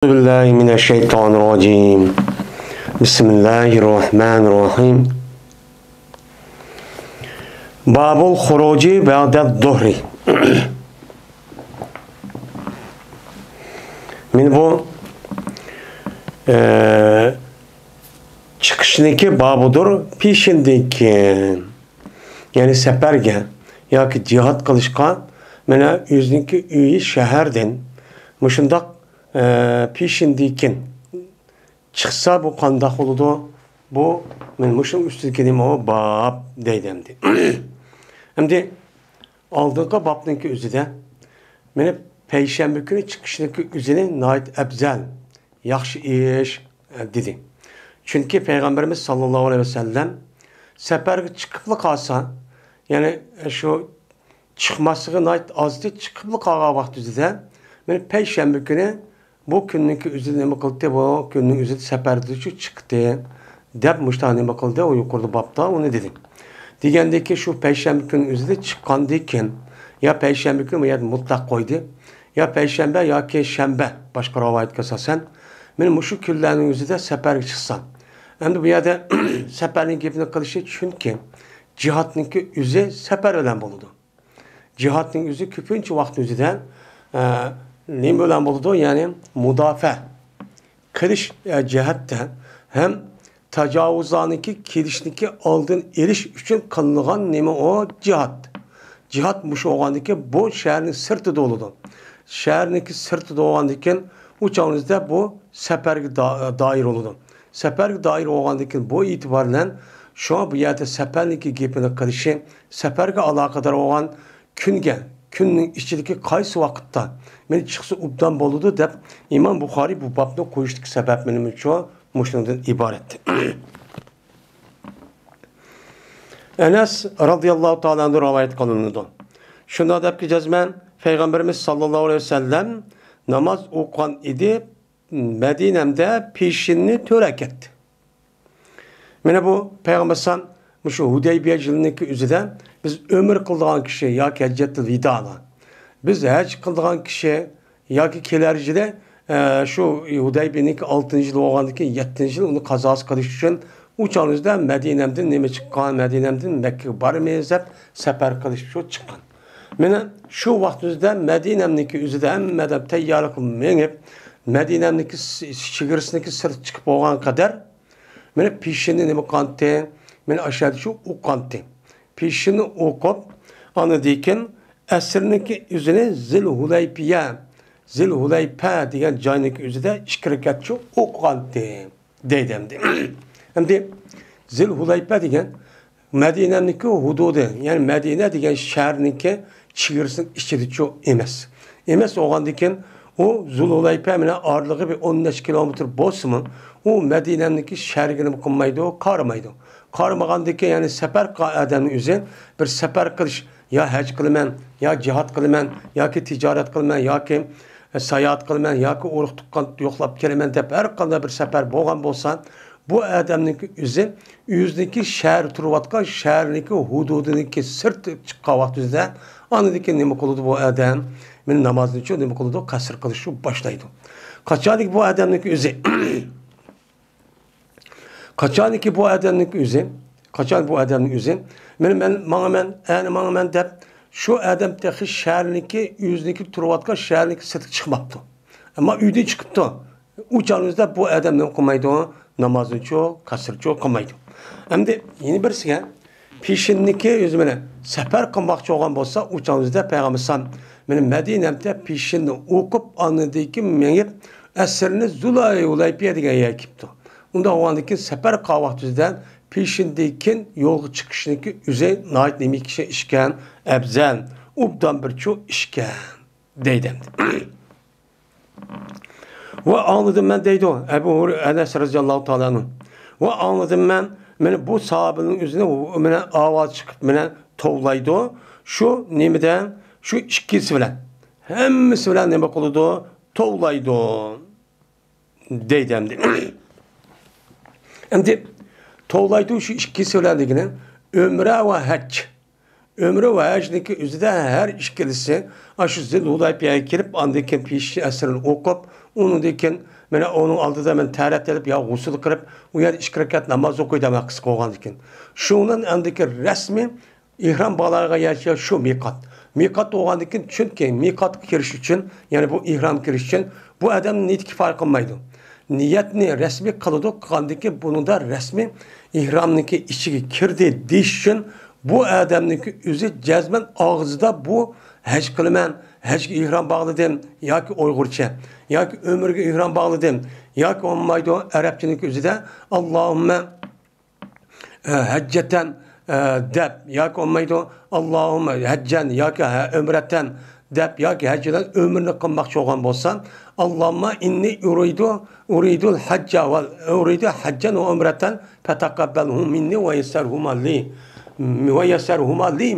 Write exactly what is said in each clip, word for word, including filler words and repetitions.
بالله من الشيطان الرجيم. بسم الله الرحمن الرحيم. باب الخروج بعد الظهر. مانا بۇ، ئە، چىقىشنىڭكى بابىدۇر پېشىندىن كېيىن. يەنى سەپەرگە ياكى جىھاد قىلىشقا، مانا ئۆزىنىڭكى ئۆيى شەھەردىن مۇشۇنداق، ئە، پېشىندىكىن چىقسا، بۇ قانداق بولىدۇ؟ بۇ، مانا مۇشۇنىڭ ئۈستىدىكى نېمە ئۇ؟ باب دەيدۇ ئەمدى. ئەمدى ئالدىنقى بابنىڭكى ئۆزىدە، مانا پەيشەنبە كۈنى چىقىشنىڭكى ئۆزىنى ناھايىتى ئەپزەل، ياخشى ئىش، ئە، دېدى. چۈنكى پەيغەمبىرىمىز ساللاللاھۇ ئەلەيھى ۋەسەللەم سەپەرگە چىقىپلا قالسا، يەنى شۇ چىقماسلىقى ناھايىتى ئاز ئىدى، چىقىپلا قالغان ۋاقتىدا، مانا پەيشەنبە كۈنى بۇ كۈننىڭكى ئۆزىدە نېمە قىلدى؟ بۇ كۈننىڭ ئۆزىدە سەپەردە شۇ چىقتى، دەپ مۇشۇنداق نېمە قىلدى؟ ئۇ يۇقىرىدا بابتا ئۇنى دېدى. دېگەندىكى شۇ پەيشەنبە كۈنى ئۆزىدە چىققاندىن كېيىن، يا پەيشەنبە كۈنى بۇ يەردە مۇتلەق قويدى، يا پەيشەنبە ياكى شەنبە، باشقا رىۋايەتكە ئاساسەن، مانا مۇشۇ كۈنلەرنىڭ ئۆزىدە سەپەرگە چىقسا. ئەمدى بۇ يەردە سەپەرنىڭ گېپىنى قىلىشى، چۈنكى جىھادنىڭكى ئۆزى سەپەر بىلەن بولىدۇ. جىھادنىڭ ئۆزى كۆپىنچە ۋاقىت ئۆزىدە، ئە، نېمە بىلەن بولىدۇ؟ يەنى مۇداپىئە قىلىش، ئە، جەھەتتە ھەم تاجاۋۇزلارنىڭكى كېلىشىنىڭكى ئالدىنى ئېلىش ئۈچۈن قىلىنغان نېمە ئۇ؟ جىھاد. جىھاد مۇشۇ بولغاندىكىن بۇ شەھەرنىڭ سىرتىدا بولىدۇ. شەھەرنىڭكى سىرتىدا بولغاندىكىن ئۇ چاغىمىزدا بۇ سەپەرگە دا-، دائىر بولىدۇ. سەپەرگە دائىر بولغاندىكىن بۇ ئېتىبار بىلەن شۇڭا بۇ يەردە سەپەرنىڭكى گېپىنى قىلىشى، سەپەرگە ئالاقىدار بولغان كۈنگە، كۈننىڭ ئىچىدىكى قايسى ۋاقىتتا مانا چىقسا ئوبدان بولىدۇ دەپ ئىمام بۇخارىي بۇ بابنى قويۇشتىكى سەۋەب مېنىڭچە مۇشۇنىڭدىن ئىبارەت. ئەنەس رازىياللاھۇ تائالا ئەنھۇ رىۋايەت قىلىنىدۇ. شۇنداق دەپكى جەزمەن پەيغەمبىرىمىز ساللاللاھۇ ئەلەيھى ۋەسەللەم ناماز ئوقۇغان ئىدى، مەدىنەمدە پېشىننى تۆت رەكەت. مانا بۇ پەيغەمبەر ئەلەيھىسسالام مۇشۇ ھۇدەيبىيە يىلىنىڭكى ئۆزىدە بىز ئۆمرە قىلىدىغان كىشى ياكى ھەججەتۇل ۋىدادا، بىز ھەج قىلىدىغان كىشى ياكى كېلەر يىلى، ئە، شۇ ھۇدەيبىيەنىڭكى ئالتىنچى يىلى بولغاندىن كېيىن يەتتىنچى يىلى ئۇنى قازاسى قىلىش ئۈچۈن ئۇ چاغىمىزدا مەدىنەمدىن نېمە چىققان، مەدىنەمدىن مەككىگە بارىمىز دەپ سەپەر قىلىش ئۈچۈن چىققان. مانا شۇ ۋاقتىمىزدا مەدىنەمنىڭكى ئۆزىدە ھەممە ئادەم تەييارلىق قىلىپ مېڭىپ، مەدىنەمنىڭكى س-، چېگرىسىنىڭكى سىرتىغا چىقىپ بولغان قەدەر، مانا پېشىننى نېمە قىلاتتى؟ مانا ئاشۇ يەردە شۇ ئوقۇغانتى. پېشىننى ئوقۇپ، ئاندىن كېيىن ئەسىرنىڭكى ئۆزىنى زىل ھۇلەيپىيە، زىل ھۇلەيپە دېگەن جاينىڭكى ئۆزىدە ئىككى رەكەت شۇ ئوقۇغانتى. دەيدۇ ئەمدى. ئەمدى زىل ھۇلەيپە دېگەن مەدىنەنىڭكى ھۇدۇدى، يەنى مەدىنە دېگەن شەھەرنىڭكى چېگرىسىنىڭ ئىچىدىچۇ ئەمەس. ئەمەس بولغاندىكىن، ئۇ زۇل ھۇلەيپە بىلەن ئارىلىقى بىر ئون نەچچە كىلومېتىر بولسىمۇ، ئۇ مەدىنەنىڭكى شەھىرىگە نېمە قىلمايدۇ، قارىمايدۇ. قارىمىغاندىكىن، يەنى سەپەر قىلغان ئادەمنىڭ ئۆزى بىر سەپەر قىلىش، يا ھەج قىلىمەن، يا جىھاد قىلىمەن، ياكى تىجارەت قىلىمەن، ياكى، ئە، ساياھەت قىلىمەن، ياكى ئۇرۇق-تۇغقان يوقلاپ كېلىمەن دەپ ھەر قانداق بىر سەپەر بولغان بولسا، بۇ ئادەمنىڭكى ئۆزى، ئۆزىنىڭكى شەھەر تۇرۇۋاتقان شەھەرنىڭكى ھۇدۇدىنىڭكى سىرتىغا چىققان ۋاقتىدا، ئاندىن كېيىن نېمە قىلىدۇ بۇ ئادەم؟ مانا نامازنىچۇ نېمە قىلىدۇ؟ قەسىر قىلىشنى باشلايدۇ. قاچانكى بۇ ئادەمنىڭكى ئۆزى قاچانكى بۇ ئادەمنىڭكى ئۆزى، قاچان بۇ ئادەمنىڭ ئۆزى، مانا مەن ماڭىمەن، ئەنە ماڭىمەن دەپ، شۇ ئادەم تېخى شەھەرنىڭكى، ئۆزىنىڭكى تۇرۇۋاتقان شەھەرنىڭكى سىرتىغا چىقماپتۇ. ئەمما ئۆيدىن چىقىپتۇ. ئۇ چاغىمىزدا بۇ ئادەم نېمە قىلمايدۇ؟ نامازنىچۇ، قەسرىچۇ قىلمايدۇ. ئەمدى يەنە بىرسىگە، پېشىننىكى ئۆزى مانا سەپەر قىلماقچى بولغان بولسا، ئۇ چاغىمىزدا پەيغەمبەر ئەلەيھىسسالام مانا مەدىنەمدە پېشىننى ئوقۇپ، ئاندىن كېيىن مېڭىپ، ئەسىرنى زۇلەي ھۇلەيپىيە دېگەن يەرگە كېلىپتۇ. ئۇنداق بولغاندىن كېيىن سەپەر قىلغان ۋاقتىدا پېشىندىن كېيىن يولغا چىقىشنىڭكى ئۆزى ناھايىتى نېمە كىشى ئىشكەن، ئەپزەل، ئوبدان بىر چۇ ئىشكەن، دەيدۇ ئەمدى. ۋە ئاڭلىدىم مەن دەيدۇ، ئەبۇ ھۇر-، ئەنەس رەزىياللاھۇ تائالا ئەنھۇ. ۋە ئاڭلىدىم مەن، مانا بۇ ساھابىنىڭ ئۆزىنى مانا ئاۋاز چىقىپ مانا توۋلايدۇ. شۇ نېمىدە؟ شۇ ئىككىسى بىلەن. ھەممىسى بىلەن نېمە قىلىدۇ؟ توۋلايدۇ. دەيدۇ ئەمدى. ئەمدى توۋلايدۇ شۇ ئىككىسى بىلەن دېگىنى ئۆمرە ۋە ھەج. ئۆمرە ۋە ھەجنىڭكى ئۆزىدە ھەر ئىككىلىسى ئاشۇ زىل ھۇلەيپىيەگە كېلىپ، ئاندىن كېيىن پېشىن ئەسىرىنى ئوقۇپ، ئۇنىڭدىن كېيىن مانا ئۇنىڭ ئالدىدا مەن تەرەت ئېلىپ يا غۇسۇل قىلىپ، ئۇ يەردە ئىككى رەكەت ناماز ئوقۇيدۇ، ھەممە قىسقا بولغاندىن كېيىن. شۇنىڭدىن ئاندىكى رەسمىي ئېھرام باغلارغا يەتكەن شۇ مىقات. مىقات بولغاندىن كېيىن، چۈنكى مىقاتقا كىرىش ئۈچۈن، يەنى بۇ ئېھرام كىرىش ئۈچۈن بۇ ئادەمنىڭ نىيىتى كىپايە قىلمايدۇ. نىيەتنى رەسمىي قىلىدۇ، قىلغاندىن كېيىن بۇنىڭدا رەسمىي ئېھرامنىڭكى ئىچىگە كىردى دېيىش ئۈچۈن بۇ ئادەمنىڭكى ئۆزى جەزمەن ئاغزىدا بۇ ھەج قىلىمەن، ھەجگە ئېھرام باغلىدىم ياكى ئۇيغۇرچە، ياكى ئۆمرىگە ئېھرام باغلىدىم، ياكى بولمايدۇ ئەرەبچىنىڭكى ئۆزىدە ئاللاھۇممە ھەججەتەن دەپ ياكى بولمايدۇ، ئاللاھۇممە ھەججەن ياكى ئۆمرەتەن دەپ ياكى ھەججەتەن ئۆمرىنى قىلماقچى بولغان بولسا، ئاللاھۇممە ئىننى ئۇرىدۇ، ئۇرىدۇل ھەججە ۋە ئۇرىدۇ ھەججەن ۋە ئۆمرەتەن فەتەقەببەلھۇ مىننى ۋە يەسسەرھۇما لى، ۋە يەسسەرھۇما لى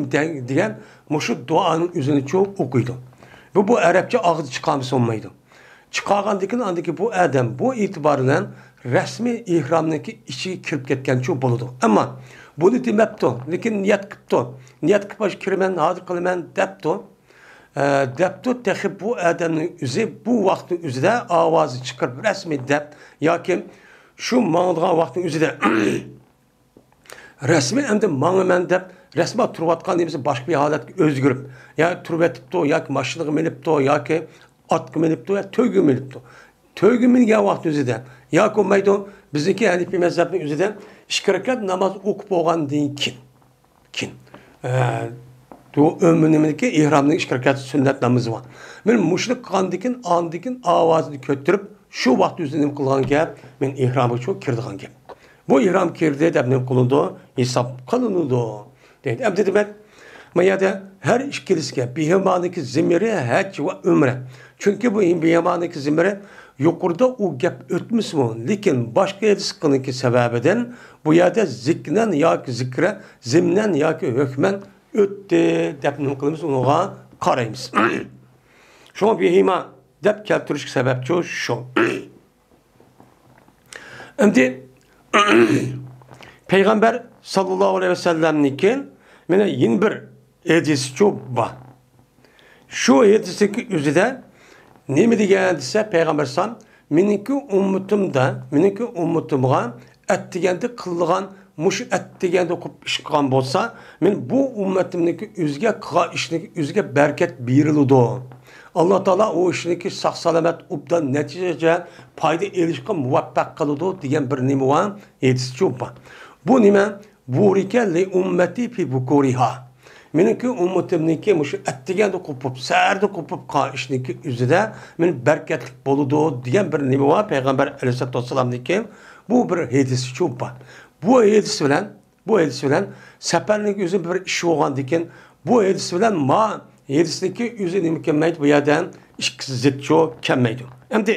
دېگەن مۇشۇ دۇئانىڭ ئۆزىنىچۇ ئوقۇيدۇ. بۇ، بۇ ئەرەبچە ئاغزى چىقارمىسا بولمايدۇ. چىقارغاندىن كېيىن ئاندىن كېيىن بۇ ئادەم بۇ ئېتىبار بىلەن رەسمىي ئېھرامنىڭكى ئىچىگە كىرىپ كەتكەنچۇ بولىدۇ. ئەمما بۇنى دېمەپتۇ، لېكىن نىيەت قىپتۇ. نىيەت قىلىپ، «ھازىر كىرىمەن، ھازىر قىلىمەن» دەپتۇ. ئە، دەپتۇ، تېخى بۇ ئادەمنىڭ ئۆزى بۇ ۋاقىتنىڭ ئۆزىدە ئاۋازى چىقىرىپ رەسمىي دەپ ياكى شۇ ماڭىدىغان ۋاقىتنىڭ ئۆزىدە رەسمىي ئەمدى ماڭىمەن دەپ، رەسمىي تۇرۇۋاتقان نېمىسى باشقا بىر ھالەتكە ئۆزگىرىپ، يا تۇرۇۋېتىپتۇ، ياكى ماشىنىغا مىنىپتۇ، ياكى ئاتقا مىنىپتۇ، يا تۆگىگە مىنىپتۇ. تۆگىگە مىنگەن ۋاقىت ئۆزىدە، ياكى بولمايدۇ، بىزنىڭكى ھەنىپىي مەزھەپنىڭ ئۆزىدە ئىككى رەكەت ناماز ئوقۇپ بولغاندىن كېيىن، كېيىن، ئە، بۇ ئۆمرىنىڭكى ئېھرامنىڭ ئىككى رەكەت سۈننەت نامىزى بار. مەن مۇشۇنى قىلغاندىن كېيىن، ئاندىن كېيىن ئاۋازىنى كۆتۈرۈپ، شۇ ۋاقىت ئۆزى نېمە قىلغان گەپ؟ مەن ئېھرامغا شۇ كىرىدىغان گەپ. بۇ ئېھرام كىردى دەپ نېمە قىلىنىدۇ؟ ھېساب قىلىنىدۇ. دەيدۇ. ئەمدى دېمەك، ما يەردە ھەر ئىككىلىسىگە بىھىمانىڭكى زىممىرى ھەج ۋە ئۆمرە. چۈنكى بۇ بىھىمانىڭكى زىممىرى يۇقىرىدا ئۇ گەپ ئۆتمىسىمۇ، لېكىن باشقا ھەدىسنىڭكى سەۋەبىدىن بۇ يەردە زىكنەن ياكى زىكرە، زىمنەن ياكى ھۆكمەن ئۆتتى دەپ نېمە قىلىمىز؟ ئۇنىڭغا قارايمىز. شۇڭا بىھىما دەپ كەلتۈرۈشكە سەۋەبچۇ شۇ. ئەمدى پەيغەمبەر ساللاللاھۇ ئەلەيھى ۋەسەللەمنىڭكى مانا يەنە بىر ھەدىسىچۇ بار. شۇ ھەدىسنىڭكى ئۆزىدە نېمە دېگەن دېسە، پەيغەمبەر ئەلەيھىسسالام، «مېنىڭكى ئۈممىتىمدە، مېنىڭكى ئۈممىتىمغا ئەتىگەندە قىلىدىغان، مۇشۇ ئەتىگەندە قىلىپ ئىش قىلغان بولسا، مەن بۇ ئۈممىتىمنىڭكى ئۆزىگە قىلغان ئىشىنىڭكى ئۆزىگە بەرىكەت بېرىلىدۇ. ئاللا تائالا ئۇ ئىشنىڭكى ساق-سالامەت، ئوبدان نەتىجە پايدا ئېلىشقا مۇۋەپپەق قىلىدۇ» دېگەن بىر نېمە بار؟ ھەدىسچۇ بار. بۇ نېمە؟ «بۇرىكە لىئۈممەتى فى بۇكۇرىھا». مېنىڭكى ئۈممىتىمنىڭكى مۇشۇ ئەتىگەندە قوپۇپ، سەھەردە قوپۇپ قىلغان ئىشنىڭكى ئۆزىدە مېنىڭ بەرىكەتلىك بولىدۇ دېگەن بىر نېمە بار پەيغەمبەر ئەلەيھىسسالاتۇ ۋەسسالامنىڭكى. بۇ بىر ھەدىسچۇ بار. بۇ ھەدىس بىلەن، بۇ ھەدىس بىلەن سەپەرنىڭكى ئۆزى بىر ئىش بولغاندىكىن، بۇ ھەدىس بىلەن ما ھەدىسنىڭكى ئۆزى نېمە كەلمەيدۇ؟ بۇ يەردە ئىككىسى زىتچۇ كەلمەيدۇ. ئەمدى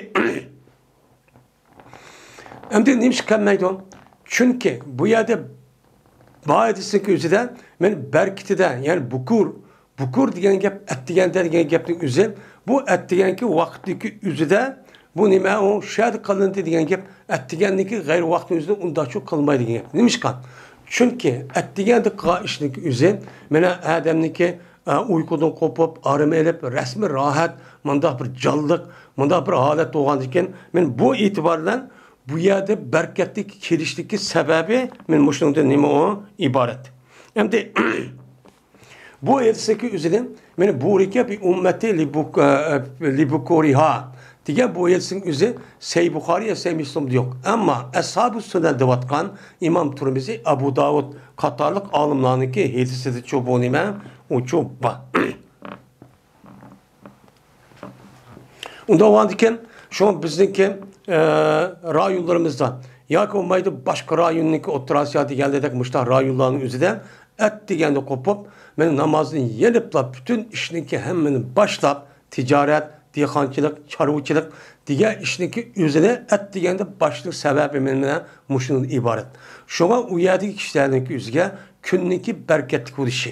ئەمدى نېمىشقا كەلمەيدۇ؟ چۈنكى بۇ يەردە بۇ ھەدىسنىڭكى ئۆزىدە مەن بەرىكىتىدە، يەنى بۇكۇر، بۇكۇر دېگەن گەپ، ئەتىگەندە دېگەن گەپنىڭ ئۆزى، بۇ ئەتىگەنكى ۋاقىتتىكى ئۆزىدە، بۇ نېمە، ئۇ شۇ يەردە قىلىندى دېگەن گەپ، ئەتىگەندىكى غەيرىي ۋاقىتنىڭ ئۆزىدە ئۇنداقچۇ قىلمايدۇ دېگەن گەپ. نېمىشقا؟ چۈنكى ئەتىگەندە قىلغان ئىشنىڭكى ئۆزى، مانا ئادەمنىڭكى ئە، ئۇيقۇدىن قوپۇپ، ئارام ئېلىپ، رەسمىي راھەت، مۇنداق بىر جانلىق، مۇنداق بىر ھالەت بولغاندىكىن، مەن بۇ ئېتىبار بىلەن بۇ يەردە بەرىكەتلىك كېلىشلىكى سەۋەبى، مەن مۇشۇنىڭدىن نېمە ئۇ ئىبارەت. ئەمدى بۇ ھەدىسنىڭكى ئۆزىدىن، مەن بۇرىكە بىئۈممەتى لىبۇك-، ئە، لىبۇكۇرىھا دېگەن بۇ ھەدىسنىڭ ئۆزى سەھىھ بۇخارىي، سەھىھ مۇسلىمدا يوق. ئەمما ئەسھابۇ سۈنەن دەۋاتقان ئىمام تۇرمىزى، ئەبۇ داۋۇد قاتارلىق ئالىملارنىڭكى ھەدىسىدىچۇ بۇ نېمە؟ ئۇچۇ بار. ئۇنداق بولغاندىكىن، شۇڭا بىزنىڭكى، ئە، رايونلىرىمىزدا ياكى بولمايدۇ باشقا رايوننىڭكى ئوتتۇرا ئاسىيا دېگەنلىرىدەك مۇشۇنداق رايونلارنىڭ ئۆزىدە ئەتىگەندە قوپۇپ، مەن نامازنى يېنىپلا پۈتۈن ئىشنىڭكى ھەممىنى باشلاپ، تىجارەت، دېھقانچىلىق، چارۋىچىلىق دېگەن ئىشنىڭكى ئۆزىنى ئەتىگەندە باشلىق سەۋەبى مەن مانا مۇشۇندىن ئىبارەت. شۇڭا ئۇ يەردىكى كىشىلەرنىڭكى ئۆزىگە كۈننىڭكى بەرىكەتلىك بولۇشى،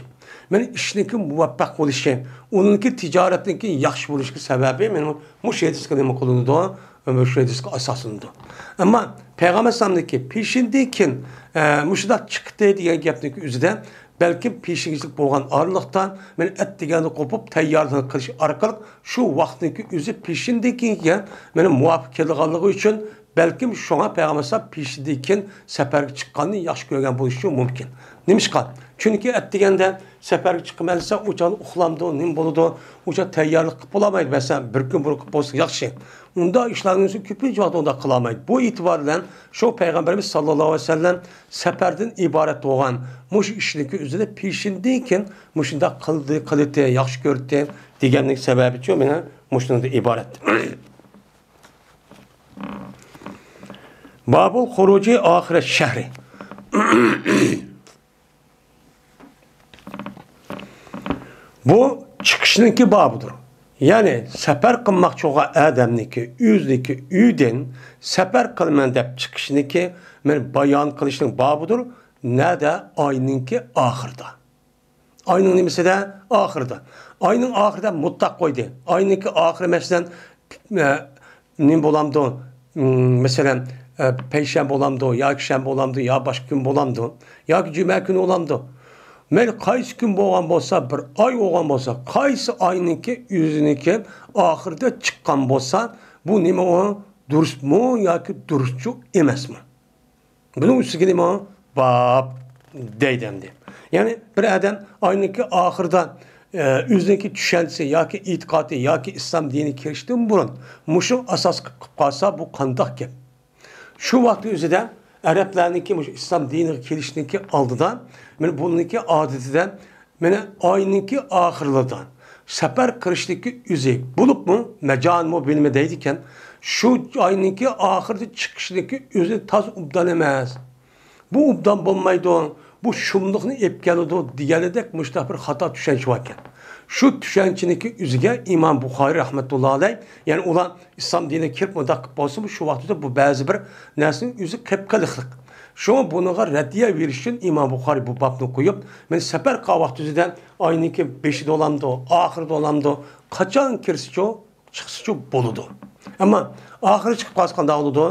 مانا ئىشنىڭكى مۇۋەپپەق بولۇشى، ئۇنىڭكى تىجارەتنىڭكى ياخشى بولۇشىغا سەۋەبى مانا مۇشۇ ھەدىسكە نېمە قىلىنىدۇ؟ مۇشۇ ھەدىسكە ئاساسلىنىدۇ. ئەمما پەيغەمبەر ئەلەيھىسسالامنىڭكى پېشىندىن كېيىن، ئە، مۇشۇنداق چىقتى دېگەن گەپنىڭكى ئۆزىدە بەلكىم پېشىنگىچىلىك بولغان ئارىلىقتا مەن ئەتىگەندە قوپۇپ تەييارلىق قىلىش ئارقىلىق شۇ ۋاقىتنىڭكى ئۆزى پېشىندىن كېيىنگە مەن مۇۋاپىق كېلىدىغانلىقى ئۈچۈن، بەلكىم شۇڭا پەيغەمبەر ئەلەيھىسسالام پېشىندىن كېيىن سەپەرگە چىققاننى ياخشى كۆرگەن بولۇشى مۇمكىن. نېمىشقا؟ چۈنكى ئەتىگەندە سەپەرگە چىقىمەن دېسە، ئۇ چاغدا ئۇخلامدۇ، نېمە بولىدۇ، ئۇ چاغدا تەييارلىق قىلىپ بولالمايدۇ. مەسىلەن، بىر كۈن بۇرۇن قىلىپ بولسا ياخشى. ئۇنداق ئىشلارنىڭ ئۆزى كۆپىنچە ۋاقىت ئۇنداق قىلالمايدۇ. بۇ ئېتىبار بىلەن شۇ پەيغەمبىرىمىز ساللاللاھۇ ئەلەيھى ۋەسەللەم سەپەردىن ئىبارەت بولغان مۇشۇ ئىشنىڭكى ئۆزىنى پېشىندىن كېيىن مۇشۇنداق قىلدى، قىلىتى، ياخشى كۆرتى دېگەننىڭ سەۋەبىچۇ مانا مۇشۇنىڭدىن ئىبارەت. بابۇل خۇرۇجى ئاخىرەت شەھرى. بۇ چىقىشنىڭكى بابىدۇر. يەنى سەپەر قىلماقچى بولغان ئادەمنىڭكى ئۆزىنىڭكى ئۆيىدىن سەپەر قىلىمەن دەپ چىقىشنىڭكى مەن بايان قىلىشنىڭ بابىدۇر. نەدە؟ ئاينىڭكى ئاخىرىدا. ئاينىڭ نېمىسىدە؟ ئاخىرىدا. ئاينىڭ ئاخىرىدا مۇتلەق قويدى. ئاينىڭكى ئاخىرى، مەسىلەن، ئە، نېمە بولامدۇ؟ مم، مەسىلەن، ئە، پەيشەنبە بولامدۇ، ياكى شەنبە بولامدۇ، يا باشقا كۈن بولامدۇ، ياكى جۈمە كۈنى بولامدۇ؟ مەيلى قايسى كۈن بولغان بولسا، بىر ئاي بولغان بولسا، قايسى ئاينىڭكى ئۆزىنىڭكى ئاخىرىدا چىققان بولسا، بۇ نېمە ئۇ؟ دۇرۇسمۇ ياكى دۇرۇسچۇ ئەمەسمۇ؟ بۇنىڭ ئۈستىگە نېمە؟ باب دەيدۇ ئەمدى. يەنى بىر ئادەم ئاينىڭكى ئاخىرىدا، ئە، ئۆزىنىڭكى چۈشەنچىسى ياكى ئېتىقادى ياكى ئىسلام دىنىگە كىرىشتىن بۇرۇن مۇشۇ ئاساس قىلىپ قالسا، بۇ قانداق گەپ؟ شۇ ۋاقىتنىڭ ئۆزىدە ئەرەبلەرنىڭكى مۇشۇ ئىسلام دىنىگە كېلىشنىڭكى ئالدىدا، مانا بۇنىڭكى ئادىتىدە، مانا ئاينىڭكى ئاخىرلىرىدا سەپەر قىلىشنىڭكى ئۆزى، بولۇپمۇ مەجانمۇ بىلمە دەيدىكەن، شۇ ئاينىڭكى ئاخىرىدا چىقىشنىڭكى ئۆزى تازا ئوبدان ئەمەس. بۇ ئوبدان بولمايدۇ، بۇ شۇملۇقنى ئېلىپ كېلىدۇ دېگەندەك مۇشۇنداق بىر خاتا چۈشەنچە بار ئىكەن. شۇ چۈشەنچىنىڭكى ئۆزىگە ئىمام بۇخارىي رەھمەتۇللا ئەلەيھ، يەنى ئۇلار ئىسلام دىنىگە كىرىپ مۇنداق قىلىپ بولسىمۇ، شۇ ۋاقىتتا بۇ بەزى بىر نەرسىنىڭ ئۆزى قېپقېلىقلىق. شۇڭا بۇنىڭغا رەددىيە بېرىش ئۈچۈن ئىمام بۇخارىي بۇ بابنى قويۇپ، مانا سەپەر قىلغان ۋاقتىمىزدا ئاينىڭكى بېشىدا بولامدۇ، ئاخىرىدا بولامدۇ، قاچان كىرسىچۇ، چىقسىچۇ بولىدۇ. ئەمما ئاخىرى چىقىپ قالسا قانداق بولىدۇ؟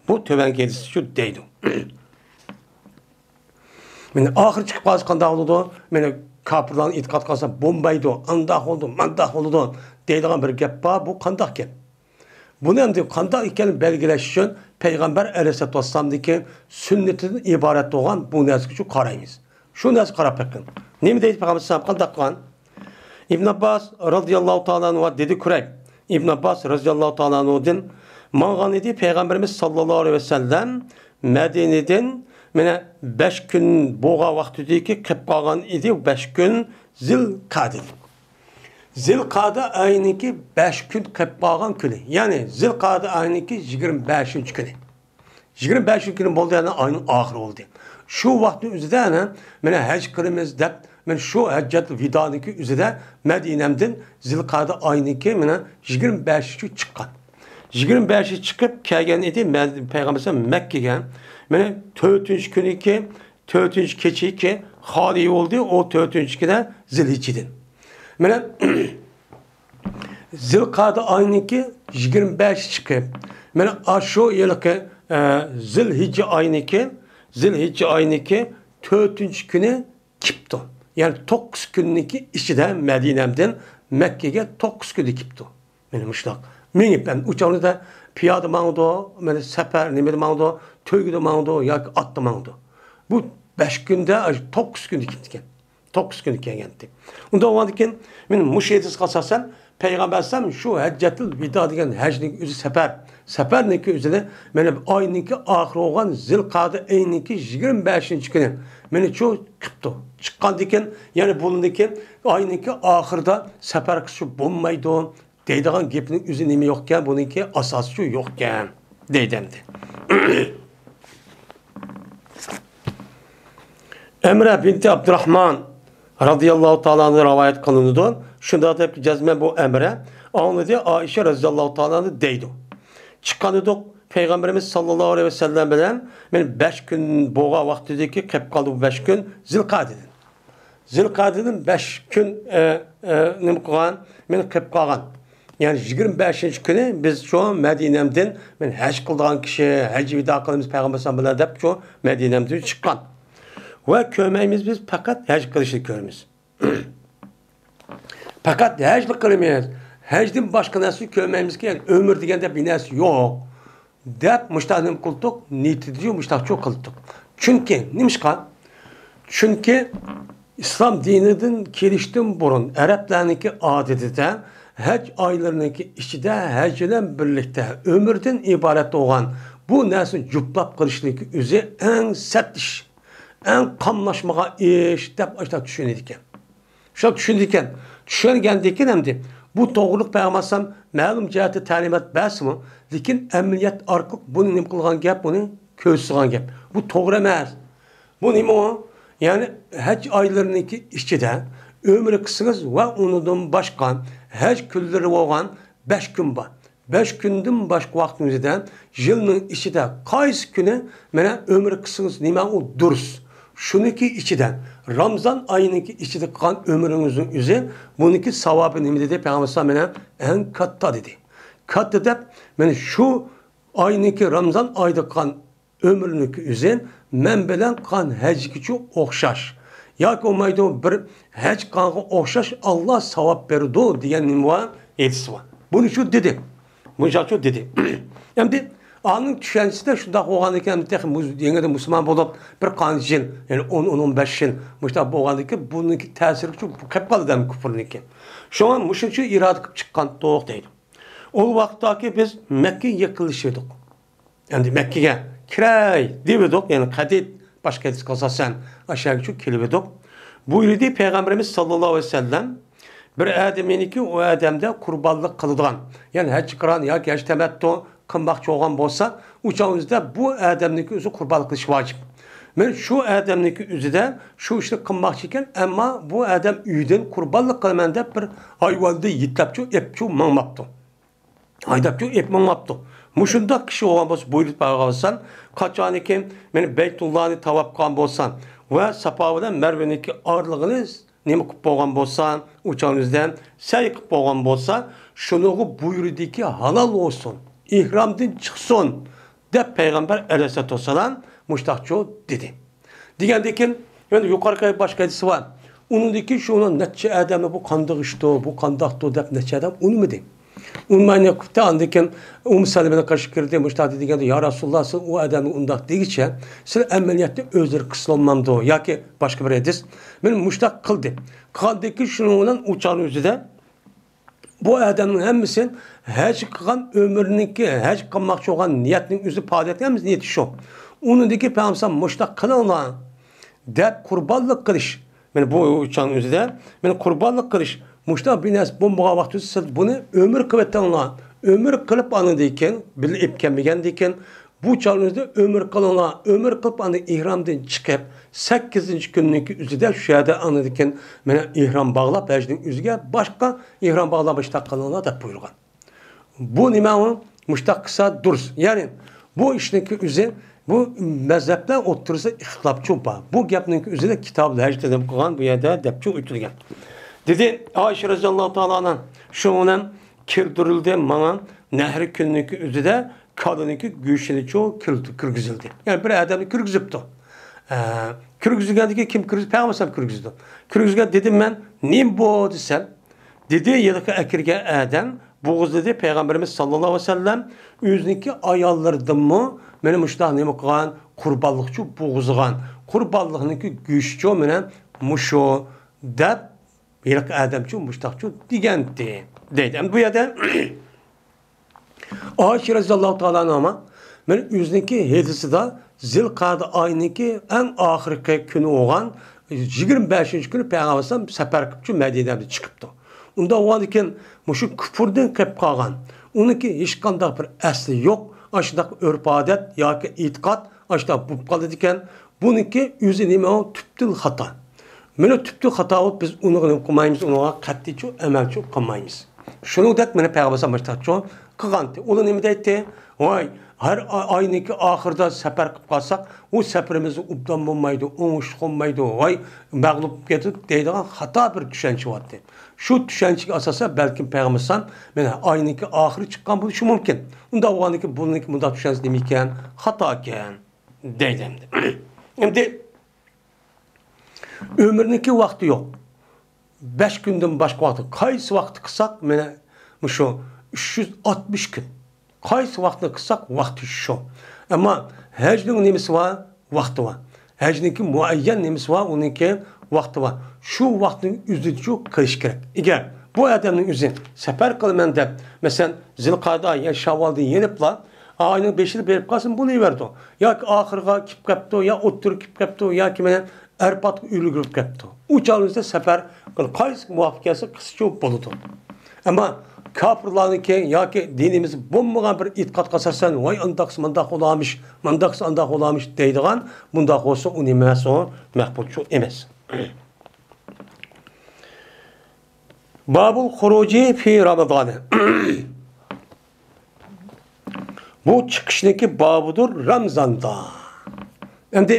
بۇ تۆۋەنكى ھەدىستىچۇ دەيدۇ. مانا ئاخىرى چىقىپ قالسا قانداق بولىدۇ؟ مانا كاپىرلارنى ئېتىقاد قىلسا بولمايدۇ، ئانداق بولىدۇ، مانداق بولىدۇ دەيدىغان بىر گەپ بار، بۇ قانداق گەپ؟ بۇنى ئەمدى قانداق ئىكەنلىكىنى بەلگىلەش ئۈچۈن پەيغەمبەر ئەلەيھىسسالاتۇ ۋەسسالامنىڭكى سۈننىتىدىن ئىبارەت بولغان بۇ نەرسىگىچۇ قارايمىز. شۇ نەرسىگە قاراپ بېقىڭ. نېمە دەيدۇ پەيغەمبەر ئەلەيھىسسالام، قانداق قىلغان؟ ئىبن ئابباس رازىياللاھۇ تائالا ئەنھۇ دېدى، كۇرەيب. ئىبن ئابباس رازىياللاھۇ تائالا ئەنھۇدىن ماڭغان ئىدى پەيغەمبىرىمىز ساللاللاھۇ ئەلەيھى ۋەسەللەم مەدىنىدىن، مانا بەش كۈن بولغان ۋاقتىدىكى قېلىپ قالغان ئىدى، بەش كۈن زىلقەدىدىن. زىلقەدە ئاينىڭكى بەش كۈن قېلىپ قالغان كۈنى، يەنى زىلقەدە ئاينىڭكى يىگىرمە بەشىنچى كۈنى. يىگىرمە بەشىنچى كۈنى بولدى، يەنى ئاينىڭ ئاخىرى بولدى. شۇ ۋاقىتنىڭ ئۆزىدە، ئەنە، مانا ھەج قىلىمىز دەپ، مانا شۇ ھەججەتۇل ۋىدانىڭكى ئۆزىدە مەدىنەمدىن زىلقەدە ئاينىڭكى، مانا، يىگىرمە بەشىنچى چىققان. يىگىرمە بەشى چىقىپ كەلگەن ئىدى مە-، پەيغەمبەر مەككىگە. مانا تۆتىنچى كۈنىكى، تۆتىنچى كېچىكى خالىي بولدى، ئۇ تۆتىنچى كۈنى زىلھىججىدىن. مانا زىلقەدە ئاينىڭكى يىگىرمە بەشى چىقىپ، مانا ئاشۇ يىلقى، ئە، زىلھىججە ئاينىڭكى، زىلھىججە ئاينىڭكى تۆتىنچى كۈنى كېپتۇ. يەنى توققۇز كۈننىڭكى ئىچىدە مەدىنەمدىن مەككىگە توققۇز كۈندە كېپتۇ. مانا مۇشۇنداق. مېڭىپ، ئەمدى ئۇ چاغلاردا پىيادە ماڭىدۇ، مانا سەپەر نېمىدە ماڭىدۇ، تۆگىدە ماڭىدۇ ياكى ئاتتا ماڭىدۇ. بۇ بەش كۈندە، ئاشۇ توققۇز كۈندە كېپتىكەن. توققۇز كۈنى كەلگەنتى. ئۇنداق بولغاندىكىن، مانا مۇشۇ ھەدىسكە ئاساسەن، پەيغەمبەر ئەلەيھىسسالام شۇ ھەججەتۇل ۋىدا دېگەن ھەجنىڭ ئۆزى سەپەر، سەپەرنىڭكى ئۆزىنى، مانا ئاينىڭكى ئاخىرى بولغان زىلقەدە ئاينىڭكى يىگىرمە بەشىنچى كۈنى، مانا شۇ قىپتۇ. چىققاندىكىن، يەنى بۇندىكى ئاينىڭكى ئاخىرىدا سەپەر قىلسا بولمايدۇ دەيدىغان گېپىنىڭ ئۆزى نېمە يوقكەن، بۇنىڭكى ئاساسىچۇ يوقكەن دەيدۇ ئەمدى. ئەمرە بىنتى ئابدۇراھمان رازىياللاھۇ تائالا ئەنھۇ رىۋايەت قىلىنىدۇ. شۇنداق دەپ جەزمەن بۇ ئەمرە ئاڭلىدى، ئائىشە رازىياللاھۇ تائالا ئەنھۇ دەيدۇ. چىققانىدۇق، پەيغەمبىرىمىز ساللاللاھۇ ئەلەيھى ۋەسەللەم بىلەن مەن بەش كۈن بولغان ۋاقتىدىكى قېلىپ قالدى بۇ بەش كۈن زىلقەدىدىن. زىلقەدىدىن بەش كۈن، ئە، ئە، نېمە قىلغان؟ مېنى قېلىپ قالغان. يەنى يىگىرمە بەشىنچى كۈنى بىز شۇ مەدىنەمدىن، مەن ھەج قىلىدىغان كىشى، ھەج ۋىدا قىلىمىز پەيغەمبەر بىلەن دەپ شۇ مەدىنەمدىن چىققان. ۋە كۆرمەيمىز، بىز پەقەت ھەج قىلىشنى كۆرىمىز. پەقەت ھەجلا قىلىمىز. ھەجدىن باشقا نەرسىنى كۆرمەيمىزكى، ئۆمۈر دېگەندە بىر نەرسە يوق، دەپ مۇشۇنداق نېمە قىلدۇق، نىيىتىدىن مۇشۇنداقچۇ قىلدۇق. چۈنكى، نېمىشقا؟ چۈنكى ئىسلام دىنىدىن كېلىشتىن بۇرۇن ئەرەبلەرنىڭكى ئادىتىدە ھەج ئايلىرىنىڭكى ئىچىدە ھەج بىلەن بىرلىكتە ئۆمرىدىن ئىبارەت بولغان بۇ نەرسىنى جۇپلاپ قىلىشنىڭكى ئۆزى ئەڭ سەت ئىش، ئەڭ قاملاشمىغان ئىش دەپ ئاشۇنداق چۈشىنىدىكەن. شۇنداق چۈشىنىدىكەن. چۈشەنگەندىكىن ئەمدى بۇ توغرىلىق پەيغەمبەر ئەلەيھىسسالام مەلۇم جەھەتتە تەلىمات بەرسىمۇ، لېكىن ئەمەلىيەت ئارقىلىق بۇنى نېمە قىلغان گەپ، بۇنى كۆرسىتىدىغان گەپ. بۇ توغرا ئەمەس. بۇ نېمە ئۇ؟ يەنى ھەج ئايلىرىنىڭكى ئىچىدە ئۆمرە قىلسىڭىز ۋە ئۇنىڭدىن باشقا ھەج كۈنلىرى بولغان بەش كۈن بار. بەش كۈندىن باشقا ۋاقىتنىڭ ئۆزىدە يىلنىڭ ئىچىدە قايسى كۈنى مانا ئۆمرە قىلسىڭىز نېمە ئۇ دۇرۇس. شۇنىڭكى ئىچىدە، رامزان ئايىنىڭكى ئىچىدە قىلغان ئۆمرىڭىزنىڭ ئۆزى، بۇنىڭكى ساۋابى نېمە دېدى؟ پەيغەمبەر ئەلەيھىسسالام مانا ئەڭ كاتتا دېدى. كاتتا دەپ، مانا شۇ ئاينىڭكى، رامزان ئايدا قىلغان ئۆمرىنىڭكى ئۆزى مەن بىلەن قىلغان ھەجگىچۇ ئوخشاش. ياكى بولمايدۇ، بىر ھەج قىلغانغا ئوخشاش ئاللا ساۋاب بېرىدۇ دېگەن نېمە بار؟ ھەدىس بار. بۇنى شۇ دېدى. مۇشۇنچە دېدى. ئەمدى ئانىڭ چۈشەنچىسىدە شۇنداق بولغاندىكىن، ئەمدى تېخى مۇز-، يېڭىدىن مۇسۇلمان بولۇپ، بىر قانچە يىل، يەنى ئون، ئون، ئون بەش يىل مۇشۇنداق بولغاندىكىن، بۇنىڭكى تەسىرىچۇ قېلىپ قالىدۇ ئەمدى كۇفرنىڭكى. شۇڭا مۇشۇنچە ئىرادە قىلىپ چىققانتۇق دەيدۇ. ئۇ ۋاقىتتاكى بىز مەككىگە يېقىنلىشىۋىدۇق. ئەمدى مەككىگە كىرەي دېۋىدۇق، يەنى قەدىد باشقا ھەدىسكە ئاساسەن ئاشۇ يەرگىچۇ كېلىۋىدۇق. بۇيرۇدى پەيغەمبىرىمىز ساللاللاھۇ ئەلەيھى ۋەسەللەم، بىر ئادىمىنىكى ئۇ ئادەمدە قۇربانلىق قىلىدىغان، يەنى ھەج قىران ياكى ھەج تەمەتتۇ قىلماقچى بولغان بولسا، ئۇ چاغ ئۆزىدە بۇ ئادەمنىكى ئۆزى قۇربانلىق قىلىش ۋاجىپ. مەن شۇ ئادەمنىكى ئۆزىدە شۇ ئىشنى قىلماقچى ئىكەن، ئەمما بۇ ئادەم ئۆيدىن قۇربانلىق قىلىمەن دەپ بىر ھايۋاننى يېتىلەپچۇ ئېپچۇ ماڭماپتۇ. ھايداپچۇ ئېپ ماڭماپتۇ. مۇشۇنداق كىشى بولغان بولسا، بۇيرۇپ بارغان بولسا، قاچانكى مەن بەيتۇللانى تاۋاپ قىلغان بولسا ۋە ساپا بىلەن مەرۋىنىڭكى ئارىلىقىنى نېمە قىلىپ بولغان بولسا، ئۇ چاغنىڭ ئۆزىدە سەي قىلىپ بولغان بولسا، شۇنىڭغا بۇيرۇدىكى ھالال بولسۇن، ئېھرامدىن چىقسۇن، دەپ پەيغەمبەر ئەلەيھىسسالاتۇ ۋەسسالام مۇشتاقچۇ دېدى. دېگەندىكىن، يەنە يۇقىرىقى باشقا ھەدىسى بار. ئۇنىڭدىكى شۇ نەچچە ئادەمنى بۇ قانداق ئىشتۇ، بۇ قانداقتۇ دەپ نەچچە ئادەم ئۇنىمىدى. ئۇنىماينى قىپتە، ئاندىن كېيىن ئۇممۇ سەلىمىنىڭ قېشىغا كىردى، مۇشتاق دېگەندە، يا رەسۇلاللا، سىز ئۇ ئادەمنى ئۇنداق دېگىچە، سىلەر ئەمەلىيەتتە ئۆزلىرى قىلسىلالمامدۇ؟ ياكى باشقا بىر ھەدىس، مەن مۇشتاق قىلدى. قىلغاندىن كېيىن شۇنىڭ بىلەن ئۇ چاغنىڭ ئۆزىدە بۇ ئادەمنىڭ ھەممىسى ھەج قىلغان ئۆمرىنىڭكى، ھەج قىلماقچى بولغان نىيەتنىڭ ئۆزى پائالىيەتنىڭ ھەممىسى نىيىتى شۇ. ئۇنىڭدىكى پەيغەمبەر مۇشتاق قىلىڭلار دەپ قۇربانلىق قىلىش. مانا بۇ چاغنىڭ ئۆزىدە، مانا قۇربانلىق قىلىش. مۇشتاق بىر نەرسە بولمىغان ۋاقىت ئۆزى سىز بۇنى ئۆمرە قىلىۋېتىڭلار. ئۆمرە قىلىپ ئاندىن كېيىن بىللە ئېلىپ كەلمىگەندىن كېيىن بۇ چاغنىڭ ئۆزىدە ئۆمرە قىلىڭلار، ئۆمرە قىلىپ ئاندىن ئېھرامدىن چىقىپ، سەككىزىنچى كۈننىڭكى ئۆزىدە شۇ يەردە ئاندىن كېيىن مانا ئېھرام باغلاپ، ھەجنىڭ ئۆزىگە باشقا ئېھرام باغلاپ ئىشتاق قىلىڭلار دەپ بۇيرۇغان. بۇ نېمە ئۇ؟ مۇشتاق قىلسا دۇرۇس. يەنى بۇ ئىشنىڭكى ئۆزى، بۇ مەزھەپلەر ئوتتۇرىسىدا ئىختىلاپچۇ بار. بۇ گەپنىڭكى ئۆزىدە كىتابۇل ھەج تەرجىمە قىلغان بۇ يەردە دەپچۇ ئۆتۈلگەن. دېدى ئائىشە رەزىياللاھۇ تائالا ئانھا، شۇنىڭ بىلەن كىردۈرۈلدى ماڭا نەھرى كۈننىڭكى ئۆزىدە كالىنىڭكى گۆشىنىچۇ كىرگۈزۈلدى. يەنى بىر ئادەمنى كىرگۈزۈپتۇ. ئە، كىرگۈزگەندىكى كىم كىرگۈز-، پەيغەمبەر ئەلەيھىسسالام كىرگۈزدى. كىرگۈزگەن دېدىم مەن، نېمە بۇ دېسەم، دېدى، ھېلىقى ئەكىرگەن ئادەم بوغۇزلىدى پەيغەمبىرىمىز ساللاللاھۇ ئەلەيھى ۋەسەللەم ئۆزىنىڭكى ئاياللىرىدىنمۇ مانا مۇشۇنداق نېمە قىلغان، قۇربانلىقچۇ بوغۇزلىغان، قۇربانلىقنىڭكى گۆشىچۇ مانا مۇشۇ دەپ ھېلىقى ئادەمچۇ مۇشتاقچۇ دېگەنتى دەيدۇ. ئەمدى بۇ يەردە ئائىشە رەزىياللاھۇ تائالا ئەنھا مەن ئۆزىنىڭكى ھەدىسىدا زىلقەدە ئاينىڭكى ئەڭ ئاخىرقى كۈنى بولغان يىگىرمە بەشىنچى كۈنى پەيغەمبەر ئەلەيھىسسالام سەپەر قىلىپچۇ مەدىنەدىن چىقىپتۇ. ئۇنداق بولغاندىكىن مۇشۇ كۇپۇردىن قېلىپ قالغان، ئۇنىڭكى ھېچقانداق بىر ئەسلى يوق، ئاشۇنداق ئۆرپ-ئادەت ياكى ئېتىقاد ئاشۇنداق بولۇپ قالىدىكەن. بۇنىڭكى ئۆزى نېمە؟ ئۇ تۈپتىن خاتا. مانا تۈپتىن خاتا بولۇپ، بىز ئۇنىڭغا نېمە قىلمايمىز، ئۇنىڭغا قەتئىيچۇ ئەمەلچۇ قىلمايمىز. شۇنىڭدەك مانا پەيغەمبەر ئەلەيھىسسالام مۇشۇنداقچۇ قىلغانتى. ئۇلار نېمە دەيتتى؟ ۋاي، ھەر ئا-، ئاينىڭكى ئاخىرىدا سەپەر قىلىپ قالساق، ئۇ سەپىرىمىز ئوبدان بولمايدۇ، ئوڭۇشلۇق بولمايدۇ، ۋاي، مەغلۇپ بولۇپ كېتىدۇ دەيدىغان خاتا بىر چۈشەنچە بارتتى. شۇ چۈشەنچىگە ئاساسەن بەلكىم پەيغەمبەر ئەلەيھىسسالام مانا ئاينىڭكى ئاخىرى چىققان بولۇشى مۇمكىن. ئۇنداق بولغاندىكىن بۇنىڭكى مۇنداق چۈشەنچىسى نېمە ئىكەن؟ خاتا ئىكەن. دەيدۇ ئەمدى. ئەمدى ئۆمرىنىڭكى ۋاقتى يوق. بەش كۈندىن باشقا ۋاقتى، قايسى ۋاقىتتا قىلساق، مانا مۇشۇ ئۈچ يۈز ئاتمىش كۈن. قايسى ۋاقىتنى قىلساق، ۋاقتى شۇ. ئەمما ھەجنىڭ نېمىسى بار؟ ۋاقتى بار. ھەجنىڭكى مۇئەييەن نېمىسى بار؟ ئۇنىڭكى ۋاقتى بار. شۇ ۋاقىتنىڭ ئۆزىدىچۇ قىلىش كېرەك. ئەگەر بۇ ئادەمنىڭ ئۆزى سەپەر قىلىمەن دەپ، مەسىلەن، زىلقەئدە يا شاۋۋالدا يېنىپلا، ئاينىڭ بېشىدا بېرىپ قالسا بولۇۋېرىدۇ. ياكى ئاخىرىغا كېلىپ قاپتۇ، يا ئوتتۇرىغا كېلىپ قاپتۇ، ياكى مانا ئەرپاتقا ئۈلگۈرۈپ كەپتۇ. ئۇ چاغنىڭىزدا سەپەر قايسى مۇۋاپىق كەلسە قىلسىچۇ بولىدۇ. ئەمما كاپىرلارنىڭكى ياكى دىنىمىزدا بولمىغان بىر ئېتىقادقا ئاساسەن، ۋاي ئانداقسا مانداق بولارمىش، مانداقسا ئانداق بولارمىش دەيدىغان، بۇنداق بولسا ئۇ نېمە ئەمەس، ئۇ مەقبۇلچۇ ئەمەس. بابۇل خۇرۇجى فى رامىزانى. بۇ چىقىشنىڭكى بابىدۇر رامزاندا. ئەمدى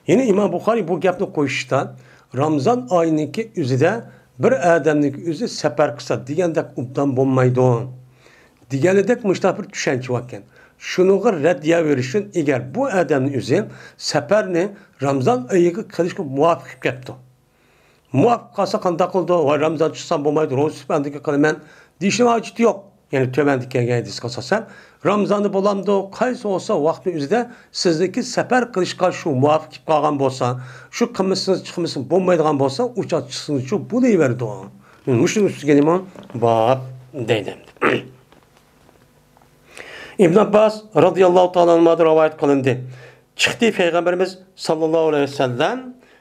يەنە ئىمام بۇخارىي بۇ گەپنى قويۇشتا، رامزان ئايىنىڭكى ئۆزىدە بىر ئادەمنىڭكى ئۆزى سەپەر قىلسا دېگەندەك ئوبدان بولمايدۇ دېگەنىدەك مۇشۇنداق بىر چۈشەنچە باركەن. شۇنىڭغا رەددىيە بېرىش ئۈچۈن، ئەگەر بۇ ئادەمنىڭ ئۆزى سەپەرنى رامزان ئايىغا قىلىشقا مۇۋاپىق كېلىپ قاپتۇ، مۇۋاپىق قالسا قانداق قىلىدۇ؟ ۋاي رامزان چىقسام بولمايدۇ، روزا تۇتۇپ ئاندىن كېيىن قىلىمەن دېيىشنىڭ ھاجىتى يوق. يەنى تۆۋەندە كەلگەن ھەدىسكە ئاساسەن، رامزاندا بولامدۇ؟ قايسى بولسا ۋاقىتنىڭ ئۆزىدە سىزنىڭكى سەپەر قىلىشقا شۇ مۇۋاپىق كېلىپ قالغان بولسا، شۇ قىلمىسىڭىز چىقمىسىڭىز بولمايدىغان بولسا، ئۇ چاغ چىقسىڭىزچۇ بولۇۋېرىدۇ. مۇشۇنىڭ ئۈستىگە نېمە بار دەيدۇ. ئىبن ئابباس رازىياللاھۇ تائالا ئەنھۇدىن رىۋايەت قىلىندى. چىقتى پەيغەمبىرىمىز ساللاللاھۇ ئەلەيھى ۋەسەللەم،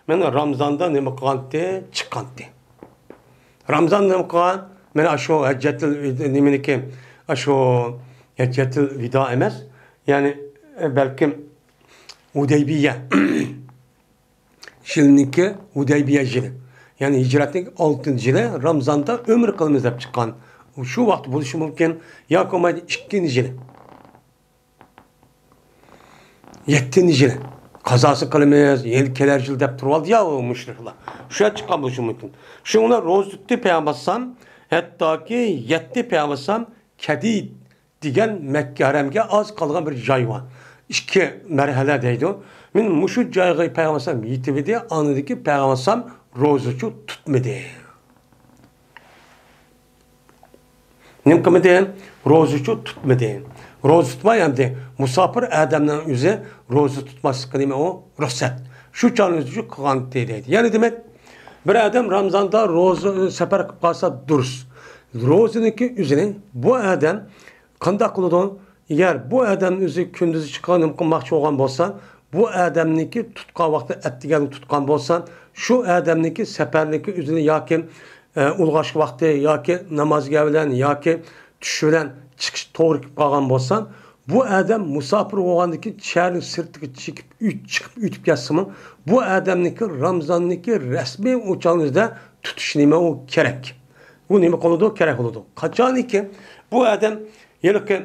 مانا رامزاندا نېمە قىلغانتى؟ چىققانتى. رامزان نېمە قىلغان؟ مانا شۇ ھەججەتىل نېمىنىكى، شۇ ھەججەتىل ۋىدا ئەمەس، يەنى بەلكىم ھۇدەيبىيە يىلىنىڭكى، ھۇدەيبىيە يىلى، يەنى ھىجرەتنىڭ ئالتىنچى يىلى رامزاندا ئۆمرە قىلىمىز دەپ چىققان. شۇ ۋاقىت بولۇشى مۇمكىن، ياكى بولمايدۇ ئىككىنچى يىلى. يەتتىنچى يىلى قازاسى قىلىمىز، يەنە كېلەر يىل دەپ تۇرۇۋالدى يا ئۇ مۇشرىكلار. شۇ يەر چىققان بولۇشى مۇمكىن. شۇنىڭ بىلەن روزا تۇتتى پەيغەمبەر ئەلەيھىسسالام، ھەتتاكى يەتتى پەيغەمبەر ئەلەيھىسسالام كەدىد دېگەن مەككە ھەرەمگە ئاز قالغان بىر جاي بار. ئىككى مەرھەلە دەيدۇ. مانا مۇشۇ جايغا پەيغەمبەر ئەلەيھىسسالام يېتىۋىدى، ئاندىن كېيىن پەيغەمبەر ئەلەيھىسسالام روزىچۇ تۇتمىدى. نېمە قىلمىدى؟ روزىچۇ تۇتمىدى. روزا تۇتماي ئەمدى مۇساپىر ئادەمنىڭ ئۆزى روزا تۇتماسلىقى نېمە ئۇ؟ رۇخسەت. شۇ چاغنىڭ ئۆزىچۇ قىلغانتى دەيدۇ. يەنى دېمەك، بىر ئادەم رامزاندا روزا، سەپەر قىلىپ قالسا دۇرۇس. روزىنىڭكى ئۆزىنى بۇ ئادەم قانداق قىلىدۇ؟ ئەگەر بۇ ئادەم ئۆزى كۈندۈزى چىقىپ نېمە قىلماقچى بولغان بولسا، بۇ ئادەمنىڭكى تۇتقان ۋاقتى ئەتىگەنلا تۇتقان بولسا، شۇ ئادەمنىڭكى سەپەرنىڭكى ئۆزىنى ياكى، ئە، ئۇلغاشقا ۋاقتى ياكى نامازگە بىلەن ياكى چۈش بىلەن چىقىش توغرا كېلىپ قالغان بولسا، بۇ ئادەم مۇساپىر بولغاندىن كېيىن شەھەرنىڭ سىرتىغا چىقىپ ئۆت-، چىقىپ ئۆتۈپ كەتسىمۇ، بۇ ئادەمنىڭكى رامزاننىڭكى رەسمىي ئۇ چاغنىڭ ئۆزىدە تۇتۇش نېمە ئۇ كېرەك. ئۇ نېمە قىلىدۇ؟ كېرەك بولىدۇ. قاچانكى بۇ ئادەم ھېلىقى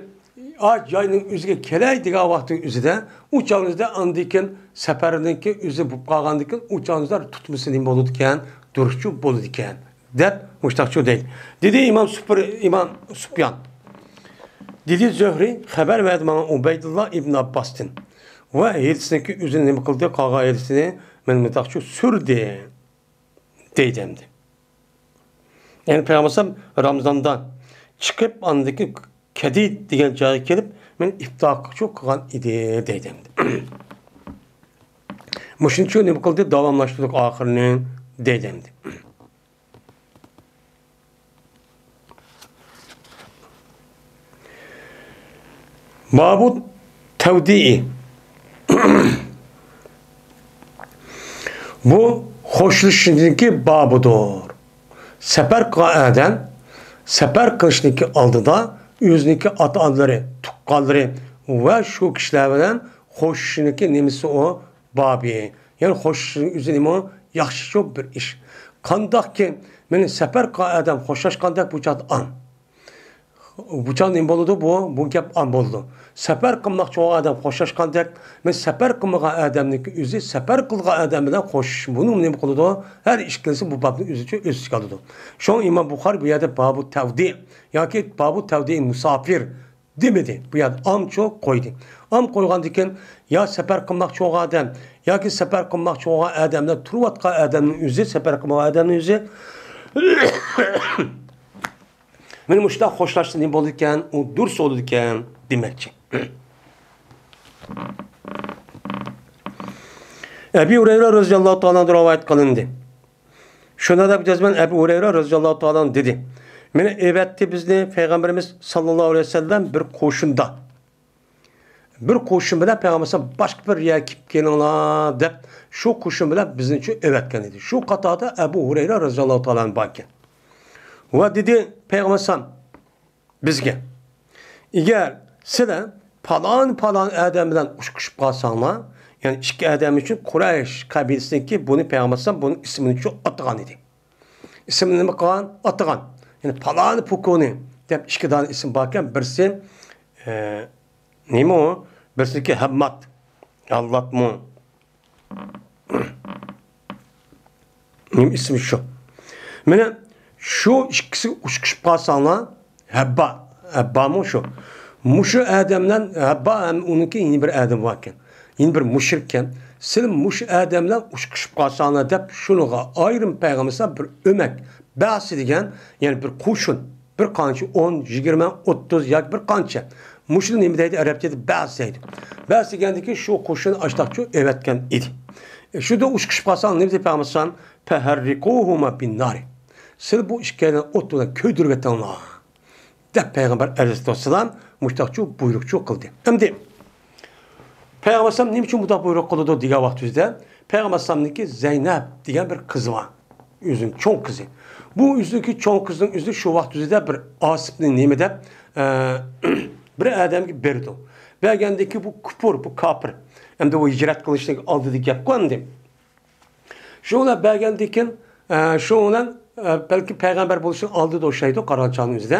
ئا جاينىڭ ئۆزىگە كېلەي دېگەن ۋاقىتنىڭ ئۆزىدە، ئۇ چاغنىڭ ئۆزىدە ئاندىن كېيىن سەپەرنىڭكى ئۆزى بولۇپ قالغاندىن كېيىن، ئۇ چاغنىڭ ئۆزىدە تۇتمىسا نېمە بولىدىكەن؟ دۇرۇسچۇ بولىدىكەن، دەپ مۇشتاقچۇ دەيدۇ. دېدى ئىمام سۇپر-، ئىمام سۇپيان. دېدى زۆھرى، خەۋەر بەردى ماڭا ئۇبەيدۇللا ئىبن ئابباستىن. ۋە ھېلىسىنىڭكى ئۆزىنى نېمە قىلدى؟ قالغان ھېلىسىنى مەن مۇنداقچۇ سۈردى. دەيدۇ ئەمدى. يەنى پەيغەمبەر ئەلەيھىسسالام رامزاندا چىقىپ، ئاندىن كېيىن كەدىد دېگەن جايغا كېلىپ، مېنى ئىپتارچۇ قىلغان ئىدى، دەيدۇ ئەمدى. مۇشۇنچۇ نېمە قىلدى؟ داۋاملاشتۇردۇق ئاخىرىنى، دەيدۇ ئەمدى. بابۇ تەۋدىئى. بۇ خوشلىشىشنىڭكى بابىدۇر. سەپەر قىلغان ئادەم سەپەر قىلىشنىڭكى ئالدىدا ئۆزىنىڭكى ئاتا-ئانىلىرى، تۇغقانلىرى ۋە شۇ كىشىلەر بىلەن خوشلىشىشنىڭكى نېمىسى ئۇ؟ بابى. يەنى خوشلىشىشنىڭ ئۆزى نېمە ئۇ؟ ياخشىچۇ بىر ئىش. قانداقكى مېنى سەپەر قىلغان ئادەم خوشلاشقاندەك بۇ چاغدا ئان. بۇ چاغدا نېمە بولىدۇ؟ بۇ، بۇ گەپ ئان بولىدۇ. سەپەر قىلماقچى بولغان ئادەم خوشلاشقاندەك، مەن سەپەر قىلمىغان ئادەمنىڭكى ئۆزى سەپەر قىلغان ئادەم بىلەن خوشلىشىش. بۇنىڭ نېمە قىلىدۇ؟ ھەر ئىككىلىسى بۇ بابنى ئۆز ئىچىگە ئۆز ئىچىگە ئالىدۇ. شۇڭا ئىمام بۇخارى بۇ يەردە بابۇ تەۋدى ياكى بابۇ تەۋدى مۇساپىر دېمىدى. بۇ يەردە ئامچۇ قويدى. ئام قويغاندىن كېيىن يا سەپەر قىلماقچى بولغان ئادەم ياكى سەپەر قىلماقچى بولغان ئادەملەر، تۇرۇۋاتقان ئادەمنىڭ ئۆزى، سەپەر قىلمىغان ئادەمنىڭ ئۆزى مانا مۇشۇنداق خوشلاشسا نېمە بولىدىكەن، ئۇ دۇرۇس بولىدىكەن دېمەكچى. ئەبى ھۇرەيرە رەزىياللاھۇ تائالا ئەنھۇ رىۋايەت قىلىندى. شۇنى دەپ جەزمەن ئەبۇ ھۇرەيرە رەزىياللاھۇ تائالا ئەنھۇ دېدى، مېنى ئەۋەتتى بىزنى پەيغەمبىرىمىز ساللاللاھۇ ئەلەيھى ۋەسەللەم بىر قوشۇندا. بىر قوشۇن بىلەن پەيغەمبەر ئەلەيھىسسالام باشقا بىر يەرگە كېلىپ كېلىڭلار دەپ، شۇ قوشۇن بىلەن بىزنى شۇ ئەۋەتكەن ئىدى. شۇ قاتاردا ئەبۇ ھۇرەيرە رەزىياللاھۇ تائالا ئەنھۇ بار ئىكەن. ۋە دېدى پەيغەمبەر ئەلەيھىسسالام بىزگە، ئەگەر سىلەر پالان-پالان ئادەم بىلەن ئۇچرىشىپ قالساڭلار، يەنى ئىككى ئادەم ئۈچۈن قۇرەيش قەبىلىسىنىڭكى بۇنى پەيغەمبەر ئەلەيھىسسالام بۇنى ئىسمىنى شۇ ئاتىغان ئىدى. ئىسمىنى نېمە قىلغان؟ ئاتىغان. يەنى پالانى پۇكۇنى دەپ ئىككى دانە ئىسىم باركەن، بىرسى، ئە، نېمە ئۇ؟ بىرسىنىڭكى ھەممات. ھاللاتمۇ؟ نېمە ئىسمى شۇ؟ مانا شۇ ئىككىسى ئۇچرىشىپ قالساڭلار، ھەببا، ھەببامۇ شۇ؟ مۇشۇ ئادەمدىن ھەببا ھەم ئۇنىڭكى يەنە بىر ئادەم باركەن. يەنە بىر مۇشرىككەن. سىلەر مۇشۇ ئادەملەر ئۇچرىشىپ قالساڭلار دەپ شۇنىڭغا ئايرىم پەيغەمبەر بىر ئۆمەك، بەسى دېگەن، يەنى بىر قوشۇن، بىر قانچە ئون، يىگىرمە، ئوتتۇز ياكى بىر قانچە. مۇشۇنى نېمە دەيدۇ؟ ئەرەبچىدە بەس دەيدۇ. بەس دېگەندىكى شۇ قوشۇن ئاشتاقچۇ ئەۋەتكەن ئىدى. ئە، شۇدا ئۇچرىشىپ قالساڭ نېمە دەيدۇ پەيغەمبەر؟ فەھەررىقۇھۇما بىننارى. سىلەر بۇ ئىككىيلەننى ئوت بىلەن كۆيدۈرۈۋېتىڭلار. دەپ پەيغەمبەر ئەلەيھىسسالام مۇشتاقچۇ بۇيرۇقچۇ قىلدى. ئەمدى پەيغەمبەر ئەلەيھىسسالام نېمە ئۈچۈن بۇنداق بۇيرۇق قىلىدۇ دېگەن ۋاقتىمىزدا، پەيغەمبەر ئەلەيھىسسالامنىڭكى زەينەپ دېگەن بىر قىزى بار. ئۆزىنىڭ چوڭ قىزى. بۇ ئۆزىنىڭكى چوڭ قىزىنىڭ ئۆزى شۇ ۋاقتىمىزدا بىر ئاسىپنى نېمە دەپ، ئە، بىر ئادەمگە بېرىدۇ. بەرگەندىكى بۇ كۇپۇر، بۇ كاپىر. ئەمدى ئۇ ھىجرەت قىلىشنىڭ ئالدىدا گەپ قىلغان ئەمدى. شۇنىڭ بىلەن بەرگەندىكىن، ئە، شۇنىڭ بىلەن، ئە، بەلكى پەيغەمبەر بولۇشنىڭ ئالدىدا ئوخشايدۇ، قارىغان چاغنىڭ ئۆزىدە.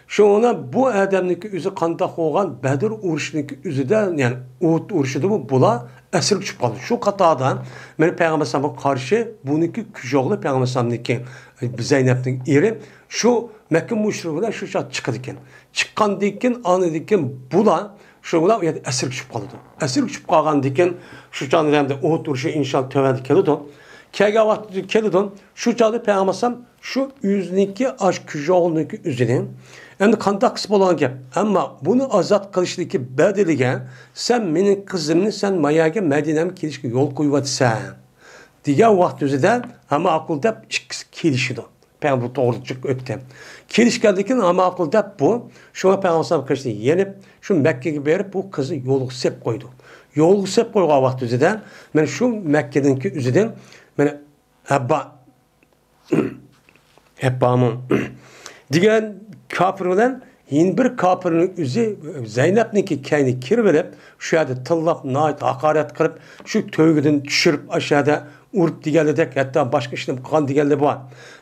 شۇنىڭ بىلەن بۇ ئادەمنىڭكى ئۆزى قانداق بولغان، بەدر ئۇرۇشىنىڭكى ئۆزىدە، يەنى ئۇھۇد ئۇرۇشىدىمۇ بۇلار ئەسىرگە چۈشۈپ قالدى. شۇ قاتاردا مانا پەيغەمبەر ئەلەيھىسسالامغا قارشى بۇنىڭكى كۈچوغلى پەيغەمبەر ئەلەيھىسسالامنىڭكى، ئە، زەينەپنىڭ ئېرى شۇ مەككە مۇشرىكى بىلەن شۇ چاغ چىقىدىكەن. چىققاندىن كېيىن، ئاندىن كېيىن بۇلار شۇ بىلەن ئۇ يەردە ئەسىرگە چۈشۈپ قالىدۇ. ئەسىرگە چۈشۈپ قالغاندىن كېيىن، شۇ چاغدا ئەمدى ئۇھۇد ئۇرۇشى ئىنشاللا تۆۋەندە كېلىدۇ. كەلگەن ۋاقتىدا كېلىدۇ. شۇ چاغدا پەيغەمبەر ئەلەيھىسسالام شۇ ئۆزىنىڭكى ئاش كۈچوغلىنىڭكى ئۆزىنى ئەمدى قانداق قىلسا بولغان گەپ. ئەمما بۇنى ئازاد قىلىشتىكى بەدىلىگە سەن مېنىڭ قىزىمنى سەن ماياگە مەدىنەمگە كېلىشكە يول قويۇۋاتىسەن دېگەن ۋاقتىمىزدا ھە ماقۇل دەپ ئىككىسى كېلىشىدۇ. پەيغەمبەر بۇ توغرىلىق جىق ئۆتتى. كېلىشكەندىن كېيىن ھە ماقۇل دەپ بۇ، شۇڭا پەيغەمبەر ئەلەيھىسسالام قېشىدىن يېنىپ، شۇ مەككىگە بېرىپ بۇ قىزنى يولغا سېلىپ قويىدۇ. يولغا سېلىپ قويغان ۋاقتى ئۆزىدە، مانا شۇ مەككىدىنكى ئۆزىدىن، مانا ھەببا، ھەببامۇ دېگەن كاپىر بىلەن يەنە بىر كاپىرنىڭ ئۆزى زەينەپنىڭكى كەينىگە كىرىۋېلىپ، شۇ يەردە تىللاپ، ناھايىتى ھاقارەت قىلىپ، شۇ تۆگىدىن چۈشۈرۈپ، ئاشۇ يەردە ئۇرۇپ دېگەنلىدەك، ھەتتا باشقا ئىشنى قىلغان دېگەنلەر بار.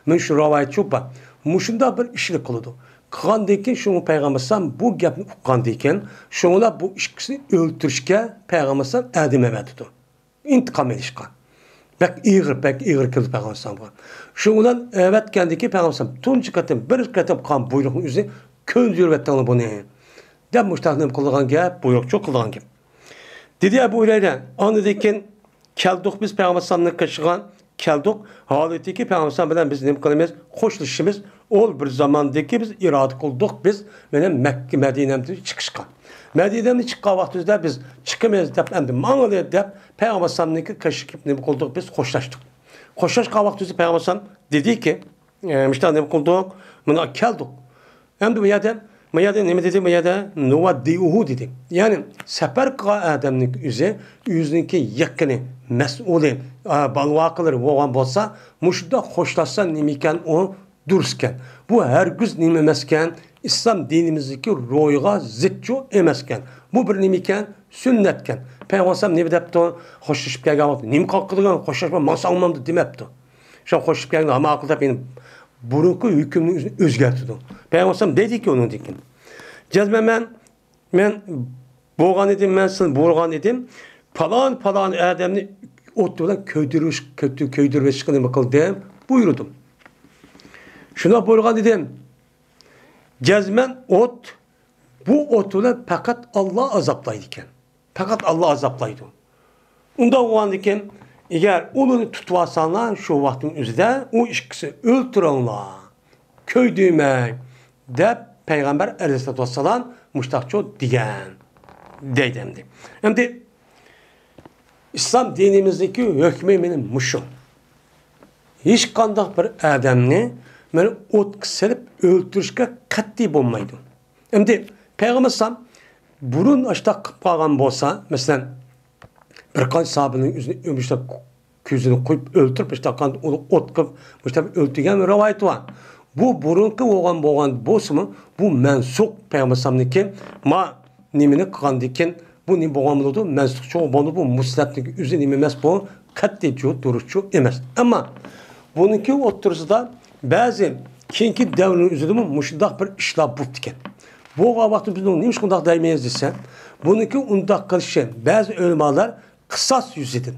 مانا شۇ رىۋايەت شۇ بار. مۇشۇنداق بىر ئىشنى قىلىدۇ. قىلغاندىن كېيىن شۇڭا پەيغەمبەر ئەلەيھىسسالام بۇ گەپنى ئۇققاندىن كېيىن، شۇڭا بۇ ئىككىسىنى ئۆلتۈرۈشكە پەيغەمبەر ئەلەيھىسسالام ئادەم ئەۋەتىدۇ. ئىنتىقام ئېلىشقا. بەك ئېغىر، بەك ئېغىر كېلىدۇ پەيغەمبەر ئەلەيھىسسالامغا. شۇ بىلەن ئەۋەتكەندىن كېيىن پەيغەمبەر ئەلەيھىسسالام تۇنجى قېتىم، بىرىنچى قېتىم قىلغان بۇيرۇقنىڭ ئۆزىنى كۆندۈرۈۋەتتىڭلار بۇنى. دەپ مۇشۇنداق نېمە قىلىدىغان گەپ، بۇيرۇقچۇ قىلىدىغان گەپ. دېدى ئەبۇ ھۇرەيرە، ئاندىن كېيىن كەلدۇق بىز پەيغەمبەر ئەلەيھىسسالامنىڭ قېشىغا، كەلدۇق. ھالىتىكى پەيغەمبەر ئەلەيھىسسالام بىلەن بىز نېمە قىلىمىز؟ خوشلىشىمىز. ئۇ بىر زاماندىكى بىز ئىرادە قىلدۇق، بىز مانا مەككە، مەدىنەمدىن چىقىشقا. مەدىنەمدىن چىققان ۋاقتىمىزدا بىز چىقىمىز دەپ، ئەمدى ماڭىلى دەپ پەيغەمبەر ئەلەيھىسسالامنىڭكى قېشىغا كېلىپ نېمە قىلدۇق؟ بىز خوشلاشتۇق. خوشلاشقان ۋاقتىمىزدا پەيغەمبەر ئەلەيھىسسالام دېدىكى، ئە، مۇشۇنداق نېمە قىلدۇق؟ مانا كەلدۇق. ئەمدى بۇ يەردە، بۇ يەردە نېمە دېدى؟ بۇ يەردە نۇۋەددىئۇھۇ دېدى. يەنى سەپەر قىلغان ئادەمنىڭ ئۆزى، ئۆزىنىڭكى يېقىنى، مەسئۇلى، ئا، بالىۋاقىلىرى بولغان بولسا، مۇشۇنداق خوشلاشسا نېمىكەن ئۇ دۇرۇسكەن. بۇ ھەرگىز نېمە ئەمەسكەن، ئىسلام دىنىمىزدىكى روھىغا زىتچۇ ئەمەسكەن. بۇ بىر نېمىكەن؟ سۈننەتكەن. پەيغەمبەر ئەلەيھىسسالام نېمە دەپتۇ؟ خوشلىشىپ كەلگەن ۋاقىتتا، نېمە قىلىدىغان، خوشلاشماي ماڭساڭ بولمامدۇ دېمەپتۇ. شۇ خوشلىشىپ كەلگەن ھامان ئاقىل دەپ يەنە بۇرۇنقى ھۆكۈمنى ئۆزىنى ئۆزگەرتىدۇ. پەيغەمبەر ئەلەيھىسسالام دەيدىكى ئۇنىڭدىن كېيىن، جەزمەن مەن، مەن بولغان ئىدىم، مەن سىلەرنى بۇيرۇغان ئىدىم، پالان، پالان ئادەمنى ئوت بىلەن كۆيدۈرۈش، كۆيدۈرۈۋېتىشقا نېمە قىلدىم؟ بۇيرۇدۇم. شۇنداق بۇيرۇغان ئىدىم. جەزمەن ئوت بۇ ئوت بىلەن پەقەت ئاللا ئازابلايدىكەن. پەقەت ئاللا ئازابلايدۇ. ئۇنداق بولغاندىكىن، ئەگەر ئۇلارنى تۇتۇۋالساڭلار، شۇ ۋاقىتنىڭ ئۆزىدە ئۇ ئىككىسىنى ئۆلتۈرۈڭلار، كۆيدۈرمەڭ، دەپ پەيغەمبەر ئەلەيھىسسالاتۇ ۋەسسالام مۇشتاقچۇ دېگەن، دەيدۇ ئەمدى. ئەمدى ئىسلام دىنىمىزدىكى ھۆكمى مېنىڭ مۇشۇ. ھېچقانداق بىر ئادەمنى مانا ئوتقا سېلىپ ئۆلتۈرۈشكە قەتئىي بولمايدۇ. ئەمدى پەيغەمبەر ئەلەيھىسسالام بۇرۇن ئاشتاق قىلىپ قالغان بولسا، مەسىلەن، بىر قانچە ساھابىنىڭ ئۆزىنى، مۇشتاق كۆزىنى قويۇپ ئۆلتۈرۈپ، مۇشتاق ئۇنى ئوت قىلىپ، مۇشتاق ئۆلتۈرگەن رىۋايىتى بار. بۇ بۇرۇنقى بولغان، بولغان بولسىمۇ، بۇ مەنسۇخ پەيغەمبەر ئەلەيھىسسالامنىڭكى ما نېمىنى قىلغاندىكىن، بۇ نېمە بولغان بولىدۇ؟ مەنسۇخ چوغ بولىدۇ، بۇ مۇسلىمەتنىڭ ئۆزى نېمە ئەمەس، بۇ قەتئىي چوغ، دۇرۇسچۇ ئەمەس. ئەمما بۇنىڭكى ئوتتۇرىسىدا بەزى كېيىنكى دەۋرنىڭ ئۆزىدىمۇ مۇشۇنداق بىر ئىشلار بوپتىكەن. بولغان ۋاقىتتا بىز بۇنى نېمىشقا ئۇنداق دەيمىز دېسە، بۇنىڭكى ئۇنداق قىلىشى بەزى ئۆلىمالار قىساس يۈزىدىن.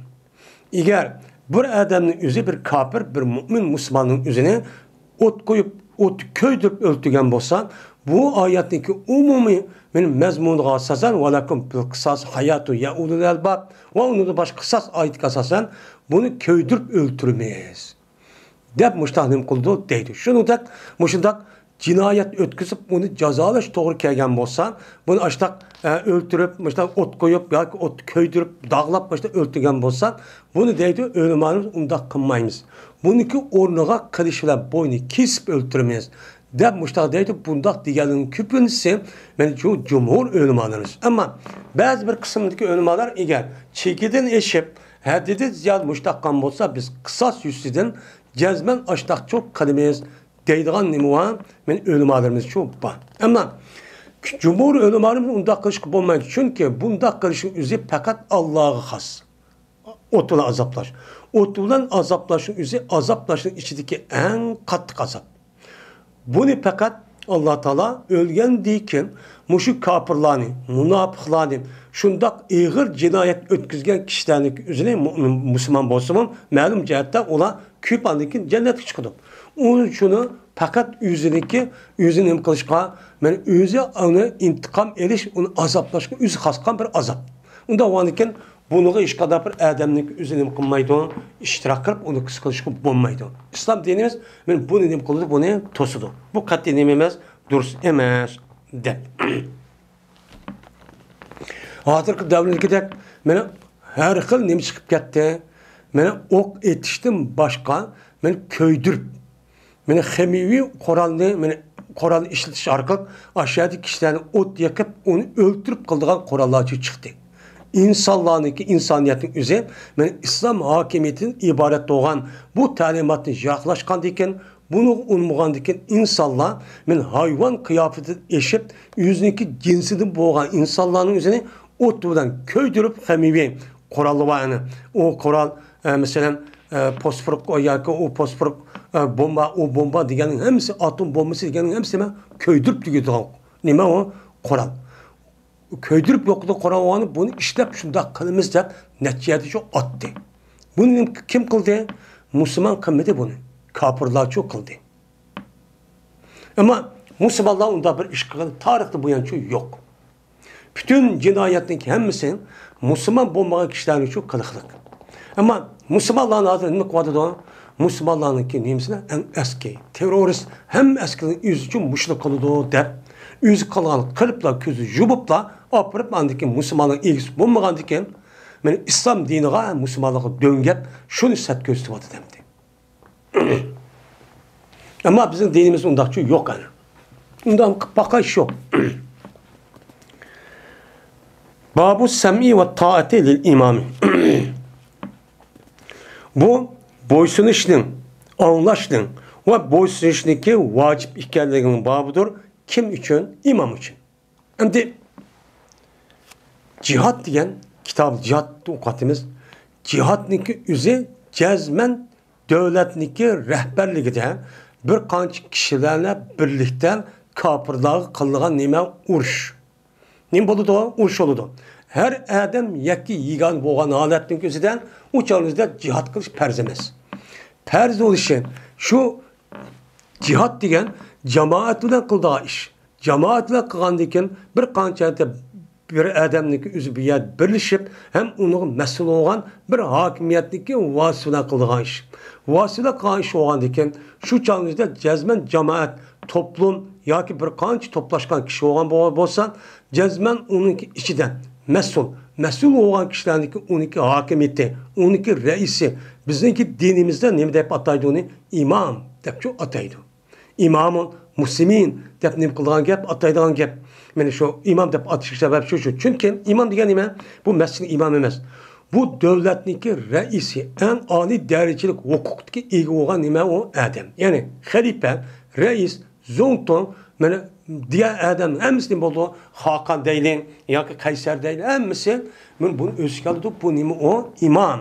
ئەگەر بىر ئادەمنىڭ ئۆزى، بىر كاپىر، بىر مۇئمىن مۇسۇلماننىڭ ئۆزىنى ئوت قويۇپ، ئوتتا كۆيدۈرۈپ ئۆلتۈرگەن بولسا، بۇ ئايەتنىڭكى ئومۇمىي مەزمۇنىغا ئاساسەن، ۋەلەكۇم فىل قىساس ھاياتۇن يا ئۇلۇل ئەلباب ۋە ئۇنىڭدىن باشقا قىساس ئايىتىگە ئاساسەن، بۇنى كۆيدۈرۈپ ئۆلتۈرىمىز دەپ مۇشتاق نېمە قىلىدۇ دەيدۇ. شۇنىڭدەك، مۇشۇنداق جىنايەت ئۆتكۈزۈپ، ئۇنى جازالاش توغرا كەلگەن بولسا، بۇنى ئاشتاق، ئە، ئۆلتۈرۈپ، مۇشتاق ئوت قويۇپ ياكى ئوتتا كۆيدۈرۈپ، داغلاپ، مۇشتاق ئۆلتۈرگەن بولسا، بۇنى دەيدۇ، ئۆلىمالىرىمىز ئۇنداق قىلمايمىز. بۇنىڭكى ئورنىغا قىلىچ بىلەن بوينى كېسىپ ئۆلتۈرىمىز، دەپ مۇشتاق دەيدۇ. بۇنداق دېگەنلەرنىڭ كۆپىنچىسى، مەنچۇ، جۇمھۇر ئۆلىمالىرىمىز. ئەمما بەزى بىر قىسىمدىكى ئۆلىمالار ئەگەر چېكىدىن ئېشىپ، ھەددىدىن زىيادە مۇشتاق قىلغان بولسا، بىز قىساس يۈزىسىدىن جەزمەن ئاشتاقچۇ قىلىمىز دەيدىغان نېمە بار؟ مەن ئۆلىمالىرىمىزچۇ بار. ئەمما جۇمھۇر ئۆلىمالىرىمىز ئۇنداق قىلىشقا بولمايدۇ. چۈنكى بۇنداق قىلىشنىڭ ئۆزى پەقەت ئاللاغا خاس. ئوت بىلەن ئازابلاش. ئوت بىلەن ئازابلاشنىڭ ئۆزى ئازابلاشنىڭ ئىچىدىكى ئەڭ قاتتىق ئازاب. بۇنى پەقەت ئاللا تائالا ئۆلگەندىن كېيىن مۇشۇ كاپىرلارنى، مۇناپىقلارنى، شۇنداق ئېغىر جىنايەت ئۆتكۈزگەن كىشىلەرنىڭ ئۆزىنى، مۇئمىن، مۇسۇلمان بولسىمۇ، مەلۇم جەھەتتە ئۇلار كۆپ ئاندىن كېيىن جەننەتكە چىقىدۇ. ئۇ شۇنى پەقەت ئۆزىنىڭكى، ئۆزىنى نېمە قىلىشقا، مەن ئۆزى ئۇنى ئىنتىقام ئېلىش، ئۇنى ئازابلاشقا ئۆزى خاس قىلغان بىر ئازاب. ئۇنداق بولغاندىكىن بۇنىڭغا ھېچقانداق بىر ئادەمنىڭ ئۆزى نېمە قىلمايدۇ، ئىشتىراك قىلىپ ئۇنى قىس قىلىشقا بولمايدۇ. ئىسلام دىنىمىز مەن بۇنى نېمە قىلىدۇ، بۇنى توسىدۇ. بۇ قەتئىي نېمە ئەمەس، دۇرۇس ئەمەس دەپ. ھازىرقى دەۋردىكىدەك مانا ھەر خىل نېمە چىقىپ كەتتى. مانا ئوق ئېتىشتىن باشقا، مانا كۆيدۈرۈپ، مانا خىمىيىۋى قورالنى، مانا قورالنى ئىشلىتىش ئارقىلىق ئاشۇ يەردىكى كىشىلەرنى ئوت يېقىپ، ئۇنى ئۆلتۈرۈپ قىلىدىغان قوراللارچۇ چىقتى. ئىنسانلارنىڭكى، ئىنسانىيەتنىڭ ئۆزى مانا ئىسلام ھاكىمىيىتىدىن ئىبارەت بولغان بۇ تەلىماتتىن يىراقلاشقاندىكىن، بۇنى ئۇنىمىغاندىكىن ئىنسانلار مانا ھايۋان قىياپىتىدىن ئېشىپ، ئۆزىنىڭكى جىنسىدىن بولغان ئىنسانلارنىڭ ئۆزىنى ئوت بىلەن كۆيدۈرۈپ، خىمىيىۋى قوراللىرى بار. يەنى ئۇ قورال، ئە، مەسىلەن، ئە، فوسفور ياكى ئۇ فوسفور، ئە، بومبا، ئۇ بومبا دېگەننىڭ ھەممىسى، ئاتوم بومبىسى دېگەننىڭ ھەممىسى نېمە؟ كۆيدۈرۈپ تۈگىتىدىغان نېمە ئۇ؟ قورال. كۆيدۈرۈپ يوقىتىدىغان قورال بولغاندا بۇنى ئىشلەپ شۇنداق قىلىمىز دەپ نەچچە يەردە شۇ ئاتتى. بۇنى كىم قىلدى؟ مۇسۇلمان قىلمىدى بۇنى. كاپىرلارچۇ قىلدى. ئەمما مۇسۇلمانلار ئۇنداق بىر ئىش قىلغان تارىختا بۇيانچۇ يوق. پۈتۈن جىنايەتنىڭ ھەممىسى مۇسۇلمان بولمىغان كىشىلەرنىڭ شۇ قىلىقلىق. ئەمما مۇسۇلمانلارنى ھازىر نېمە قىلىۋاتىدۇ؟ مۇسۇلمانلارنىڭكى نېمىسىنى ئەڭ ئەسكى تېررورىست، ھەممە ئەسكىلەرنى ئۆزى ئۈچۈن مۇشۇنى قىلىدۇ دەپ، ئۆزى قىلغان قىلىپلا كۆزى يۇمۇپلا ئاپىرىپ، ئاندىن كېيىن مۇسۇلمانلار ئىگىسى بولمىغاندىن كېيىن، مانا ئىسلام دىنىغا، مۇسۇلمانلارغا دۆڭگەپ، شۇنى سەت كۆرسىتىۋاتىدۇ ئەمدى. ئەمما بىزنىڭ دىنىمىزدا ئۇنداقچە يوق ئەنە. ئۇنداق قىلىپ باققان ئىش يوق. بابۇ سەمئى ۋە تائەتى لىل ئىمامى. بۇ بويسۇنۇشنىڭ، ئاڭلاشنىڭ ۋە بويسۇنۇشنىڭكى ۋاجىپ ئىكەنلىكىنىڭ بابىدۇر. كىم ئۈچۈن؟ ئىمام ئۈچۈن. ئەمدى جىھاد دېگەن كىتاب، جىھادنى ئوقۇۋاتىمىز. جىھادنىڭكى ئۆزى جەزمەن دۆلەتنىڭكى رەھبەرلىكىدە بىر قانچە كىشىلەر بىلەن بىرلىكتە كاپىرلارغا قىلىدىغان نېمە؟ ئۇرۇش. نېمە بولىدۇ؟ ئۇرۇش بولىدۇ. ھەر ئادەم يەككە يېگانە بولغان ھالەتنىڭ ئۆزىدە ئۇ چاغنىڭ ئۆزىدە جىھاد قىلىش پەرز ئەمەس. پەرز بولۇشى شۇ، جىھاد دېگەن جامائەت بىلەن قىلىدىغان ئىش. جامائەت بىلەن قىلغاندىن كېيىن بىر قانچە بىر ئادەمنىڭكى ئۆزى بۇ يەردە بىرلىشىپ، ھەم ئۇنىڭغا مەسئۇل بولغان بىر ھاكىمىيەتنىڭكى ۋاسىتە بىلەن قىلىدىغان ئىش. ۋاسىتە بىلەن قىلغان ئىش بولغاندىن كېيىن، شۇ چاغنىڭ ئىچىدە جەزمەن جامائەت، توپلۇم ياكى بىر قانچە توپلاشقان كىشى بولغان بول-، بولسا، جەزمەن ئۇنىڭكى ئىچىدە مەسئۇل، مەسئۇل بولغان كىشىلەرنىڭكى ئۇنىڭكى ھاكىمىيىتى، ئۇنىڭكى رەئىسى، بىزنىڭكى دىنىمىزدە نېمە دەپ ئاتايدۇ ئۇنى؟ ئىمام دەپچۇ ئاتايدۇ. ئىمامۇل مۇسلىمىن دەپ نېمە قىلىدىغان گەپ، ئاتايدىغان گەپ. مانا شۇ ئىمام دەپ ئاتىشى سەۋەب شۇ، شۇ. چۈنكى ئىمام دېگەن نېمە؟ بۇ مەسچىتنىڭ ئىمامى ئەمەس. بۇ دۆلەتنىڭكى رەئىسى، ئەڭ ئالىي دەرىجىلىك ھوقۇقتىكى ئىگە بولغان نېمە ئۇ ئادەم. يەنى خەلىپە، رەئىس، زۇڭتۇڭ، مانا دېگەن ئادەم ھەممىسى نېمە بولىدۇ؟ خاقان دەيلى ياكى قەيسەر دەيلى، ھەممىسى مانا بۇنى ئۆز ئىچىگە ئالىدۇ. بۇ نېمە ئۇ؟ ئىمام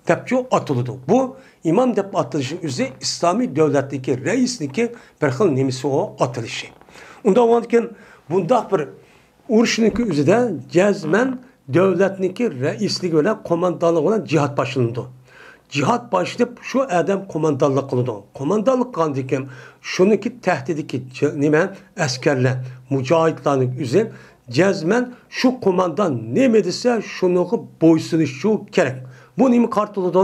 دەپچۇ ئاتىلىدۇ. بۇ ئىمام دەپ ئاتىلىشنىڭ ئۆزى ئىسلامىي دۆلەتنىڭكى رەئىسنىڭكى بىر خىل نېمىسى ئۇ ئاتىلىشى. ئۇنداق بولغاندىكىن بۇنداق بىر ئۇرۇشنىڭكى ئۆزىدە جەزمەن دۆلەتنىڭكى رەئىسلىكى بىلەن قوماندانلىقى بىلەن جىھاد باشلىنىدۇ. جىھاد باشلىنىپ شۇ ئادەم قوماندانلىق قىلىدۇ. قوماندانلىق قىلغاندىن كېيىن شۇنىڭكى تەھتىدىكى ج-، نېمە ئەسكەرلەر، مۇجاھىدلارنىڭ ئۆزى جەزمەن شۇ قوماندان نېمە دېسە، شۇنىڭغا بويسۇنۇشى كېرەك. بۇ نېمە قارىتىلىدۇ؟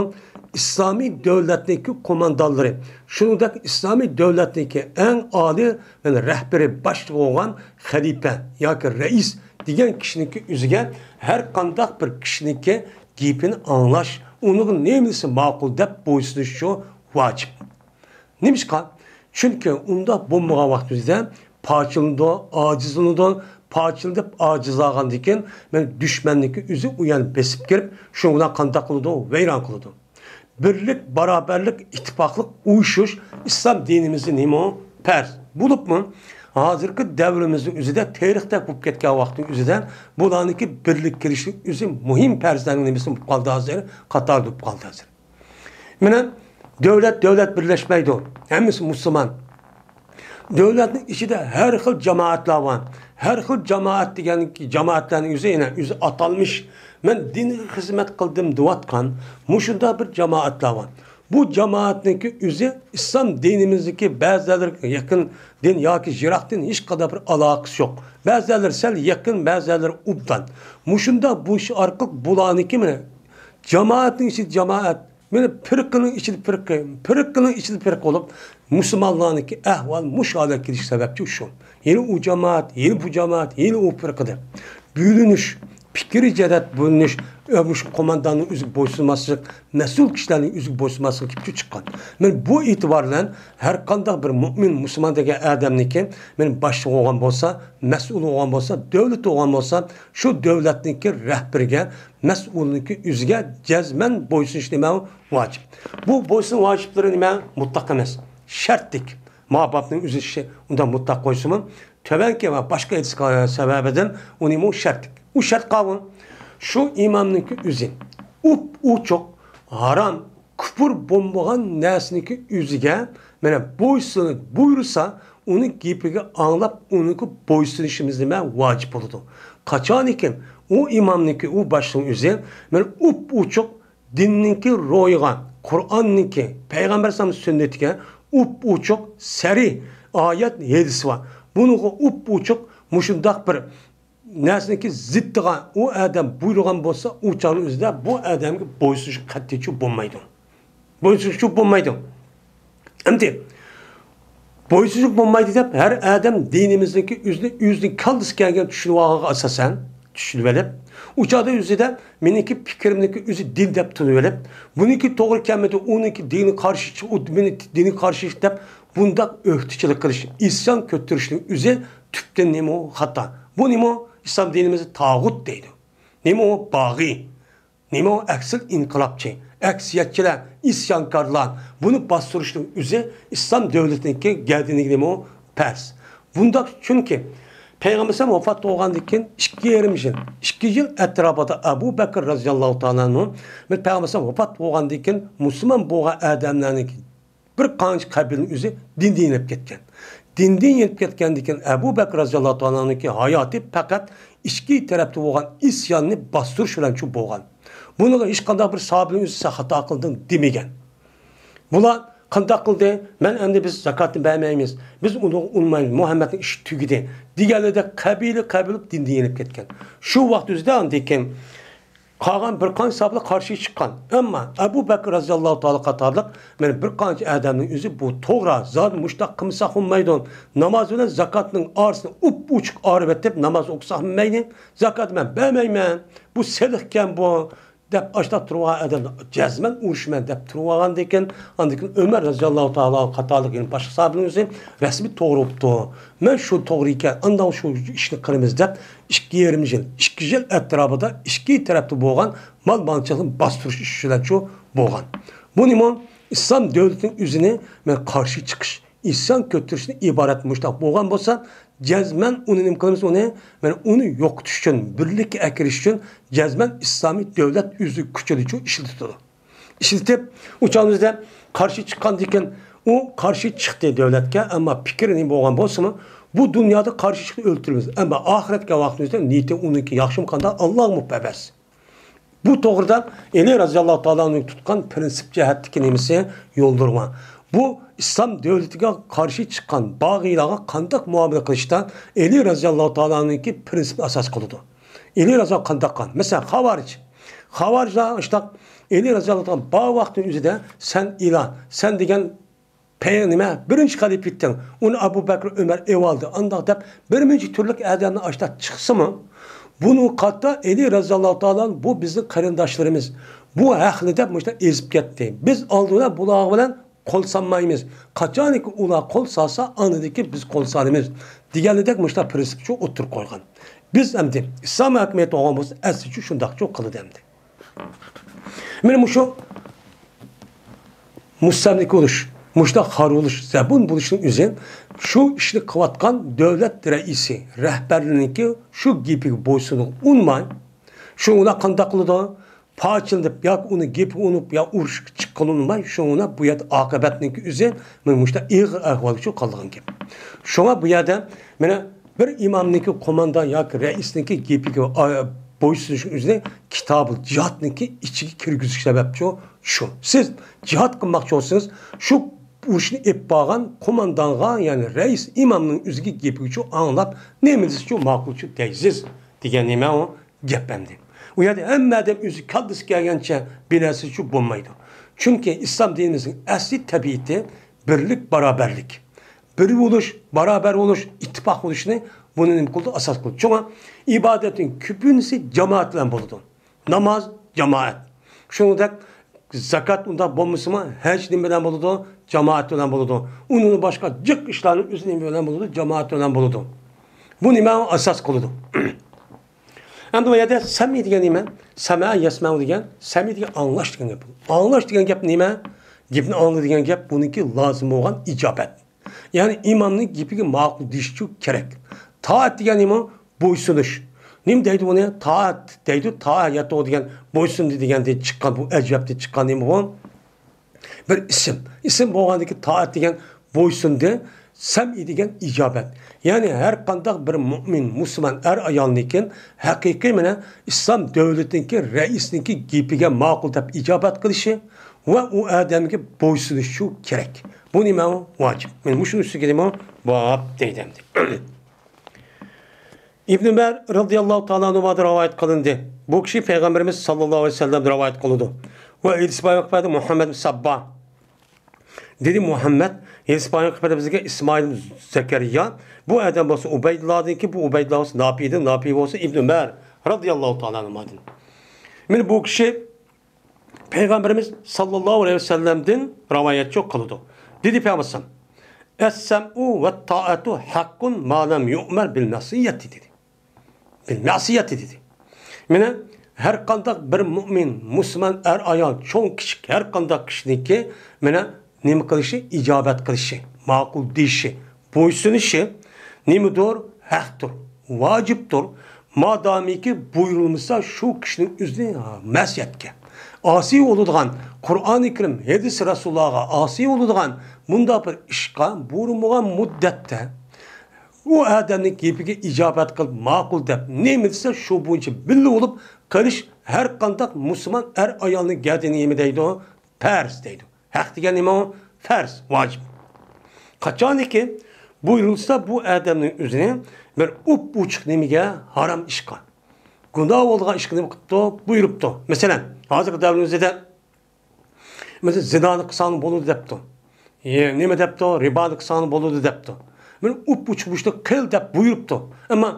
ئىسلامىي دۆلەتنىڭكى قوماندانلىرى، شۇنىڭدەك ئىسلامىي دۆلەتنىڭكى ئەڭ ئالىي، يەنى رەھبىرى، باشلىقى بولغان خەلىپە ياكى رەئىس دېگەن كىشىنىڭكى ئۆزىگە ھەر قانداق بىر كىشىنىڭكى گېپىنى ئاڭلاش، ئۇنىڭغا نېمىسى ماقۇل دەپ بويسۇنۇشى ۋاجىپ. نېمىشقا؟ چۈنكى ئۇنداق بولمىغان ۋاقتىمىزدا پارچىلىنىدۇ، ئاجىزلىنىدۇ. پارچىلىنىپ ئاجىزلانغاندىن كېيىن، مانا دۈشمەننىڭكى ئۆزى ئۇ يەرنى بېسىپ كىرىپ، شۇنىڭ بىلەن قانداق قىلىدۇ؟ ۋەيران قىلىدۇ. بىرلىك، باراۋەرلىك، ئىتتىپاقلىق، ئۇيۇشۇش ئىسلام دىنىمىزدە نېمە پەرز. بولۇپمۇ ھازىرقى دەۋرىمىزنىڭ ئۆزىدە، تېرىختەك بولۇپ كەتكەن ۋاقىتنىڭ ئۆزىدە بۇلارنىڭكى بىرلىك كېلىشلىك ئۆزى مۇھىم پەرزلەرنىڭ نېمىسى بولۇپ قالدى ھازىر؟ قاتارىدا بولۇپ قالدى ھازىر. مانا دۆلەت، دۆلەت بىرلەشمەيدۇ. ھەممىسى مۇسۇلمان. دۆلەتنىڭ ئىچىدە ھەر خىل جامائەتلەر بار. ھەر خىل جامائەت دېگەن جامائەتلەرنىڭ ئۆزى يەنە ئۆزى ئاتالمىش. مەن دىنغا خىزمەت قىلدىم دەۋاتقان مۇشۇنداق بىر جامائەتلەر بار. بۇ جامائەتنىڭكى ئۆزى ئىسلام دىنىمىزدىكى بەزىلەرگە يېقىن دىن ياكى يىراق دىن ھېچقانداق بىر ئالاقىسى يوق. بەزىلەر سەل يېقىن، بەزىلەر ئوبدان. مۇشۇنداق بولۇش ئارقىلىق بۇلارنىڭكى مانا جامائەتنىڭ ئىچىدە جامائەت، مانا پىرقىنىڭ ئىچىدە پىرقە، پىرقىنىڭ ئىچىدە پىرقە بولۇپ، مۇسۇلمانلارنىڭكى ئەھۋالى مۇشۇ ھالەتكە كېلىش سەۋەبچى شۇ. يەنە ئۇ جامائەت، يەنە بۇ جامائەت، يەنە ئۇ پىرقىدە بۆلۈنۈش، پىكرىي جەھەت بۆلۈنۈش، ئە، مۇشۇ قومانداننىڭ ئۆزىگە بويسۇنماسلىق، مەسئۇل كىشىلەرنىڭ ئۆزىگە بويسۇنماسلىقى كېلىپ چىققان. مانا بۇ ئېتىبار بىلەن ھەر قانداق بىر مۇئمىن، مۇسۇلمان دېگەن ئادەمنىڭكى، مانا باشلىق بولغان بولسا، مەسئۇل بولغان بولسا، دۆلەت بولغان بولسا، شۇ دۆلەتنىڭكى رەھبىرىگە، مەسئۇلنىڭكى ئۆزىگە جەزمەن بويسۇنۇش نېمە؟ ۋاجىپ. بۇ بويسۇن ۋاجىپلىرى نېمە؟ مۇتلەق ئەمەس. شەرتلىك. ما بابنىڭ ئۆزى ئۇنداق مۇتلەق قويسىمۇ، تۆۋەنكى ۋە باشقا ھەدىس سەۋەبىدىن ئۇنى مۇ شەرتلىك. ئۇ شەرت قاۋۇن. شۇ ئىمامنىڭكى ئۆزى ئۇپ-ئوچۇق ھارام، كۇپۇر بولمىغان نەرسىنىڭكى ئۆزىگە مانا بويسۇنۇپ بۇيرۇسا، ئۇنىڭ گېپىگە ئاڭلاپ، ئۇنىڭكى بويسۇنۇشىمىز نېمە؟ ۋاجىپ بولىدۇ. قاچانكى ئۇ ئىمامنىڭكى، ئۇ باشلىقنىڭ ئۆزى مانا ئۇپ-ئوچۇق دىننىڭكى روھىغا، قۇرئاننىڭكى، پەيغەمبەر ئەلەيھىسسالام سۈننىتىگە ئۇپ-ئوچۇق سەرىھ ئايەت، ھەدىس بار. بۇنىڭغا ئۇپ-ئوچۇق مۇشۇنداق بىر نەرسىنىڭكى زىتىغا ئۇ ئادەم بۇيرۇغان بولسا، ئۇ چاغنىڭ ئۆزىدە بۇ ئادەمگە بويسۇنۇش قەتئىيچە بولمايدۇ. بويسۇنۇش بولمايدۇ. ئەمدى بويسۇنۇش بولمايدۇ دەپ، ھەر ئادەم دىنىمىزنىڭكى ئۆزىنى، ئۆزىنىڭ كاللىسى كەلگەن چۈشىنىۋالغانغا ئاساسەن، چۈشىنىۋېلىپ، ئۇ چاغدا ئۆزىدە مېنىڭكى پىكرىمنىڭكى ئۆزى دىن دەپ تونۇۋېلىپ، بۇنىڭكى توغرا كەلمىدى، ئۇنىڭكى دىنى قارشى، ئۇ مېنىڭ دىنىم قارشى دەپ بۇنداق ئۆكتىچىلىك قىلىش، ئىسيان كۆتۈرۈشنىڭ ئۆزى تۈپتىن نېمە ئۇ خاتا. بۇ نېمە ئۇ؟ ئىسلام دىنىمىزدا تاغۇت دەيدۇ. نېمە ئۇ؟ باغىي. نېمە ئۇ؟ ئەكسىل ئىنقىلابچى، ئەكسىيەتچىلەر، ئىسيانكارلار. بۇنى باستۇرۇشنىڭ ئۆزى ئىسلام دۆلىتىنىڭكى گەدىنىگە نېمە ئۇ؟ پەرز. بۇنداق، چۈنكى پەيغەمبەر ئەلەيھىسسالام ۋاپات بولغاندىن كېيىن ئىككى يېرىم يىل، ئىككى يىل ئەتراپىدا ئەبۇ بەكىر رەزىياللاھۇ تائالا ئەنھۇ، بىر پەيغەمبەر ئەلەيھىسسالام ۋاپات بولغاندىن كېيىن مۇسۇلمان بولغان ئادەملەرنىڭكى بىر قانچە قەبىلىنىڭ ئۆزى دىندىن يېنىپ كەتكەن. دىندىن يېنىپ كەتكەندىن كېيىن ئەبۇ بەكىر رەزىياللاھۇ تائالا ئەنھۇنىڭكى ھاياتى پەقەت ئىچكى تەرەپتە بولغان ئىسياننى باستۇرۇش بىلەن چۇ بولغان. بۇنىڭغا ھېچقانداق بىر ساھابىنىڭ ئۆزى سەن خاتا قىلدىڭ دېمىگەن. بۇلار قانداق قىلدى؟ مەن ئەمدى بىز زاكاتنى بەرمەيمىز، بىز ئۇنى ئۇنىمايمىز، مۇھەممەدنىڭ ئىشى تۈگىدى، دېگەنلىرىدەك قەبىلە قەبىلە دىندىن يېنىپ كەتكەن. شۇ ۋاقىت ئۆزىدە ئاندىن كېيىن قالغان بىر قانچە ساھابىلار قارشى چىققان. ئەمما ئەبۇ بەكىر رەزىياللاھۇ تائالا قاتارلىق مانا بىر قانچە ئادەمنىڭ ئۆزى بۇ توغرا، زادى مۇشۇنداق قىلمىساق بولمايدۇ. ناماز بىلەن زاكاتنىڭ ئارىسىنى ئۇپ-ئوچۇق ئايرىۋېتىپ ناماز ئوقۇساق مەيلى، زاكات مەن بەرمەيمەن، بۇ سېلىقكەن بۇ، دەپ ئاشۇنداق تۇرۇۋالغان ئادەمنى جەزمەن ئۇرۇشىمەن دەپ تۇرۇۋالغاندىن كېيىن، ئاندىن كېيىن ئۆمەر رەزىياللاھۇ تائالا قاتارلىق يەنە باشقا ساھابىلەرنىڭ ئۆزى رەسمىي توغرا بوپتۇ. مەن شۇ توغرا ئىكەن، ئانداق شۇ ئىشنى قىلىمىز دەپ ئىككى يېرىم يىل، ئىككى يىل ئەتراپىدا ئىككى تەرەپتە بولغان مال مالچىلىقنى باستۇرۇش ئىشى بىلەنچۇ بولغان. بۇ نېمە؟ ئىسلام دۆلىتىنىڭ ئۆزىنى مەن قارشى چىقىش، ئىسيان كۆتۈرۈشتىن ئىبارەت مۇشۇنداق بولغان بولسا، جەزمەن ئۇنى نېمە قىلىمىز؟ ئۇنى، مانا ئۇنى يوقىتىش ئۈچۈن، بىرلىككە ئەكىرىش ئۈچۈن جەزمەن ئىسلامىي دۆلەت ئۆزى كۈچىنى ئىشلىتىدۇ. ئىشلىتىپ، ئۇ چاغدا بىزدە قارشى چىققاندىكىن، ئۇ قارشى چىقتى دۆلەتكە، ئەمما پىكرى نېمە بولغان بولسىمۇ، بۇ دۇنيادا قارشى چىقتى ئۆلتۈرىمىز، ئەمما ئاخىرەتكە ۋاقتىمىزدا نىيىتى ئۇنىڭكى ياخشىمۇ قانداق، ئاللاغا مۇپەبەس. بۇ توغرىدا ئەلى رەزىياللاھۇ تائالا ئەنھۇ تۇتقان پىرىنسىپ جەھەتتىكى نېمىسى يولدۇرما. بۇ ئىسلام دۆلىتىگە قارشى چىققان باغىيلارغا قانداق مۇئامىلە قىلىشتا ئەلى رەزىياللاھۇ تائالا ئەنھۇنىڭكى پىرىنسىپىنى ئاساس قىلىدۇ. ئەلى رەزىياللاھۇ قانداق قىلغان؟ مەسىلەن، خاۋارىج. خاۋارىجلار ئاشتاق ئەلى رەزىياللاھۇ تائالا بار ۋاقتى ئۆزىدە سەن ئىلاھ، سەن دېگەن پەي-، نېمە، بىرىنچى خەلىپە ئېيتتىڭ، ئۇنى ئەبۇ بەكرى، ئۆمەر ئېۋالدى، ئانداق دەپ بىر مۇنچە تۈرلۈك ئادەمنى ئاشتاق چىقسىمۇ، بۇنىڭغا قارىتا ئەلى رەزىياللاھۇ تائالا بۇ بىزنىڭ قېرىنداشلىرىمىز، بۇ ھەقلى دەپ مۇشۇنداق ئېزىپ كەتتى. بىز ئالدى بىلەن بۇلار بىلەن قول سالمايمىز. قاچانكى ئۇلار قول سالسا، ئاندىن كېيىن بىز قول سالىمىز، دېگەنلىدەك مۇشۇنداق پىرىنسىپچۇ ئوتتۇرىغا قويغان. بىز ئەمدى ئىسلام ھاكىمىيىتى بولغان بولسا، ئەسلىچۇ شۇنداقچۇ قىلىدۇ ئەمدى. مانا مۇشۇ مۇستەملىكە بولۇش، مۇشۇنداق خار بولۇش، زەبۇن بولۇشنىڭ ئۆزى شۇ ئىشنى قىلىۋاتقان دۆلەت رەئىسى، رەھبەرلىرىنىڭكى شۇ گېپىگە بويسۇنۇپ ئۇنىماي، شۇ ئۇلار قانداق قىلىدۇ؟ پارچىلىنىپ ياكى ئۇنىڭ گېپىگە ئۇنۇپ يا ئۇرۇشقا چىققىلى ئۇنىماي، شۇ ئۇنى بۇ يەردە ئاقىۋەتنىڭكى ئۆزى مانا مۇشۇنداق ئېغىر ئەھۋالغىچۇ قالىدىغان گەپ. شۇڭا بۇ يەردە مانا بىر ئىمامنىڭكى، قوماندان ياكى رەئىسنىڭكى گېپىگە، ئا، بويسۇنۇشنىڭ ئۆزىنى كىتابۇل جىھادنىڭكى ئىچىگە كىرگۈزۈش سەۋەبچۇ شۇ. سىز جىھاد قىلماقچى بولسىڭىز، شۇ ئۇرۇشنى ئېلىپ بارغان قوماندانغا، يەنى رەئىس ئىمامنىڭ ئۆزىگە گېپىگىچۇ ئاڭلاپ، نېمە دېسىچۇ ماقۇلچۇ دەيسىز دېگەن نېمە ئۇ گەپ ئەمدى. ئۇ يەردە ھەممە ئادەم ئۆزى كاللىسى كەلگەنچە بىر نەرسىچۇ بولمايدۇ. چۈنكى ئىسلام دىنىمىزنىڭ ئەسلى تەبىئىتى بىرلىك، باراۋەرلىك. بىر بولۇش، باراۋەر بولۇش، ئىتتىپاق بولۇشنى بۇنى نېمە قىلىدۇ؟ ئاساس قىلىدۇ. شۇڭا ئىبادەتنىڭ كۆپىنچىسى جامائەت بىلەن بولىدۇ. ناماز، جامائەت. شۇنىڭدەك زاكات ئۇنداق بولمىسىمۇ، ھەج نېمە بىلەن بولىدۇ؟ جامائەت بىلەن بولىدۇ. ئۇنىڭدىن باشقا جىق ئىشلارنىڭ ئۆزى نېمە بىلەن بولىدۇ؟ جامائەت بىلەن بولىدۇ. بۇ نېمە ئاساس قىلىدۇ؟ ئەمدى بۇ يەردە سەمئى دېگەن نېمە؟ سەمە يەسمەئۇ دېگەن، سەمئى دېگەن ئاڭلاش دېگەن گەپ. ئاڭلاش دېگەن گەپ نېمە؟ گېپنى ئاڭلا دېگەن گەپ، بۇنىڭكى لازىم بولغان ئىجابەت. يەنى ئىمامنىڭ گېپىگە ماقۇل دېيىشچۇ كېرەك. تائەت دېگەن نېمە؟ بويسۇنۇش. نېمە دەيدۇ بۇنى؟ تائەت دەيدۇ، تائە ياتۇ دېگەن، بويسۇندى دېگەندىن چىققان، بۇ ئەجەبتىن چىققان نېمە بۇ؟ بىر ئىسىم. ئىسىم بولغاندىكىن تائەت دېگەن بويسۇندى، سەمئى دېگەن ئىجابەت. يەنى ھەر قانداق بىر مۇئمىن، مۇسۇلمان ئەر ئايالنىڭكى ھەقىقىي مانا ئىسلام دۆلىتىنىڭكى رەئىسنىڭكى گېپىگە ماقۇل دەپ ئىجابەت قىلىشى ۋە ئۇ ئادەمگە بويسۇنۇشى كېرەك. بۇ نېمە؟ ۋاجىپ. مانا مۇشۇنىڭ ئۈستىگە نېمە؟ باب دەيدۇ ئەمدى. ئىبن ئۆمەر رەزىياللاھۇ تائالا ئەنھۇمادىن رىۋايەت قىلىندى. بۇ كىشى پەيغەمبىرىمىز ساللاللاھۇ ئەلەيھى ۋەسەللەمدىن رىۋايەت قىلىدۇ. ۋە ئېلىسى بايان قىلىپ مۇھەممەد ئىبن سەببا دېدى، مۇھەممەد ئېلىسى بايان قىلىپ بىزگە ئىسمائىل زەكەرىيا، بۇ ئادەم بولسا ئۇبەيدۇللادىنكى، بۇ ئۇبەيدۇللا بولسا ناپىدىن، ناپى بولسا ئىبن ئۆمەر رەزىياللاھۇ تائالا ئەنھۇمادىن. مانا بۇ كىشى پەيغەمبىرىمىز ساللاللاھۇ ئەلەيھى ۋەسەللەمدىن رىۋايەتچۇ قىلىدۇ. دېدى پەيغەمبەر ئەلەيھىسسالام، ئەسسەمئۇ ۋە تائەتۇ ھەققۇن ما لەم يۇئمەر بىل مەسىيەتى دېدى. بىل مەسىيەتى دېدى. مانا ھەر قانداق بىر مۇئمىن، مۇسۇلمان ئەر ئايال، چوڭ كىچىك ھەر قانداق كىشىنىڭكى مانا نېمە قىلىشى؟ ئىجابەت قىلىشى، ماقۇل دېيىشى، بويسۇنۇشى نېمىدۇر؟ ھەقتۇر، ۋاجىپتۇر. مادامىكى بۇيرۇلمىسا، شۇ كىشىنىڭ ئۆزىنى مەسىيەتكە ئاسىي بولىدىغان، قۇرئانى كەرىم، ھەدىس رەسۇللارغا ئاسىي بولىدىغان مۇنداق بىر ئىشقا بۇيرۇلمىغان مۇددەتتە، ئۇ ئادەمنىڭ گېپىگە ئىجابەت قىلىپ، ماقۇل دەپ نېمە دېسە، شۇ بويىچە بىللە بولۇپ قىلىش ھەر قانداق مۇسۇلمان ئەر ئايالنىڭ گەدىنى نېمە دەيدۇ؟ پەرز دەيدۇ. ھەق دېگەن نېمە ئۇ؟ پەرز، ۋاجىپ. قاچانكى بۇيرۇلسا، بۇ ئادەمنىڭ ئۆزىنى بىر ئوپئوچۇق نېمىگە، ھارام ئىشقا، گۇناھ بولىدىغان ئىشقا نېمە قىپتۇ؟ بۇيرۇپتۇ. مەسىلەن، ھازىرقى دەۋرىمىزدە، مەسىلەن، زىنانى قىلساڭ بولىدۇ دەپتۇ. ئى، نېمە دەپتۇ؟ رىبانى قىلساڭ بولىدۇ دەپتۇ. مانا ئوپئوچۇق بۇ ئىشنى قىل دەپ بۇيرۇپتۇ. ئەمما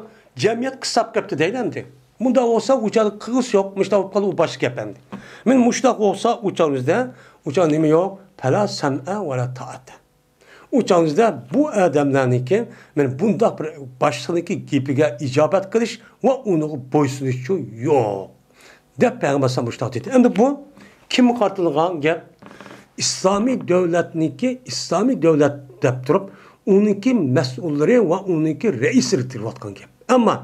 جەمئىيەت قىستاپ كەپتۇ دەيلى ئەمدى. مۇنداق بولسا ئۇ چاغدا قىلغۇسى يوق، مۇشۇنداق بولۇپ قالدى، ئۇ باشقا گەپ ئەمدى. مانا مۇشۇنداق بولسا ئۇ چاغىمىزدا، ئۇ چاغ نېمە يوق؟ پەلا سەمئە ۋەلا تائەتە. ئۇ چاغىمىزدا بۇ ئادەملەرنىڭكى، مانا بۇنداق بىر باشلىقنىڭكى گېپىگە ئىجابەت قىلىش ۋە ئۇنىڭغا بويسۇنۇشچۇ يوق. دەپ پەيغەمبەر ئەلەيھىسسالام مۇشۇنداق دېدى. ئەمدى بۇ كىمگە قارىتىلغان گەپ؟ ئىسلامىي دۆلەتنىڭكى، ئىسلامىي دۆلەت دەپ تۇرۇپ، ئۇنىڭكى مەسئۇللىرى ۋە ئۇنىڭكى رەئىسلىرى تېرىۋاتقان گەپ. ئەمما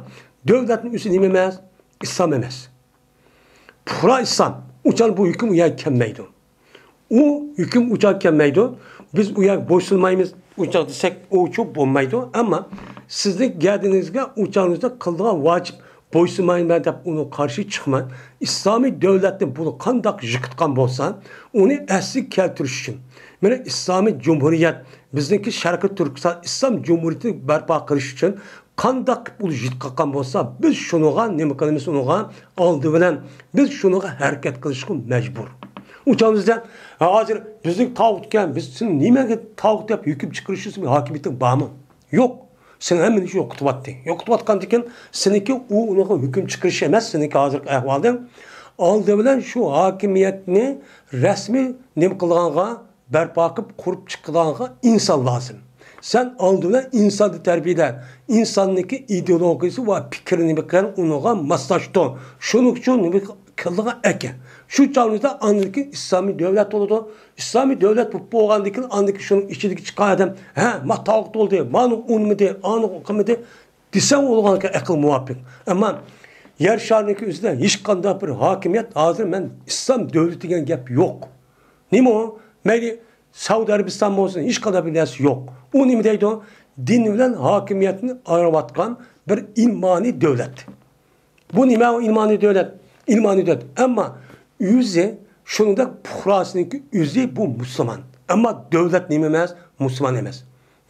دۆلەتنىڭ ئۆزى نېمە ئەمەس؟ ئىسلام ئەمەس. پۇقرا ئىسلام. ئۇچان بۇ ھۆكۈم ئۇ يەرگە كەلمەيدۇ. ئۇ ھۆكۈم ئۇچان كەلمەيدۇ. بىز ئۇ يەرگە بويسۇنمايمىز، ئۇچان دېسەك، ئۇچۇ بولمايدۇ. ئەمما سىزنىڭ گەدىنىڭىزگە، ئۇچانىڭىزدا قىلىدىغان ۋاجىپ، بويسۇنمايمەن دەپ ئۇنىڭ قارشى چىقماڭ. ئىسلامىي دۆلەتنى بۇ قانداق يىقىتقان بولسا، ئۇنى ئەسلىگە كەلتۈرۈش ئۈچۈن، مانا ئىسلامىي جۇمھۇرىيەت، بىزنىڭكى شەرقىي تۈركىستان ئىسلام جۇمھۇرىيىتىنى بەرپا قىلىش ئۈچۈن قانداق قىلىپ ئۇنى يىقىتقان بولسا، بىز شۇنىڭغا نېمە قىلىمىز؟ ئۇنىڭغا ئالدى بىلەن بىز شۇنىڭغا ھەرىكەت قىلىشقا مەجبۇر. ئۇ چاغدا بىزدە، ھازىر بىزنىڭ تاغۇت ئىكەن، بىز سېنى نېمىگە تاغۇت دەپ ھۆكۈم چىقىرىشىمىز، ھاكىمىيىتىڭ بارمۇ؟ يوق. سېنى ھەممىنى شۇ يوقىتىۋەتتى. يوقىتىۋاتقاندىكىن سېنىڭكى ئۇ ئۇنىڭغا ھۆكۈم چىقىرىش ئەمەس، سېنىڭكى ھازىرقى ئەھۋالىڭ. ئالدى بىلەن شۇ ھاكىمىيەتنى رەسمىي نېمە قىلغانغا، بەرپا قىلىپ قۇرۇپ چىقىدىغانغا ئىنسان لازىم. سەن ئالدى بىلەن ئىنساننى تەربىيەلە، ئىنساننىڭكى ئىدېئولوگىيىسى ۋە پىكرىنى نېمە قىل، ئۇنىڭغا ماسلاشتۇر. شۇنىڭ ئۈچۈن نېمە قىلىدىغان ئەكە. شۇ چاغىمىزدا ئاندىن كېيىن ئىسلامىي دۆلەت بولىدۇ. ئىسلامىي دۆلەت بولۇپ بولغاندىن كېيىن، ئاندىن كېيىن شۇنىڭ ئىچىدىكى چىققان ئادەم، ھە، ما تاغۇت بولدى، مانا ئۇنىمىدى، ئانى قىلمىدى دېسەڭ بولغانكەن ئەقىل مۇۋاپىق. ئەمما يەر شارىنىڭكى ئۆزىدە ھېچقانداق بىر ھاكىمىيەت، ھازىر مەن ئىسلام دۆلىتى دېگەن گەپ يوق. نېمە ئۇ؟ مەيلى سەئۇدى ئەرەبىستان بولسۇن، ھېچقانداق بىر نەرسە يوق. ئۇ نېمە دەيدۇ؟ دىن بىلەن ھاكىمىيەتنى ئايرىۋاتقان بىر ئىلمانىي دۆلەت. بۇ نېمە ئۇ ئىلمانىي دۆلەت؟ ئىلمانىي دۆلەت. ئەمما ئۆزى شۇنىڭدەك پۇقراسىنىڭكى ئۆزى بۇ مۇسۇلمان. ئەمما دۆلەت نېمە ئەمەس؟ مۇسۇلمان ئەمەس.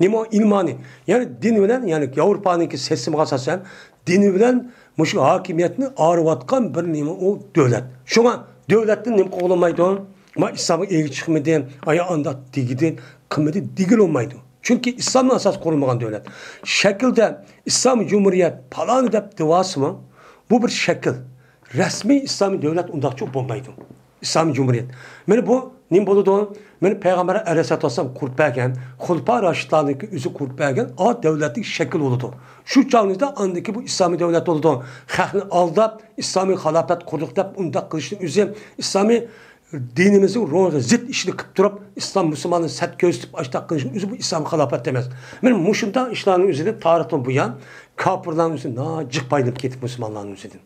نېمە ئۇ ئىلمانىي؟ يەنى دىن بىلەن، يەنى ياۋروپانىڭكى سىستېمىغا ئاساسەن، دىنى بىلەن مۇشۇ ھاكىمىيەتنى ئايرىۋاتقان بىر نېمە ئۇ دۆلەت. شۇڭا دۆلەتتىن نېمە قىلغىلى بولمايدۇ؟ ما ئىسلامغا ئىگە چىقمىدى، ئايا ئانداق دېگىدى، قىلمىدى دېگىلى بولمايدۇ. چۈنكى ئىسلامنىڭ ئاساسى قۇرۇلمىغان دۆلەت. شەكىلدە ئىسلامىي جۇمھۇرىيەت پالانى دەپ دېۋالسىمۇ، بۇ بىر شەكىل. رەسمىي ئىسلامىي دۆلەت ئۇنداقچە بولمايدۇ. ئىسلامىي جۇمھۇرىيەت. مانا بۇ نېمە بولىدۇ؟ مانا پەيغەمبەر ئەلەيھىسسالاتۇ ۋەسسالام قۇرۇپ بەرگەن، خۇلىپا راشىدلارنىڭكى ئۆزى قۇرۇپ بەرگەن ئا دۆلەتلىك شەكىل بولىدۇ. شۇ چاغىمىزدا ئاندىكى بۇ ئىسلامىي دۆلەت بولىدۇ. خەقنى ئالداپ، ئىسلامىي خىلاپەت قۇردۇق دەپ ئۇنداق قىلىشنىڭ ئۆزى ئىسلامىي دىنىمىزنىڭ روھىغا زىت ئىشنى قىلىپ تۇرۇپ، ئىسلام مۇسۇلماننى سەت كۆرسىتىپ ئاشتاق قىلىشنىڭ ئۆزى بۇ ئىسلام خىلاپەت ئەمەس. مانا مۇشۇنداق ئىشلارنىڭ ئۆزىنى تارىختىن بۇيان كاپىرلارنىڭ ئۆزى ناجىق پايدىلىنىپ كېتىپ مۇسۇلمانلارنىڭ ئۆزىدىن.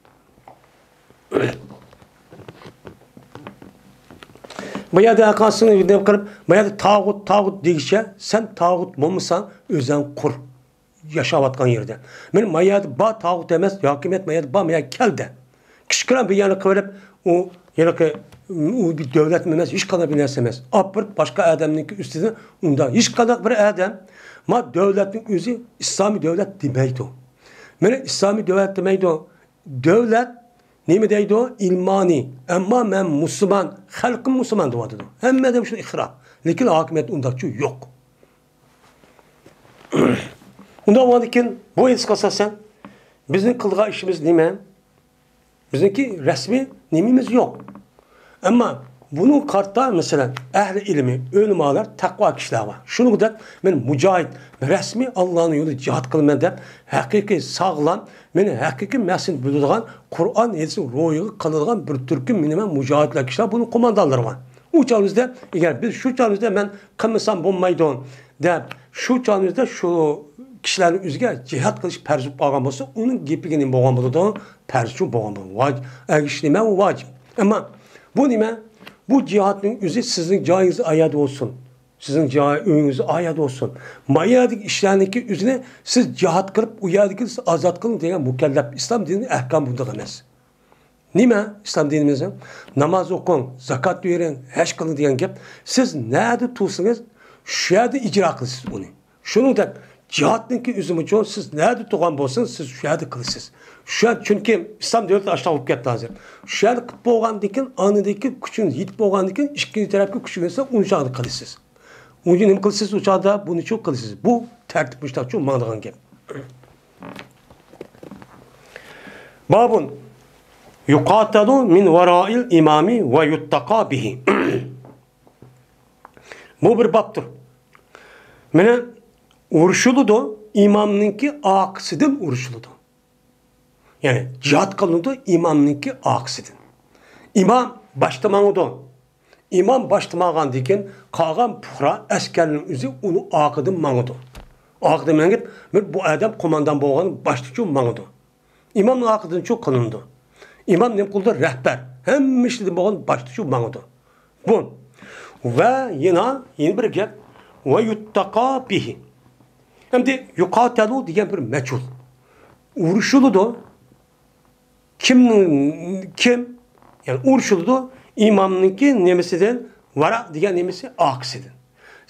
بۇ يەردە ھەققاسىنى قىلىپ، بۇ يەردە تاغۇت، تاغۇت دېگۈچە، سەن تاغۇت بولمىساڭ، ئۆزۈڭ قۇر. ياشاۋاتقان يېرىدە. مانا ما يەردە بار تاغۇت ئەمەس، ھاكىمىيەت ما يەردە بار، ما يەرگە كەلدى. كىچىككىنە بىر يەرنى قىلىۋېلىپ، ئۇ ھېلىقى، ئۇ بىر دۆلەتمۇ ئەمەس، ھېچقانداق بىر نەرسە ئەمەس. ئاپىرىپ باشقا ئادەمنىڭكى ئۈستىدىن ئۇنداق ھېچقانداق بىر ئادەم ما دۆلەتنىڭ ئۆزى ئىسلامىي دۆلەت دېمەيدۇ. مانا ئىسلامىي دۆلەت دېمەيدۇ. دۆلەت نېمە دەيدۇ؟ ئىلمانىي. ئەمما مەن مۇسۇلمان، خەلقىم مۇسۇلمان دەۋاتىدۇ. ھەممە ئادەم شۇنى ئىقرار. لېكىن ھاكىمىيەت ئۇنداقچە يوق. ئۇنداق بولغاندىكىن بۇ ھەدىسكە ئاساسەن بىزنىڭ قىلىدىغان ئىشىمىز نېمە؟ بىزنىڭكى رەسمىي نېمىمىز يوق. ئەمما بۇنىڭ قارىتا، مەسىلەن، ئەھلى ئىلمى، ئۆلىمالار، تەقۋا كىشىلەر بار. شۇنىڭدەك مەن مۇجاھىد، رەسمىي ئاللانىڭ يولىدا جىھاد قىلىمەن دەپ، ھەقىقىي ساغلام، مېنى ھەقىقىي مەقسەتنى بىلىدىغان، قۇرئان ھەدىسنىڭ روھىغا قىلىدىغان بىر تۈركۈم مېنىمەن مۇجاھىدلار كىشىلەر، بۇنىڭ قوماندانلىرى بار. ئۇ چاغىمىزدا، ئەگەر بىز شۇ چاغىمىزدا مەن قىلمىسام بولمايدۇ دەپ، شۇ چاغىمىزدا شۇ كىشىلەرنىڭ ئۆزىگە جىھاد قىلىش پەرز بولۇپ قالغان بولسا، ئۇنىڭ گېپىگە نېمە بولغان بولىدۇ؟ پەرزچۇ بولغان بولىدۇ. ۋاج-، ئەگىشىش نېمە؟ ئۇ ۋاجىپ. ئەمما بۇ نېمە؟ بۇ جىھادنىڭ ئۆزى سىزنىڭ جايىڭىز ئايەردە بولسۇن. سىزنىڭ جاي، ئۆيىڭىز ئايەردە بولسۇن. ما يەردىكى ئىشلارنىڭكى ئۆزىنى سىز جىھاد قىلىپ، ئۇ يەردىكى سىز ئازاد قىلىڭ دېگەن مۇكەللەپ. ئىسلام دىنىنىڭ ئەھكامى بۇنداق ئەمەس. نېمە ئىسلام دىنىمىزنىڭ؟ ناماز ئوقۇڭ، زاكات بېرىڭ، ھەج قىلىڭ دېگەن گەپ. سىز نەدە تۇرسىڭىز، شۇ يەردە ئىجرا قىلىسىز ئۇنى. شۇنىڭدەك جىھادنىڭكى ئۆزىمۇچۇ، سىز نەدە تۇرغان بولسىڭىز، سىز شۇ يەردە قىلىسىز. شۇ يەردە، چۈنكى ئىسلام دۆلىتى ئاشۇنداق بولۇپ كەتتى ھازىر. شۇ يەردە قىلىپ بولغاندىن كېيىن، ئاندىن كېيىن كۈچىڭىز يېتىپ بولغاندىن كېيىن، ئىككىنچى تەرەپكە كۈچىڭىز يەتسە، ئۇنى شۇ يەردە قىلىسىز. ئۇنى نېمە قىلىسىز ئۇ چاغدا؟ بۇنىچۇ قىلىسىز. بۇ تەرتىپ مۇشۇنداقچۇ ماڭىدىغان گەپ. بابۇن يۇقاتەلۇ مىن ۋارائىل ئىمامى ۋە يۇتتەقا بىھى. بۇ بىر بابتۇر. مانا ئۇرۇشۇلىدۇ، ئىمامنىڭكى ئارقىسىدىن ئۇرۇشۇلىدۇ. يەنى جىھاد قىلىنىدۇ ئىمامنىڭكى ئارقىسىدىن. ئىمام باشتا ماڭىدۇ. ئىمام باشتا ماڭغاندىن كېيىن قالغان پۇقرا ئەسكەرنىڭ ئۆزى ئۇنىڭ ئارقىدىن ماڭىدۇ. ئارقىدىن مېڭىپ، بىر بۇ ئادەم قوماندان بولغان باشتىچۇ ماڭىدۇ. ئىمامنىڭ ئارقىدىنچۇ قىلىنىدۇ. ئىمام نېمە قىلىدۇ؟ رەھبەر. ھەممە ئىشلىدىن بولغان باشتىچۇ ماڭىدۇ. بۇ. ۋە يەنە، يەنە بىر گەپ. ۋە يۇتتەقا بىھى. ئەمدى يۇقاتەلۇ دېگەن بىر مەجھۇل. ئۇرۇشۇلىدۇ. كىمنىڭ، كىم؟ يەنى ئۇرۇشۇلىدۇ. ئىمامنىڭكى نېمىسىدىن؟ ۋارا دېگەن نېمىسى؟ ئارقىسىدىن.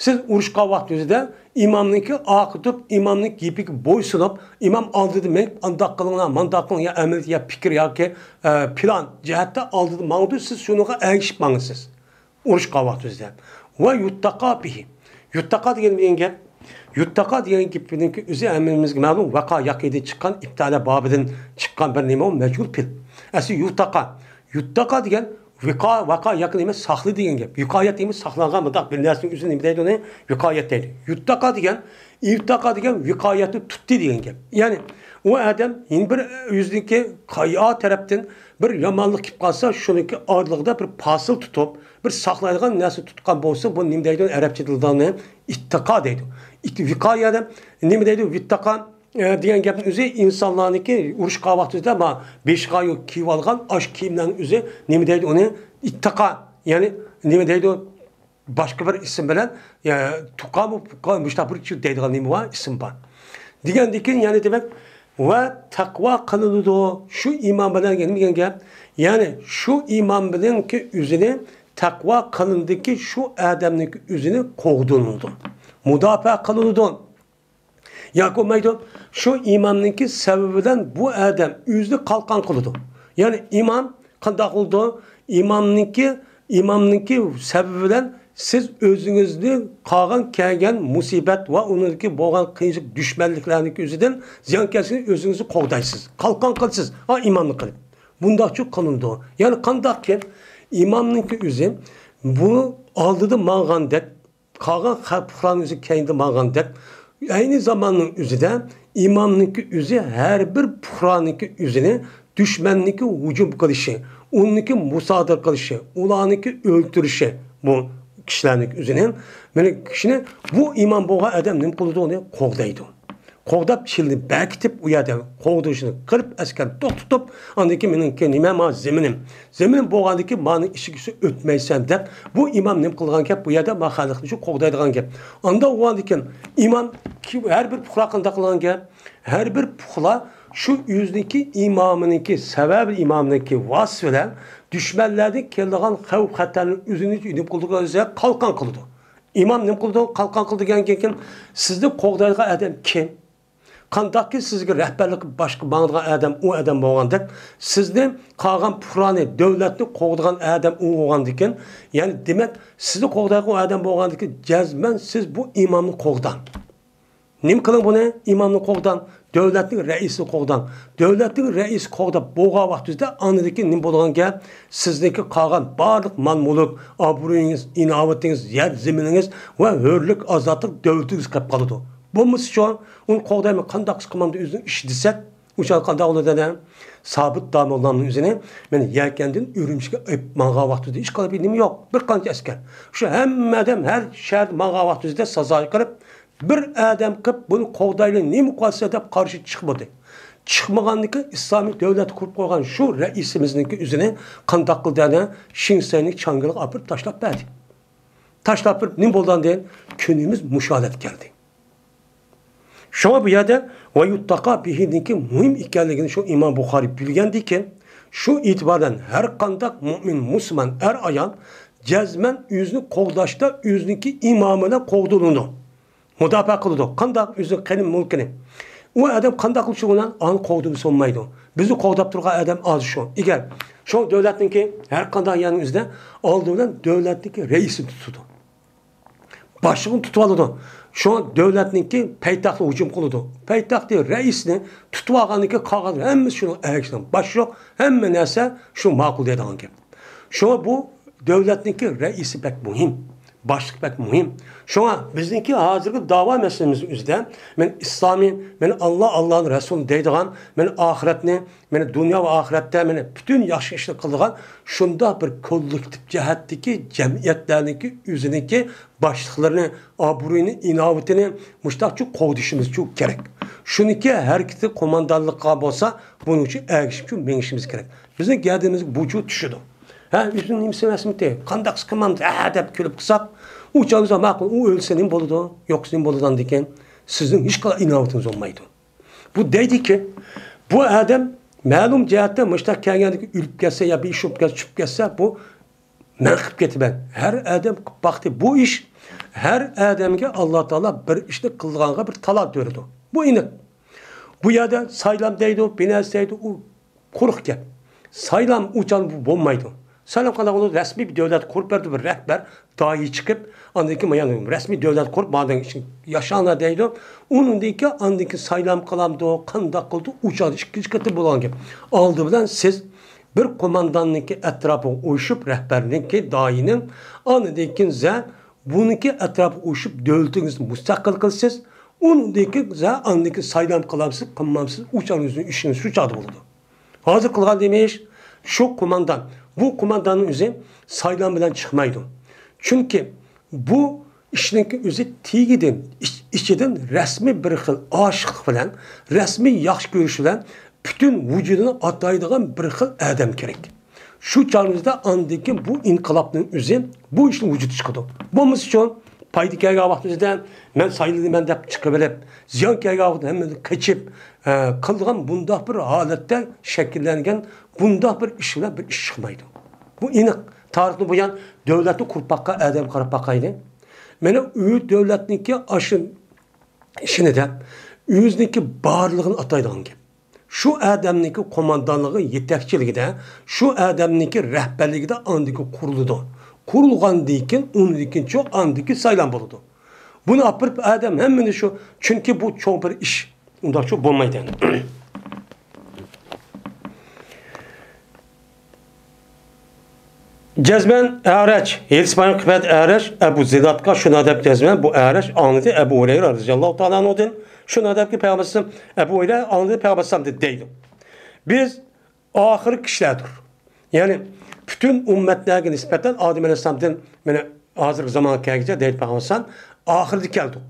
سىز ئۇرۇشقان ۋاقتىڭىزدا ئىمامنىڭكى ئارقا تۇرۇپ، ئىمامنىڭ گېپىگە بويسۇنۇپ، ئىمام ئالدىدا مېڭىپ، ئانداق قىلىڭلار، مانداق قىلىڭ، يا ئەمەلىيەت، يا پىكىر ياكى، ئە، پىلان جەھەتتە ئالدىدا ماڭىدۇ، سىز شۇنىڭغا ئەگىشىپ ماڭىسىز. ئۇرۇشقان ۋاقتىڭىزدا. ۋە يۇتتەقا بىھى. يۇتتەقا دېگەن، دېگەن گەپ. يۇتتەقا دېگەن گېپىنىڭكى ئۆزى ھەممىمىزگە مەلۇم، ۋەقا ياقىدىن چىققان، ئىپتالە بابىدىن چىققان بىر نېمە ئۇ؟ مەجھۇل پېئىل. ئەسلى يۇتتەقا. يۇتتەقا دېگەن ۋىقا، ۋەقا ياقى نېمە؟ ساقلىدى دېگەن گەپ. ۋىقايەت دېگەن ساقلانغان مۇنداق بىر نەرسىنىڭ ئۆزىنى نېمە دەيدۇ ئۇنى؟ ۋىقايەت دەيدۇ. يۇتتەقا دېگەن، ئىۋتەقا دېگەن ۋىقايەتنى تۇتتى دېگەن گەپ. يەنى ئۇ ئادەم يەنە بىر ئۆزىنىڭكى قايا تەرەپتىن بىر يامانلىق كېلىپ قالسا، شۇنىڭكى ئارىلىقىدا بىر پاسىل تۇتۇپ، بىر ساقلايدىغان نەرسە تۇتقان بولسا، بۇ نېمە دەيدۇ؟ ئەرەبچە تىلدا ئۇنى ئىتتىقا دەيدۇ. ئىت-، ۋىقايەدە نېمە دەيدۇ؟ ۋىتتاقا، ئە، دېگەن گەپنىڭ ئۆزى ئىنسانلارنىڭكى ئۇرۇشقان ۋاقتىدا ما بېشىغا كىيىۋالغان ئاش كىيىملەرنىڭ ئۆزى نېمە دەيدۇ؟ ئۇنى ئىتتىقا، يەنى نېمە دەيدۇ؟ باشقا بىر ئىسىم بىلەن، يا، تۇقامۇ، پۇقا، مۇشتاق بىر چۈ دەيدىغان نېمە بار؟ ئىسىم بار. دېگەندىن كېيىن يەنە دېمەك، ۋە تەقۋا قىلىنىدۇ. شۇ ئىمان بىلەن نېمە دېگەن گەپ؟ يەنى شۇ ئىمان بىلەنكى ئۆزىنى تەقۋا قىلىنىدىكى شۇ ئادەمنىڭكى ئۆزىنى قوغدىلىنىدۇ. مۇداپىئە قىلىنىدۇ. ياكى بولمايدۇ، شۇ ئىمامنىڭكى سەۋەبى بىلەن بۇ ئادەم ئۆزىنى قالقان قىلىدۇ. يەنى ئىمام قانداق قىلىدۇ؟ ئىمامنىڭكى، ئىمامنىڭكى سەۋەبى بىلەن سىز ئۆزىڭىزنى قالغان كەلگەن مۇسىبەت ۋە ئۇنىڭدىكى بولغان قىيىنچىلىق، دۈشمەنلىكلەرنىڭكى ئۆزىدىن زىيانكەشلىكتىن ئۆزىڭىزنى قوغدايسىز، قالقان قىلىسىز، ھا، ئىمامنى قىلىپ. بۇنداقچۇ قىلىنىدۇ. يەنى قانداقكىن ئىمامنىڭكى ئۆزى بۇ ئالدىدا ماڭغاندەك، قالغان خەلق پۇقرانىڭ ئۆزى كەينىدە ماڭغاندەك، ئەينى زاماننىڭ ئۆزىدە ئىمامنىڭكى ئۆزى ھەر بىر پۇقرانىڭكى ئۆزىنى دۈشمەننىڭكى ھۇجۇم قىلىشى، ئۇنىڭكى مۇسادىرە قىلىشى، ئۇلارنىڭكى ئۆلتۈرۈشى، بۇ كىشىلەرنىڭكى ئۆزىنى، مانا كىشىنى بۇ ئىمام بولغان ئادەم نېمە قىلىدۇ؟ ئۇنى قوغدايدۇ. قوغداپ، چىلىنى بەكىتىپ، ئۇ يەردە قوغدىشىنى قىلىپ، ئەسكەرنى توختىتىپ، ئاندىن كېيىن مېنىڭكى نېمە، ما زېمىنىم، زېمىن بولغاندىن كېيىن مانىڭ ئىچىگە ئۆتمەيسەن دەپ، بۇ ئىمام نېمە قىلغان گەپ؟ بۇ يەردە ما خەلقنى شۇ قوغدايدىغان گەپ. ئانداق بولغاندىن كېيىن ئىمام كى-، ھەر بىر پۇقرا قانداق قىلغان گەپ؟ ھەر بىر پۇقرا شۇ ئۆزىنىڭكى ئىمامىنىڭكى سەۋەبى، ئىمامىنىڭكى ۋاسىتىسى بىلەن دۈشمەنلەردىن كېلىدىغان خەۋپ-خەتەرنى ئۆزىنى نېمە قىلىدۇ؟ ئۆزى قالقان قىلىدۇ. ئىمام نېمە قىلىدۇ؟ قالقان قىلىدۇ دېگەندىن كېيىن سىزنى قوغدايدىغان ئادەم كىم؟ قانداقكى سىزگە رەھبەرلىك، باشقا ماڭىدىغان ئادەم ئۇ ئادەم بولغاندەك، سىزنى قالغان پۇقرانى، دۆلەتنى قوغدىغان ئادەم ئۇ بولغاندىكىن، يەنى دېمەك، سىزنى قوغدايدىغان ئۇ ئادەم بولغاندىكىن، جەزمەن سىز بۇ ئىمامنى قوغداڭ. نېمە قىلىڭ بۇنى؟ ئىمامنى قوغداڭ، دۆلەتنىڭ رەئىسىنى قوغداڭ. دۆلەتنىڭ رەئىسى قوغداپ بولغان ۋاقتىڭىزدا ئاندىن كېيىن نېمە بولىدىغان گەپ؟ سىزنىڭكى قالغان بارلىق مال-مۈلۈك، ئابرۇيىڭىز، ئىناۋىتىڭىز، يەر زېمىنىڭىز ۋە ھۆرلۈك، ئازادلىق دۆلىتىڭىز قېلىپ قالىدۇ. بولمىسىچۇ، ئۇنى قوغدايمەن، قانداق قىلىمەن ئۆزىنىڭ ئىشى دېسەك، ئۇ چاغدا قانداق بولىدۇ دەدە؟ سابىت داموللامنىڭ ئۆزىنى مەن يەكەندىن ئۈرۈمچىگە ئېلىپ ماڭغان ۋاقتىدا ھېچقانداق بىر نېمە يوق. بىر قانچە ئەسكەر. شۇ ھەممە ئادەم ھەر شەھەردە ماڭغان ۋاقتىدا سازايى قىلىپ، بىر ئادەم قىلىپ بۇنى قوغدايلى، نېمە قىلسا دەپ قارشى چىقمىدى. چىقمىغاندىكى ئىسلامىي دۆلەت قۇرۇپ قويغان شۇ رەئىسىمىزنىڭكى ئۆزىنى قانداق قىلدى دەدە؟ شىنسەينىڭ چاڭگىلىغا ئاپىرىپ تاشلاپ بەردى. تاشلاپ بېرىپ نېمە بولدى ئاندىن؟ كۈنىمىز مۇشۇ ھالەتكە كەلدى. شۇڭا بۇ يەردە ۋە يۇتتەقا بىھىنىڭكى مۇھىم ئىكەنلىكىنى شۇ ئىمام بۇخارىي بىلگەندىكىن، شۇ ئېتىبار بىلەن ھەر قانداق مۇئمىن، مۇسۇلمان ئەر-ئايال جەزمەن ئۆزىنى قوغداشتا ئۆزىنىڭكى ئىمامى بىلەن قوغدىلىدۇ. مۇداپىئە قىلىدۇ. قانداق؟ ئۆزىنىڭ قېنى مۈلكىنى. ئۇ ئادەم قانداق قىلىشى بىلەن ئانى قوغدىمىسا بولمايدۇ. بىزنى قوغداپ تۇرغان ئادەم ئاز شۇ. ئەگەر شۇ دۆلەتنىڭكى ھەر قانداق يەرنىڭ ئۆزىدە ئالدى بىلەن دۆلەتنىڭكى رەئىسىنى تۇتىدۇ. باشلىقىنى تۇتۇۋالىدۇ. شۇڭا دۆلەتنىڭكى پايتەختىگە ھۇجۇم قىلىدۇ. پايتەختى رەئىسىنى تۇتۇۋالغاندىن كېيىن قالغان ھەممىسى شۇنىڭ ئەگىشىدە. باشلىق، ھەممە نەرسە شۇ ماقۇل دەيدىغان گەپ. شۇڭا بۇ دۆلەتنىڭكى رەئىسى بەك مۇھىم. باشلىق بەك مۇھىم. شۇڭا بىزنىڭكى ھازىرقى داۋا مەسىلىمىز ئۆزىدە مەن ئىسلامى، مەن ئاللا، ئاللانىڭ رەسۇلى دەيدىغان، مەن ئاخىرەتنى، مەن دۇنيا ۋە ئاخىرەتتە مەن پۈتۈن ياخشى ئىشنى قىلىدىغان شۇنداق بىر كوللېكتىپ جەھەتتىكى جەمئىيەتلەرنىڭكى ئۆزىنىڭكى باشلىقلىرىنى، ئابرۇيىنى، ئىناۋىتىنى مۇشتاقچۇ قوغدىشىمىزچۇ كېرەك. شۇنىڭكى ھەرىكىتى قوماندانلىققا بولسا، بۇنىڭ ئۈچۈن ئەگىشىپچۇ مېڭىشىمىز كېرەك. بىزنىڭ گەدىنىمىزگە بۇچۇ چۈشىدۇ. ھە، ئۆزىنىڭ نېمىسى ئەمەسمىتى؟ قانداق قىلمامدۇ؟ ھە دەپ كۈلۈپ قىلساق، ئۇ چاغدا ماقۇل، ئۇ ئۆلسە نېمە بولىدۇ؟ يوقسا نېمە بولىدۇ ئاندىن كېيىن؟ سىزنىڭ ھېچقانداق ئىناۋىتىڭىز بولمايدۇ. بۇ دەيدىكى، بۇ ئادەم مەلۇم جەھەتتە مۇشۇنداق كەلگەندىكى ئۆلۈپ كەتسە يا بىر ئىش بولۇپ كەتسە، چۈشۈپ كەتسە، بۇ مەن قىلىپ كېتىمەن. ھەر ئادەم قىلىپ باقتى بۇ ئىش. ھەر ئادەمگە ئاللا تائالا بىر ئىشنى قىلغانغا بىر تالانت بېرىدۇ. بۇ ئېنىق. بۇ يەردە سايلام دەيدۇ، بىر نەرسە دەيدۇ، ئۇ قۇرۇق گەپ. سايلام ئۇچان بۇ بولمايدۇ. سايلام قانداق بولىدۇ؟ رەسمىي بىر دۆلەت قۇرۇپ بەردى، بىر رەھبەر، داھىي چىقىپ، ئاندىن كېيىن يەنە رەسمىي دۆلەت قۇرۇپ، ماندىن ياشاڭلار دەيدۇ. ئۇنىڭدىن كېيىن ئاندىن كېيىن سايلام قىلامدۇ، قانداق قىلىدۇ؟ ئۇ چاغدا ئىككىنچى قېتىم بولغان گەپ. ئالدى بىلەن سىز بىر قومانداننىڭكى ئەتراپىغا ئۇيۇشۇپ، رەھبەرنىڭكى، داھىينىڭ، ئاندىن كېيىن سىز بۇنىڭكى ئەتراپىغا ئۇيۇشۇپ، دۆلىتىڭىزنى مۇستەقىل قىلىسىز. ئۇنىڭدىن كېيىن سىز ئاندىن كېيىن سايلام قىلامسىز، قىلمامسىز، ئۇ چاغدا ئۆزىنىڭ ئىشىڭىز شۇ چاغدا بولىدۇ. ھازىر قىلغان نېمە ئىش؟ شۇ قوماندان. بۇ قومانداننىڭ ئۆزى سايلام بىلەن چىقمايدۇ. چۈنكى بۇ ئىشنىڭكى ئۆزى تېگىدىن، ئىچ-، ئىچىدىن رەسمىي بىر خىل ئاشىقلىق بىلەن، رەسمىي ياخشى كۆرۈش بىلەن پۈتۈن ۋۇجۇدىنى ئاتايدىغان بىر خىل ئادەم كېرەك. شۇ چاغىمىزدا ئاندىن كېيىن بۇ ئىنقىلابنىڭ ئۆزى بۇ ئىشنىڭ ۋۇجۇدقا چىقىدۇ. بولمىسا شۇ پايدا كەلگەن ۋاقتىمىزدا مەن سايلىدىم دەپ چىقىۋېلىپ، زىيان كەلگەن ۋاقىتتا ھەممىنى قېچىپ، ئە، قىلىدىغان بۇنداق بىر ھالەتتە شەكىللەنگەن بۇنداق بىر ئىش بىلەن بىر ئىش چىقمايدۇ. بۇ ئېنىق. تارىختىن بۇيان دۆلەتنى قۇرۇپ باققان ئادەم قاراپ باقايلى. مانا ئۇ دۆلەتنىڭكى ئاشۇ ئىشىنى دەپ، ئۆزىنىڭكى بارلىقىنى ئاتايدىغان گەپ. شۇ ئادەمنىڭكى قوماندانلىقى، يېتەكچىلىكىدە، شۇ ئادەمنىڭكى رەھبەرلىكىدە ئاندىكى قۇرۇلىدۇ. قۇرۇلغاندىن كېيىن، ئۇنىڭدىن كېيىن شۇ ئاندىكى سايلام بولىدۇ. بۇنى ئاپىرىپ ئادەم ھەممىنى شۇ، چۈنكى بۇ چوڭ بىر ئىش. ئۇنداق شۇ بولمايدۇ ئەمدى. جەزمەن ئەرەج، ھېدىس بايان قىلىپ ئەرەج، ئەبۇ زىنادقا شۇنداق دەپ جەزمەن بۇ ئەرەج ئاڭلىدى ئەبۇ ھۇرەيرە رەزىياللاھۇ تائالا ئەنھۇدىن. شۇنداق دەپكى پەيغەمبەر ئەلەيھىسسالام، ئەبۇ ھۇرەيرە ئاڭلىدى پەيغەمبەر ئەلەيھىسسالامدىن دەيدۇ. بىز ئاخىرقى كىشىلەردۇر. يەنى پۈتۈن ئۈممەتلەرگە نىسبەتەن ئادەم ئەلەيھىسسالامدىن مانا ھازىرقى زامانغا كەلگۈچە دەيدۇ پەيغەمبەر ئەلەيھىسسالام، ئاخىرىدا كەلدۇق.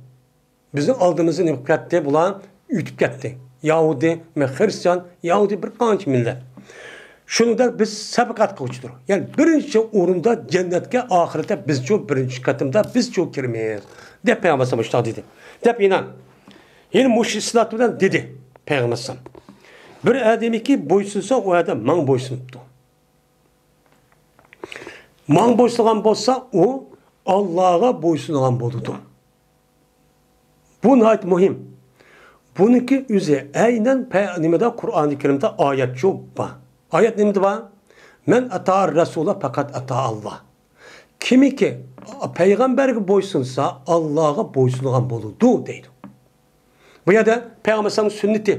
بىزنىڭ ئالدىمىزدا نېمە قىلىپ كەتتى؟ بۇلار ئۆتۈپ كەتتى. يەھۇدىي، مەن خىرىستىيان، يەھۇدىي بىر قانچە مىللەت. شۇنىڭدا بىز سەبىقەت قىلغۇچىدۇر. يەنى بىرىنچى ئورۇندا جەننەتكە ئاخىرەتتە بىزچۇ بىرىنچى قېتىمدا بىزچۇ كىرىمىز، دەپ پەيغەمبەر ئەلەيھىسسالام مۇشۇنداق دېدى. دەپ ئىنان. يەنى مۇشۇ ئىسلات بىلەن دېدى پەيغەمبەر ئەلەيھىسسالام. بىر ئادەمكى بويسۇنسا، ئۇ ئادەم ماڭا بويسۇنۇپتۇ. ماڭا بويسۇنغان بولسا، ئۇ ئاللاغا بويسۇنغان بولىدۇ. بۇ ناھايىتى مۇھىم. بۇنىڭكى ئۆزى ئەينەن پە-، نېمىدە، قۇرئانى كەرىمدە ئايەتچۇ بار. ئايەت نېمىدە بار؟ مەن ئەتائەر رەسۇلە پەقەت ئەتائەللا. كىمكى پەيغەمبەرگە بويسۇنسا، ئاللاغا بويسۇنغان بولىدۇ، دەيدۇ. بۇ يەردە پەيغەمبەر ئەلەيھىسسالامنىڭ سۈننىتى.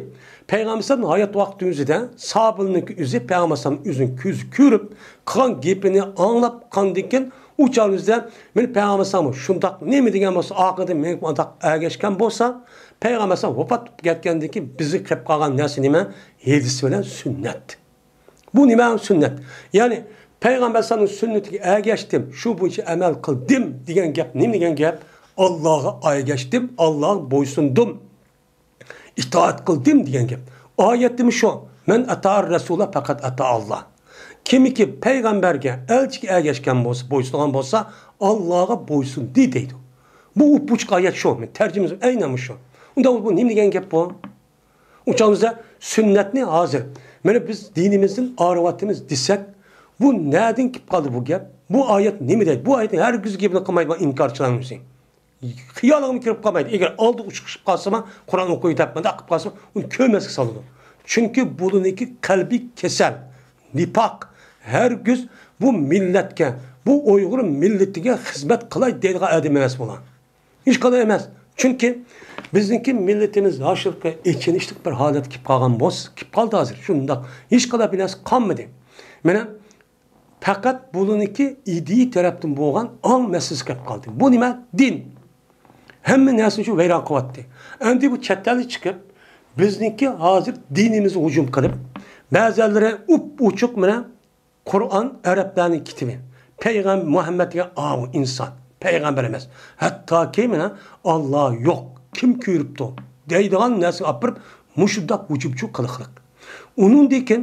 پەيغەمبەر ئەلەيھىسسالام ھايات ۋاقتى ئۆزىدە ساھابىلىرىنىڭكى ئۆزى پەيغەمبەر ئەلەيھىسسالام ئۆزىنىڭ كۆزى كۆرۈپ، قىلغان گېپىنى ئاڭلاپ قاندىن كېيىن ئۇ چاغنىڭ ئۆزىدە مېنى پەيغەمبەر ئەلەيھىسسالام شۇنداق نېمە دېگەن بولسا، ئارقىدىن مېنى ئانداق ئەگەشكەن بولسا، پەيغەمبەر ئەلەيھىسسالام ۋاپات بولۇپ كەتكەندىن كېيىن بىزگە قېلىپ قالغان نەرسە نېمە؟ ھېدىس بىلەن سۈننەت. بۇ نېمە سۈننەت؟ يەنى پەيغەمبەر ئەلەيھىسسالامنىڭ سۈننىتىگە ئەگەشتىم، شۇ بويىچە ئەمەل قىلدىم دېگەن گەپ نېمە دېگەن گەپ؟ ئاللاغا ئەگەشتىم، ئاللاغا بويسۇندۇم، ئىتائەت قىلدىم دېگەن گەپ. ئايەتتىمۇ شۇ. مەن ئەتائەر رەسۇلە پەقەت ئەتائەللا. كىمكى پەيغەمبەرگە، ئەلچىگە ئەگەشكەن بولسا، بويسۇنغان بولسا، ئاللاغا بويسۇندى دەيدۇ. بۇ ئوپئوچۇق ئايەت شۇ. تەرجىمىسى ئەينەن مۇشۇ. ئۇنداق بولسا بۇ نېمە دېگەن گەپ بۇ؟ ئۇ چاغىمىزدا سۈننەتنى ھازىر، مانا بىز دىنىمىزدىن ئايرىۋاتىمىز دېسەك، بۇ نەدىن كېلىپ قالدى بۇ گەپ؟ بۇ ئايەت نېمە دەيدۇ؟ بۇ ئايەتنى ھەرگىز گېپىنى قىلمايدىغان ئىنكارچىلارنىڭ ئۆزى. خىيالىغىمۇ كىرىپ قالمايدۇ. ئەگەر ئالدىغا ئۇچۇپ قالسىمۇ، قۇرئان ئوقۇۋېتىپ، مۇنداق قىلىپ قالسىمۇ، ئۇنى كۆرمەسكە سالىدۇ. چۈنكى بۇلىنىڭكى قەلبىي كېسەل، نىپاق، ھەرگىز بۇ مىللەتكە، بۇ ئۇيغۇر مىللىتىگە خىزمەت قىلاي دەيدىغان ئادەم ئەمەس بۇلار. ھېچقانداق ئەمەس. چۈنكى بىزنىڭكى مىللىتىمىز ھازىرقى ئېچىنىشلىق بىر ھالەتكە كېلىپ قالغان بولسا، كېلىپ قالدى ھازىر. شۇنداق. ھېچقانداق بىر نەرسە قالمىدى. مانا پەقەت بۇلىنىڭكى ئىدىيە تەرەپتىن بولغان ئاڭ مەسىلىسى كېلىپ قالدى. بۇ نېمە؟ دىن. ھەممە نەرسىنى شۇ ۋەيران قىلىۋەتتى. ئەمدى بۇ چەت ئەلگە چىقىپ، بىزنىڭكى ھازىر دىنىمىزغا ھۇجۇم قىلىپ، بەزىلىرى ئوپئوچۇق مانا قۇرئان ئەرەبلەرنىڭ كىتابى. پەيغەمبەر مۇھەممەد دېگەن ئاۋۇ ئىنسان. پەيغەمبەر ئەمەس. ھەتتاكى مانا ئاللا يوق، كىم كۆرۈپتۇ دەيدىغان نەرسىگە ئاپىرىپ مۇشۇنداق ھۇجۇمچۇ قىلىقلىق. ئۇنىڭدىن كېيىن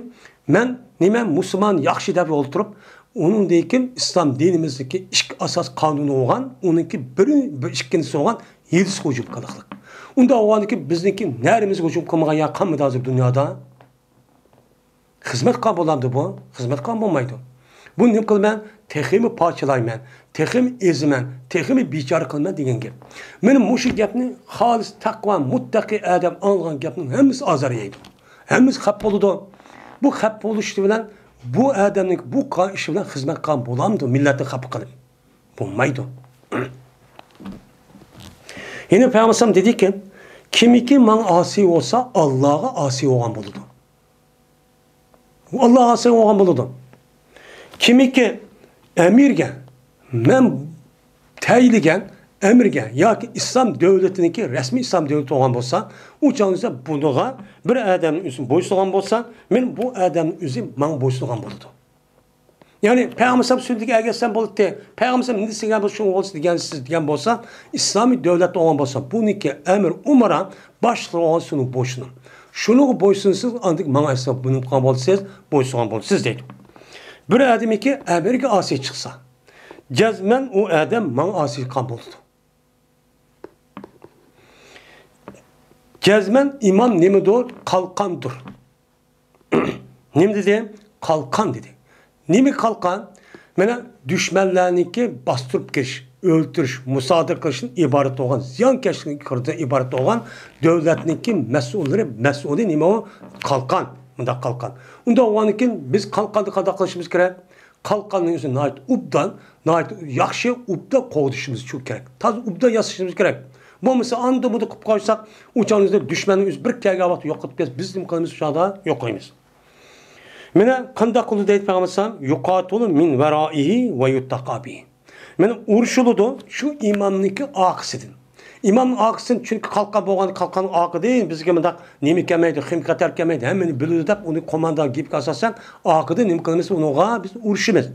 مەن نېمە مۇسۇلمان ياخشى دەپ يول تۇرۇپ، ئۇنىڭدىن كېيىن ئىسلام دىنىمىزدىكى ئىككى ئاساس قانۇنى بولغان، ئۇنىڭكى بىرى، بىر ئىككىنچىسى بولغان يېزىسىغا ھۇجۇم قىلىقلىق. ئۇنداق بولغاندىن كېيىن بىزنىڭكى نەرىمىزگە ھۇجۇم قىلمىغان يەر قالمىدى ھازىر دۇنيادا. خىزمەت قىلغان بولامدۇ بۇ؟ خىزمەت قىلغان بولمايدۇ. بۇ نېمە قىلىمەن؟ تېخىمۇ پارچىلايمەن، تېخىمۇ ئېزىمەن، تېخىمۇ بىچارە قىلىمەن دېگەن گەپ. مانا مۇشۇ گەپنى خالىس تەقۋا، مۇتتەقى ئادەم ئاڭلىغان گەپنىڭ ھەممىسى ئازار يەيدۇ. ھەممىسى خەپ بولىدۇ. بۇ خەپ بولۇشى بىلەن بۇ ئادەمنىڭ بۇ قىلغان ئىشى بىلەن خىزمەت قىلغان بولامدۇ؟ مىللەتنى خاپا قىلىپ. بولمايدۇ. يەنە پەيغەمبەر دېدىكى، كىمكى ماڭا ئاسىي بولسا، ئاللاغا ئاسىي بولغان بولىدۇ. ئۇ ئاللاغا ئاسىي بولغان بولىدۇ. كىمكى ئەمىرگە، مەن تەيىنلىگەن ئەمىرگە ياكى ئىسلام دۆلىتىنىڭكى رەسمىي ئىسلام دۆلىتى بولغان بولسا، ئۇ چاغدا بۇنىڭغا بىر ئادەمنىڭ ئۆزى بويسۇنغان بولسا، مەن بۇ ئادەمنىڭ ئۆزى ماڭا بويسۇنغان بولىدۇ. يەنى پەيغەمبەر ئەلەيھىسسالام سۈننىتىگە ئەگەشسەم بولاتتى. پەيغەمبەر ئەلەيھىسسالام نېمە دېگەن بولسا شۇنى قىلىسىز دېگەن بولسا، ئىسلامىي دۆلەت بولغان بولسا، بۇنىڭكى ئەمىر ئۇمرا باشلىقى بولغان شۇنىڭغا بويسۇنۇڭ. شۇنىڭغا بويسۇنسىز، ئاندىن ماڭا ئەگەشسە بۇنى قىلغان بولىسىز، بويسۇنغان بولىسىز دەيدۇ. بىر ئادەمكى ئەمىرگە ئاسىي چىقسا، جەزمەن ئۇ ئادەم ماڭا ئاسىي قىلغان بولىدۇ. جەزمەن ئىمام نېمىدۇر؟ قالقاندۇر. نېمە دېدى؟ قالقان دېدى. نېمە قالقان؟ مانا دۈشمەنلەرنىڭكى باستۇرۇپ كىرىش، ئۆلتۈرۈش، مۇسادىرە قىلىشتىن ئىبارەت بولغان، زىيانكەشلىكتىن ئىبارەت بولغان دۆلەتنىڭكى مەسئۇللىرى، مەسئۇلى نېمە ئۇ؟ قالقان. مۇنداق قالقان. ئۇنداق بولغاندىن كېيىن بىز قالقاننى قانداق قىلىشىمىز كېرەك؟ قالقاننىڭ ئۆزىنى ناھايىتى ئوبدان، ناھايىتى ياخشى ئوبدان قوغدىشىمىز شۇ كېرەك. تازا ئوبدان ياسىشىمىز كېرەك. بولمىسا ئاندا مۇندا قىلىپ قويساق، ئۇ چاغنىڭ ئۆزىدە دۈشمەننىڭ ئۆزى بىر كەلگەن ۋاقىتتا يوقىتىپ كەتسە، بىز نېمە قىلىمىز؟ شۇ چاغدا يوقايمىز. مانا قانداق قىلىدۇ دەيدۇ پەيغەمبەر ئەلەيھىسسالام، يۇقاتىلۇ مىن ۋەرائىھى ۋە يۇتتەقا بىھى. مانا ئۇرۇشۇلىدۇ شۇ ئىمامنىڭكى ئارقىسىدىن. ئىمامنىڭ ئارقىسىدىن، چۈنكى قالقان بولغان، قالقاننىڭ ئارقىدىن بىزگە مۇنداق نېمە كەلمەيدۇ، خىم خەتەر كەلمەيدۇ، ھەممىنى بىلىدۇ دەپ، ئۇنى قوماندان گېپىگە ئاساسەن ئارقىدىن نېمە قىلىمىز، ئۇنىڭغا بىز ئۇرۇشىمىز.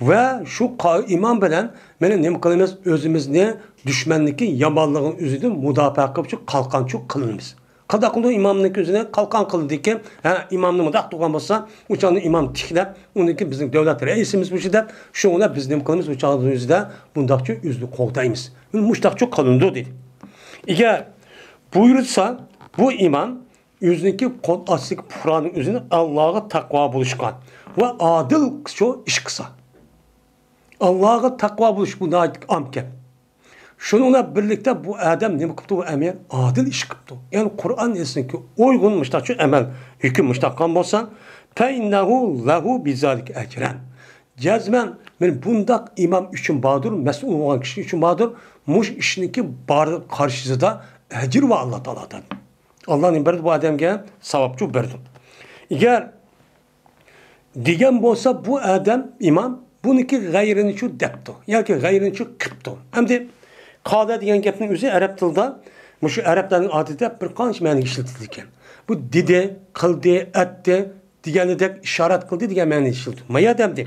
ۋە شۇ قا-، ئىمام بىلەن مانا نېمە قىلىمىز، ئۆزىمىزنى دۈشمەننىڭكى يامانلىقىنىڭ ئۆزىدىن مۇداپىئە قىلىپ، شۇ قالقانچۇ قىلىمىز. قانداق قىلىدۇ؟ ئىمامنىڭكى ئۆزىنى قالقان قىلدىكى، ھە، ئىمامنى مۇنداق تۇرغان بولسا، ئۇ چاغدا ئىمام تىكلەپ، ئۇنىڭكى بىزنىڭ دۆلەت رەئىسىمىز مۇشۇ دەپ، شۇنىڭ بىلەن بىز نېمە قىلىمىز؟ ئۇ چاغدا ئۆزىدە بۇنداقچە ئۆزىنى قوغدايمىز. مۇشۇنداقچە قىلىنىدۇ دېدى. ئەگەر بۇيرۇتسا، بۇ ئىمام ئۆزىنىڭكى قول ئاستىدىكى پۇقرانىڭ ئۆزىنى ئاللاغا تەقۋا بولۇشقا ۋە ئادىلچە ئىش قىلسا. ئاللاغا تەقۋا بولۇش بۇ ناھايىتى ئام گەپ. شۇنىڭ بىلەن بىرلىكتە بۇ ئادەم نېمە قىپتۇ؟ بۇ ئەمىر ئادىل ئىش قىپتۇ. يەنى قۇرئان ئېسىنىڭكى ئۇيغۇن مۇشتاقچۇ ئەمەل، ھۆكۈم مۇشتاق قىلغان بولسا، فەئىننەھۇ لەھۇ بىزالىكە ئەجران. جەزمەن مانا بۇنداق ئىمام ئۈچۈن باردۇر، مەسئۇل بولغان كىشى ئۈچۈن باردۇر، مۇشۇ ئىشنىڭكى بار قارشىسىدا ئەجىر بار ئاللا تائالادا. ئاللا نېمە بەردى بۇ ئادەمگە؟ ساۋابچۇ بەردى. ئەگەر دېگەن بولسا، بۇ ئادەم، ئىمام، بۇنىڭكى غەيرىنىچۇ دەپتۇ ياكى غەيرىنىچۇ قىپتۇ. ئەمدى قالە دېگەن گەپنىڭ ئۆزى ئەرەب تىلىدا مۇشۇ ئەرەبلەرنىڭ ئادىتىدە بىر قانچە مەنىگە ئىشلىتىلگەن. بۇ دېدى، قىلدى، ئەتتى دېگەندەك ئىشارەت قىلدى دېگەن مەنىنى ئىشلىتىدۇ. مايا دەمدى.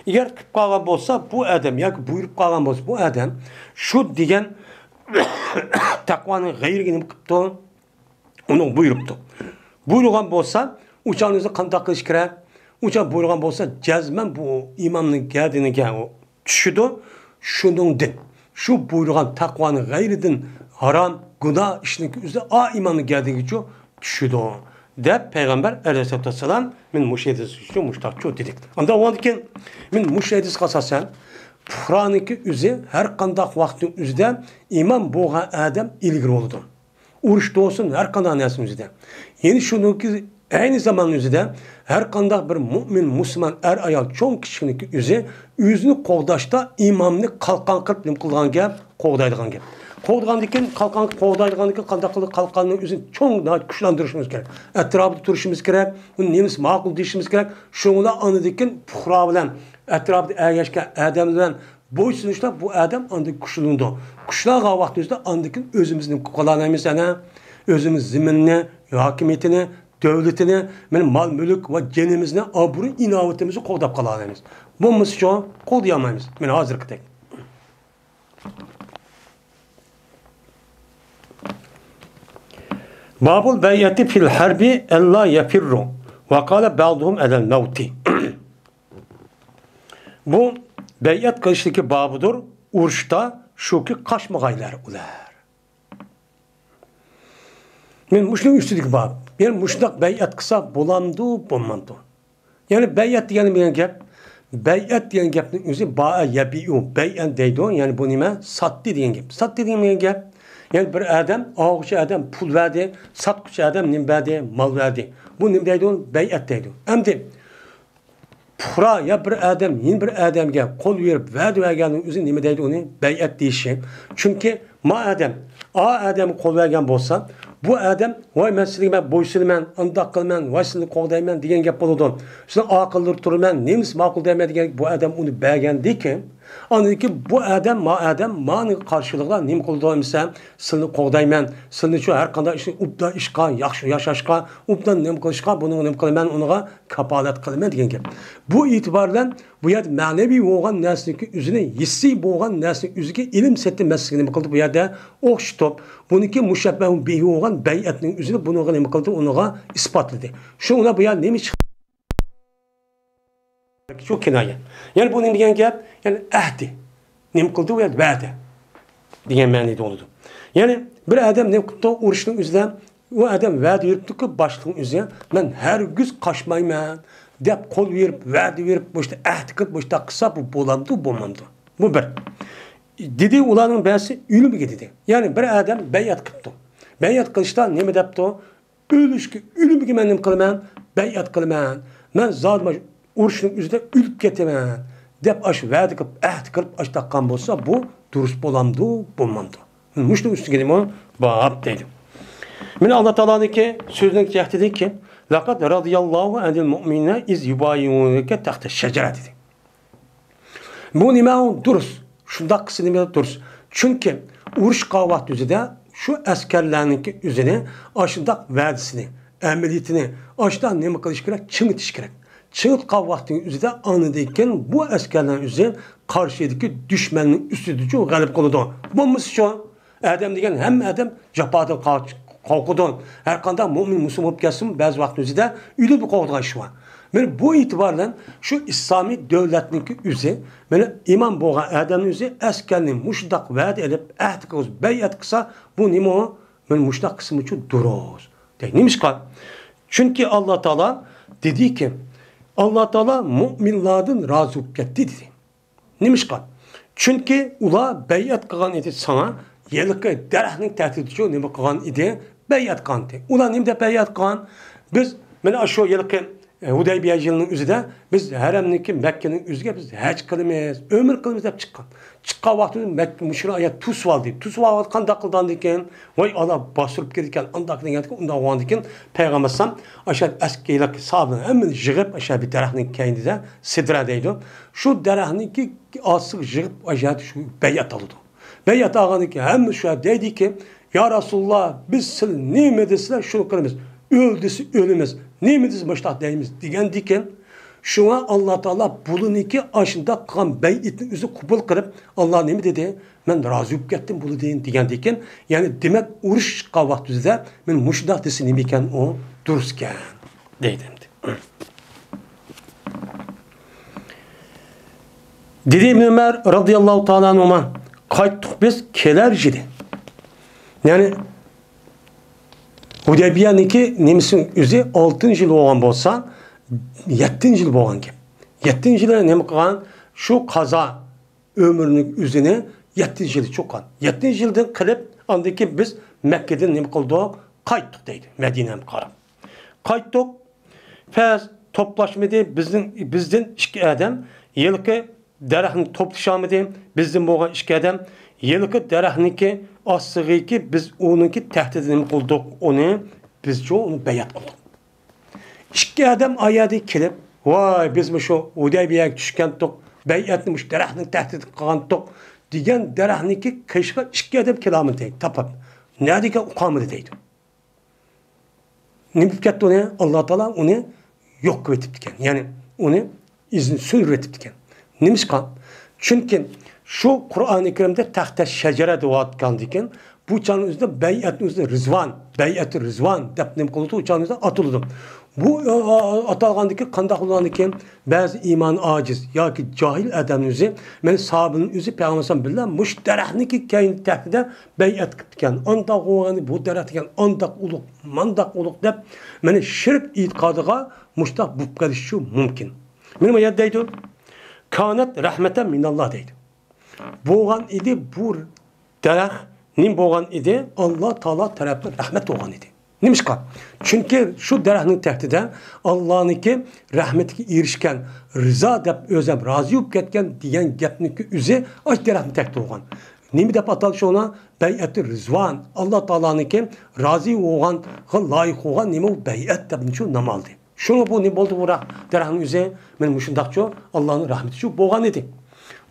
ئەگەر قىلىپ قالغان بولسا، بۇ ئادەم ياكى بۇيرۇپ قالغان بولسا، بۇ ئادەم شۇ دېگەن تەقۋانىڭ غەيرىگە نېمە قىپتۇ؟ ئۇنىڭ بۇيرۇپتۇ. بۇيرۇغان بولسا، ئۇ چاغنىڭ ئۆزى قانداق قىلىش كېرەك؟ ئۇ چاغ بۇيرۇغان بولسا، جەزمەن بۇ ئىمامنىڭ گەدىنىگە ئۇ چۈشىدۇ. شۇنىڭدىن، شۇ بۇيرۇغان تەقۋانىڭ غەيرىدىن ھارام، گۇناھ ئىشنىڭ ئۆزى ئا ئىمامنىڭ گەدىنىگىچۇ چۈشىدۇ. دەپ پەيغەمبەر ئەلەيھىسسالاتۇ ۋەسسالام مېنى مۇشۇ ھەدىس ئۈچۈن مۇشۇنداق چۇ دېدى. ئاندىن ئاندىن كېيىن مېنى مۇشۇ ھەدىسكە ئاساسەن پۇقرانىڭكى ئۆزى ھەر قانداق ۋاقىتنىڭ ئۆزىدە ئىمام بولغان ئادەم ئىلگىرى بولىدۇ. ئۇرۇشتا بولسۇن، ھەر قانداق نەرسىنىڭ ئۆزىدە. يەنە شۇنىڭكى ئەينى زامان ئۆزىدە ھەر قانداق بىر مۆمىن، مۇسۇلمان، ئەر-ئايال، چوڭ-كىچىكنىڭكى ئۆزى ئۆزىنى قوغداشتا ئىمامنى قالقان قىلىپ نېمە قىلىدىغان گەپ؟ قوغدايدىغان گەپ. قوغدىغاندىكىن، قالقان قوغدايدىغاندىكىن قانداق قىلىدۇ؟ قالقاننىڭ ئۆزىنى چوڭ ناھايىتى كۈچلەندۈرۈشىمىز كېرەك. ئەتراپىدا تۇرۇشىمىز كېرەك. ئۇنى نېمىسى ماقۇل دېيىشىمىز كېرەك. شۇڭا ئاندىن پۇقرا بىلەن، ئەتراپىدا ئەگەشكەن ئادەم بىلەن بويسۇنۇشتا بۇ ئادەم ئاندىن كۈچلىنىدۇ. كۈچلەنگەن ۋاقتىمىزدا ئاندىن كېيىن ئۆزىمىزنى قىلالايمىز ئەنە. ئۆزىمىز زېمىننى، ھاكىمىيىتىنى، دۆلىتىنى، مانا مال-مۈلۈك ۋە جېنىمىزنى، ئابرۇي-ئىناۋىتىمىزنى قوغداپ قالالايمىز. بولمىسىچۇ، قوغدىيالمايمىز. مانا ھازىرقىدەك. بابۇل بەيئەتى فىل ھەربى ئەللا يەفىررۇ ۋە قالە بەئزۇھۇم ئەلەل مەۋتى. بۇ بەيئەت قىلىشتىكى بابىدۇر، ئۇرۇشتا شۇكى قاچمىغايلار ئۇلار. مەن مۇشۇنىڭ ئۈستىدىكى باب. يەنى مۇشۇنداق بەيئەت قىلسا بولامدۇ، بولمامدۇ؟ يەنى بەيئەت دېگەن نېمە دېگەن گەپ؟ بەيئەت دېگەن گەپنىڭ ئۆزى بائە يەبىئۇ بەيئەن دەيدۇ. يەنى بۇ نېمە؟ ساتتى دېگەن گەپ. ساتتى دېگەن نېمە دېگەن گەپ؟ يەنى بىر ئادەم ئالغۇچى ئادەم پۇل بەردى، ساتقۇچى ئادەم نېمە بەردى؟ مال بەردى. بۇ نېمە دەيدۇ؟ بەيئەت دەيدۇ. ئەمدى پۇقرا يا بىر ئادەم يەنە بىر ئادەمگە قول بېرىپ ۋەدە بەرگەننىڭ ئۆزى نېمە دەيدۇ ئۇنى؟ بەيئەت دېيىشى. چۈنكى ما ئادەم ئا ئادەمگە قول بەرگەن بولسا، بۇ ئادەم ۋاي مەن سىلىگە مەن بويسۇنىمەن، ئانداق قىلىمەن، ۋاي سىلىنى قوغدايمەن دېگەن گەپ بولىدۇ. سىلىنى ئاقىلدۇرۇپ تۇرىمەن، نېمىسى ماقۇل دەيمەن دېگەن بۇ ئادەم ئۇنى بەرگەندىكىن، ئاندىن كېيىن بۇ ئادەم ما ئادەم مانىڭ قارشىلىقىدا نېمە قىلىدۇ دېسە، سىلىنى قوغدايمەن، سىلىنى شۇ ھەر قانداق ئىشنى ئوبدان ئىشقا، ياخشى ياشاشقا، ئوبدان نېمە قىلىشقا، بۇنىڭغا نېمە قىلىمەن، ئۇنىڭغا كاپالەت قىلىمەن دېگەن گەپ. بۇ ئېتىبار بىلەن بۇ يەردە مەنىۋى بولغان نەرسىنىڭكى ئۆزىنى ھېسسىي بولغان نەرسىنى ئۆزىگە ئېلىم سېتىم مەسىلىسىگە نېمە قىلدى؟ بۇ يەردە ئوخشىتىپ، بۇنىڭكى مۇشەببەھۇ بىھى بولغان بەيئەتنىڭ ئۆزىنى بۇنىڭغا نېمە قىلدى؟ ئۇنىڭغا ئىسپاتلىدى. شۇ بىلەن بۇ يەردە نېمە چىقتى؟ شۇ كىنايە. يەنى بۇ نېمە دېگەن گەپ؟ يەنى ئەھدى. نېمە قىلدى؟ ئۇ يەردە ۋەدە دېگەن مەنىدە بولىدۇ. يەنى بىر ئادەم نېمە قىپتۇ؟ ئۇرۇشنىڭ ئۆزىدە ئۇ ئادەم ۋەدە بېرىپتۇكى، باشلىقنىڭ ئۆزىگە، مەن ھەرگىز قاچمايمەن دەپ قول بېرىپ، ۋەدە بېرىپ، مۇشۇنداق ئەھدى قىلىپ، مۇشۇنداق قىلسا بۇ بولامدۇ، بولمامدۇ؟ بۇ بىر. دېدى، ئۇلارنىڭ بەزىسى ئۆلۈمگە دېدى. يەنى بىر ئادەم بەيئەت قىپتۇ. بەيئەت قىلىشتا نېمە دەپتۇ؟ ئۆلۈشكە، ئۆلۈمگە مەن نېمە قىلىمەن؟ بەيئەت قىلىمەن. مەن زادىمۇ ئۇرۇشنىڭ ئۆزىدە ئۆلۈپ كېتىمەن دەپ ئاشۇ ۋەدە قىلىپ، ئەھدى قىلىپ ئاشتاققان بولسا، بۇ دۇرۇس بولامدۇ، بولمامدۇ؟ مۇشۇنىڭ ئۈستىگە نېمە بار دەيدۇ. مانا ئاللا تائالانىڭكى سۆزىنىڭ جەھىتىدىكى، لەقەد رەزىيەللاھۇ ئەنىل مۇئمىنىنە ئىز يۇبايىئۇنەكە تەھتە شەجەرە دېدى. بۇ نېمە؟ ئۇ دۇرۇس. شۇنداق قىلسا نېمە دۇرۇس؟ چۈنكى ئۇرۇش قىلغان ۋاقىت ئۆزىدە شۇ ئەسكەرلەرنىڭكى ئۆزىنى ئاشۇنداق ۋەدىسىنى، ئەمەلىيىتىنى ئاشۇنداق نېمە قىلىش كېرەك؟ چىڭىتىش كېرەك. چىڭىتقان ۋاقتىنىڭ ئۆزىدە ئاندىن كېيىن بۇ ئەسكەرلەرنىڭ ئۆزى قارشىدىكى دۈشمەننىڭ ئۈستىدىچۇ غەلىبە قىلىدۇ. بولمىسىچۇ؟ ئادەم دېگەن ھەممە ئادەم جاپادىن قاچ-، قورقىدۇ. ھەر قانداق مۆمىن مۇسۇلمان بولۇپ كەتسىمۇ، بەزى ۋاقىت ئۆزىدە ئۆلۈمدىن قورقىدىغان ئىش بار. مانا بۇ ئېتىبار بىلەن شۇ ئىسلامىي دۆلەتنىڭكى ئۆزى، مانا ئىمام بولغان ئادەمنىڭ ئۆزى ئەسكەرنى مۇشۇنداق ۋەدە ئېلىپ، ئەھدى قىلىپ، بەيئەت قىلسا، بۇ نېمە ئۇ؟ مانا مۇشۇنداق قىلسىمۇچۇ دۇرۇس. دەي. نېمىشقا؟ چۈنكى ئاللا تائالا دېدىكى، ئاللا تائالا مۆمىنلاردىن رازى بولۇپ كەتتى دېدى. نېمىشقا؟ چۈنكى ئۇلار بەيئەت قىلغان ئىدى ساڭا، ھېلىقى دەرەخنىڭ تەھتىدىچۇ نېمە قىلغان ئىدى؟ بەيئەت قىلغان ئىدى. ئۇلار نېمە دەپ بەيئەت قىلغان؟ بىز مانا شۇ ھېلىقى، ئە، ھۇدەيبىيە يىلىنىڭ ئۆزىدە بىز ھەرەمنىڭكى مەككىنىڭ ئۆزىگە بىز ھەج قىلىمىز، ئۆمرە قىلىمىز دەپ چىققان. چىققان ۋاقتىمىزدا مەككە مۇشرىكلار ئاياغ توسۇۋالدى. توسۇۋالغان قانداق قىلدى ئاندىن كېيىن؟ ۋاي، ئالا باستۇرۇپ كېلىدىكەن، ئانداق دېگەندىكىن، ئۇنداق بولغاندىن كېيىن پەيغەمبەر ئەلەيھىسسالام ئاشۇ ئەسكىلىك ساھابىلەرنى ھەممىنى يىغىپ، ئاشۇ بىر دەرەخنىڭ كەينىدە، سىدرا دەيدۇ. شۇ دەرەخنىڭكى ئاستىغا يىغىپ، ئاشۇ يەردە شۇ بەيئەت ئالىدۇ. بەيئەت ئالغاندىن كېيىن ھەممە شۇ يەردە دەيدىكى، يا رەسۇلاللا، بىز سىلە نېمە دېسىلە، شۇنى قىلىمىز. ئۆل دېسە ئۆلىمىز، نېمە دېسە مۇشۇنداق دەيمىز، دېگەندىكىن، شۇڭا ئاللا تائالا بۇلىنىڭكى ئاشۇنداق قىلغان بەيئەتنى ئۆزى قوبۇل قىلىپ، ئاللا نېمە دېدى؟ مەن رازى بولۇپ كەتتىم بۇلىدىن دېگەندىكىن، يەنى دېمەك، ئۇرۇش چىققان ۋاقتىمىزدا مەن مۇشۇنداق دېسە نېمىكەن ئۇ؟ دۇرۇسكەن دەيدۇ ئەمدى. دېدى ئىبن ئۆمەر رازىياللاھۇ تائالا ئەنھۇما، قايتتۇق بىز كېلەر يىلى. يەنى ھۇدەيبىيەنىڭكى نېمىسىنىڭ ئۆزى ئالتىنچى يىل بولغان بولسا، يەتتىنچى يىل بولغان گەپ. يەتتىنچى يىلى نېمە قىلغان؟ شۇ قازا ئۆمرىنىڭ ئۆزىنى يەتتىنچى يىلى چوققان. يەتتىنچى يىلدىن قىلىپ، ئاندىن كېيىن بىز مەككىدىن نېمە قىلدۇق؟ قايتتۇق دەيدۇ، مەدىنەگە قاراپ. قايتتۇق. پەس توپلاشمىدى، بىزنىڭ، بىزدىن ئىككى ئادەم ھېلىقى دەرەخنى توپلىشالمىدى، بىزدىن بولغان ئىككى ئادەم ھېلىقى دەرەخنىڭكى ئاستىغىكى، بىز ئۇنىڭكى تەھتىدە نېمە قىلدۇق، ئۇنى بىزچۇ ئۇنى بەيئەت قىلدۇق. ئىككى ئادەم ئايەدە كېلىپ، ۋاي، بىز مۇشۇ ھۇدەيبىيەگە چۈشكەنتۇق، بەيئەتنى مۇشۇ دەرەخنىڭ تەھتىدە قىلغانتۇق دېگەن دەرەخنىڭكى قېشىغا ئىككى ئادەم كېلەلمىدى، تاپاپ. نەدىكەن ئۇقالمىدى دەيدۇ. نېمە بولۇپ كەتتى ئۇنى؟ ئاللا تائالا ئۇنى يوق قىلىۋېتىپتىكەن. يەنى ئۇنى ئىزىنى سۈرۈۋېتىپتىكەن. نېمىشقا؟ چۈنكى شۇ قۇرئانى كەرىمدە تەختە شەجەرە دەۋاتقاندىكىن، بۇ چاغنىڭ ئۆزىدە بەيئەتنىڭ ئۆزىدە رىزۋان، بەيئەتى رىزۋان دەپ نېمە قىلىدۇ؟ ئۇ چاغنىڭ ئۆزىدە ئاتىلىدۇ. بۇ، ئا، ئا، ئاتالغاندىكىن قانداق بولغاندىكىن، بەزى ئىمانى ئاجىز ياكى جاھىل ئادەمنىڭ ئۆزى، مەن ساھابىنىڭ ئۆزى پەيغەمبەر بىلەن مۇشۇ دەرەخنىڭكى كەينى تەھتىدە بەيئەت قىپتىكەن. ئانداق بولغاندا بۇ دەرەخ دېگەن ئانداق ئۇلۇغ، مانداق ئۇلۇغ دەپ، مانا شىرك ئېتىقادىغا مۇشۇنداق بولۇپ قېلىشى مۇمكىن. مانا بۇ يەردە دەيدۇ، كانەت رەھمەتەن مىناللا دەيدۇ. بولغان ئىدى بۇ دەرەخ، نېمە بولغان ئىدى؟ ئاللا تائالا تەرەپتىن رەھمەت بولغان ئىدى. نېمىشقا؟ چۈنكى شۇ دەرەخنىڭ تەھتىدە ئاللانىڭكى رەھمىتىگە ئېرىشكەن، رىزا دەپ ئۆزى ھەم رازى بولۇپ كەتكەن دېگەن گەپنىڭكى ئۆزى ئاشۇ دەرەخنىڭ تەھتىدە بولغان. نېمە دەپ ئاتالدى شۇنى؟ بەيئەتى رىزۋان. ئاللا تائالانىڭكى رازى بولغانغا لايىق بولغان نېمە ئۇ؟ بەيئەت دەپ شۇ نام ئالدى. شۇڭا بۇ نېمە بولدى؟ بۇ دەرەخنىڭ ئۆزى مانا مۇشۇنداقچۇ، ئاللانىڭ رەھمىتىچۇ بولغان ئىدى.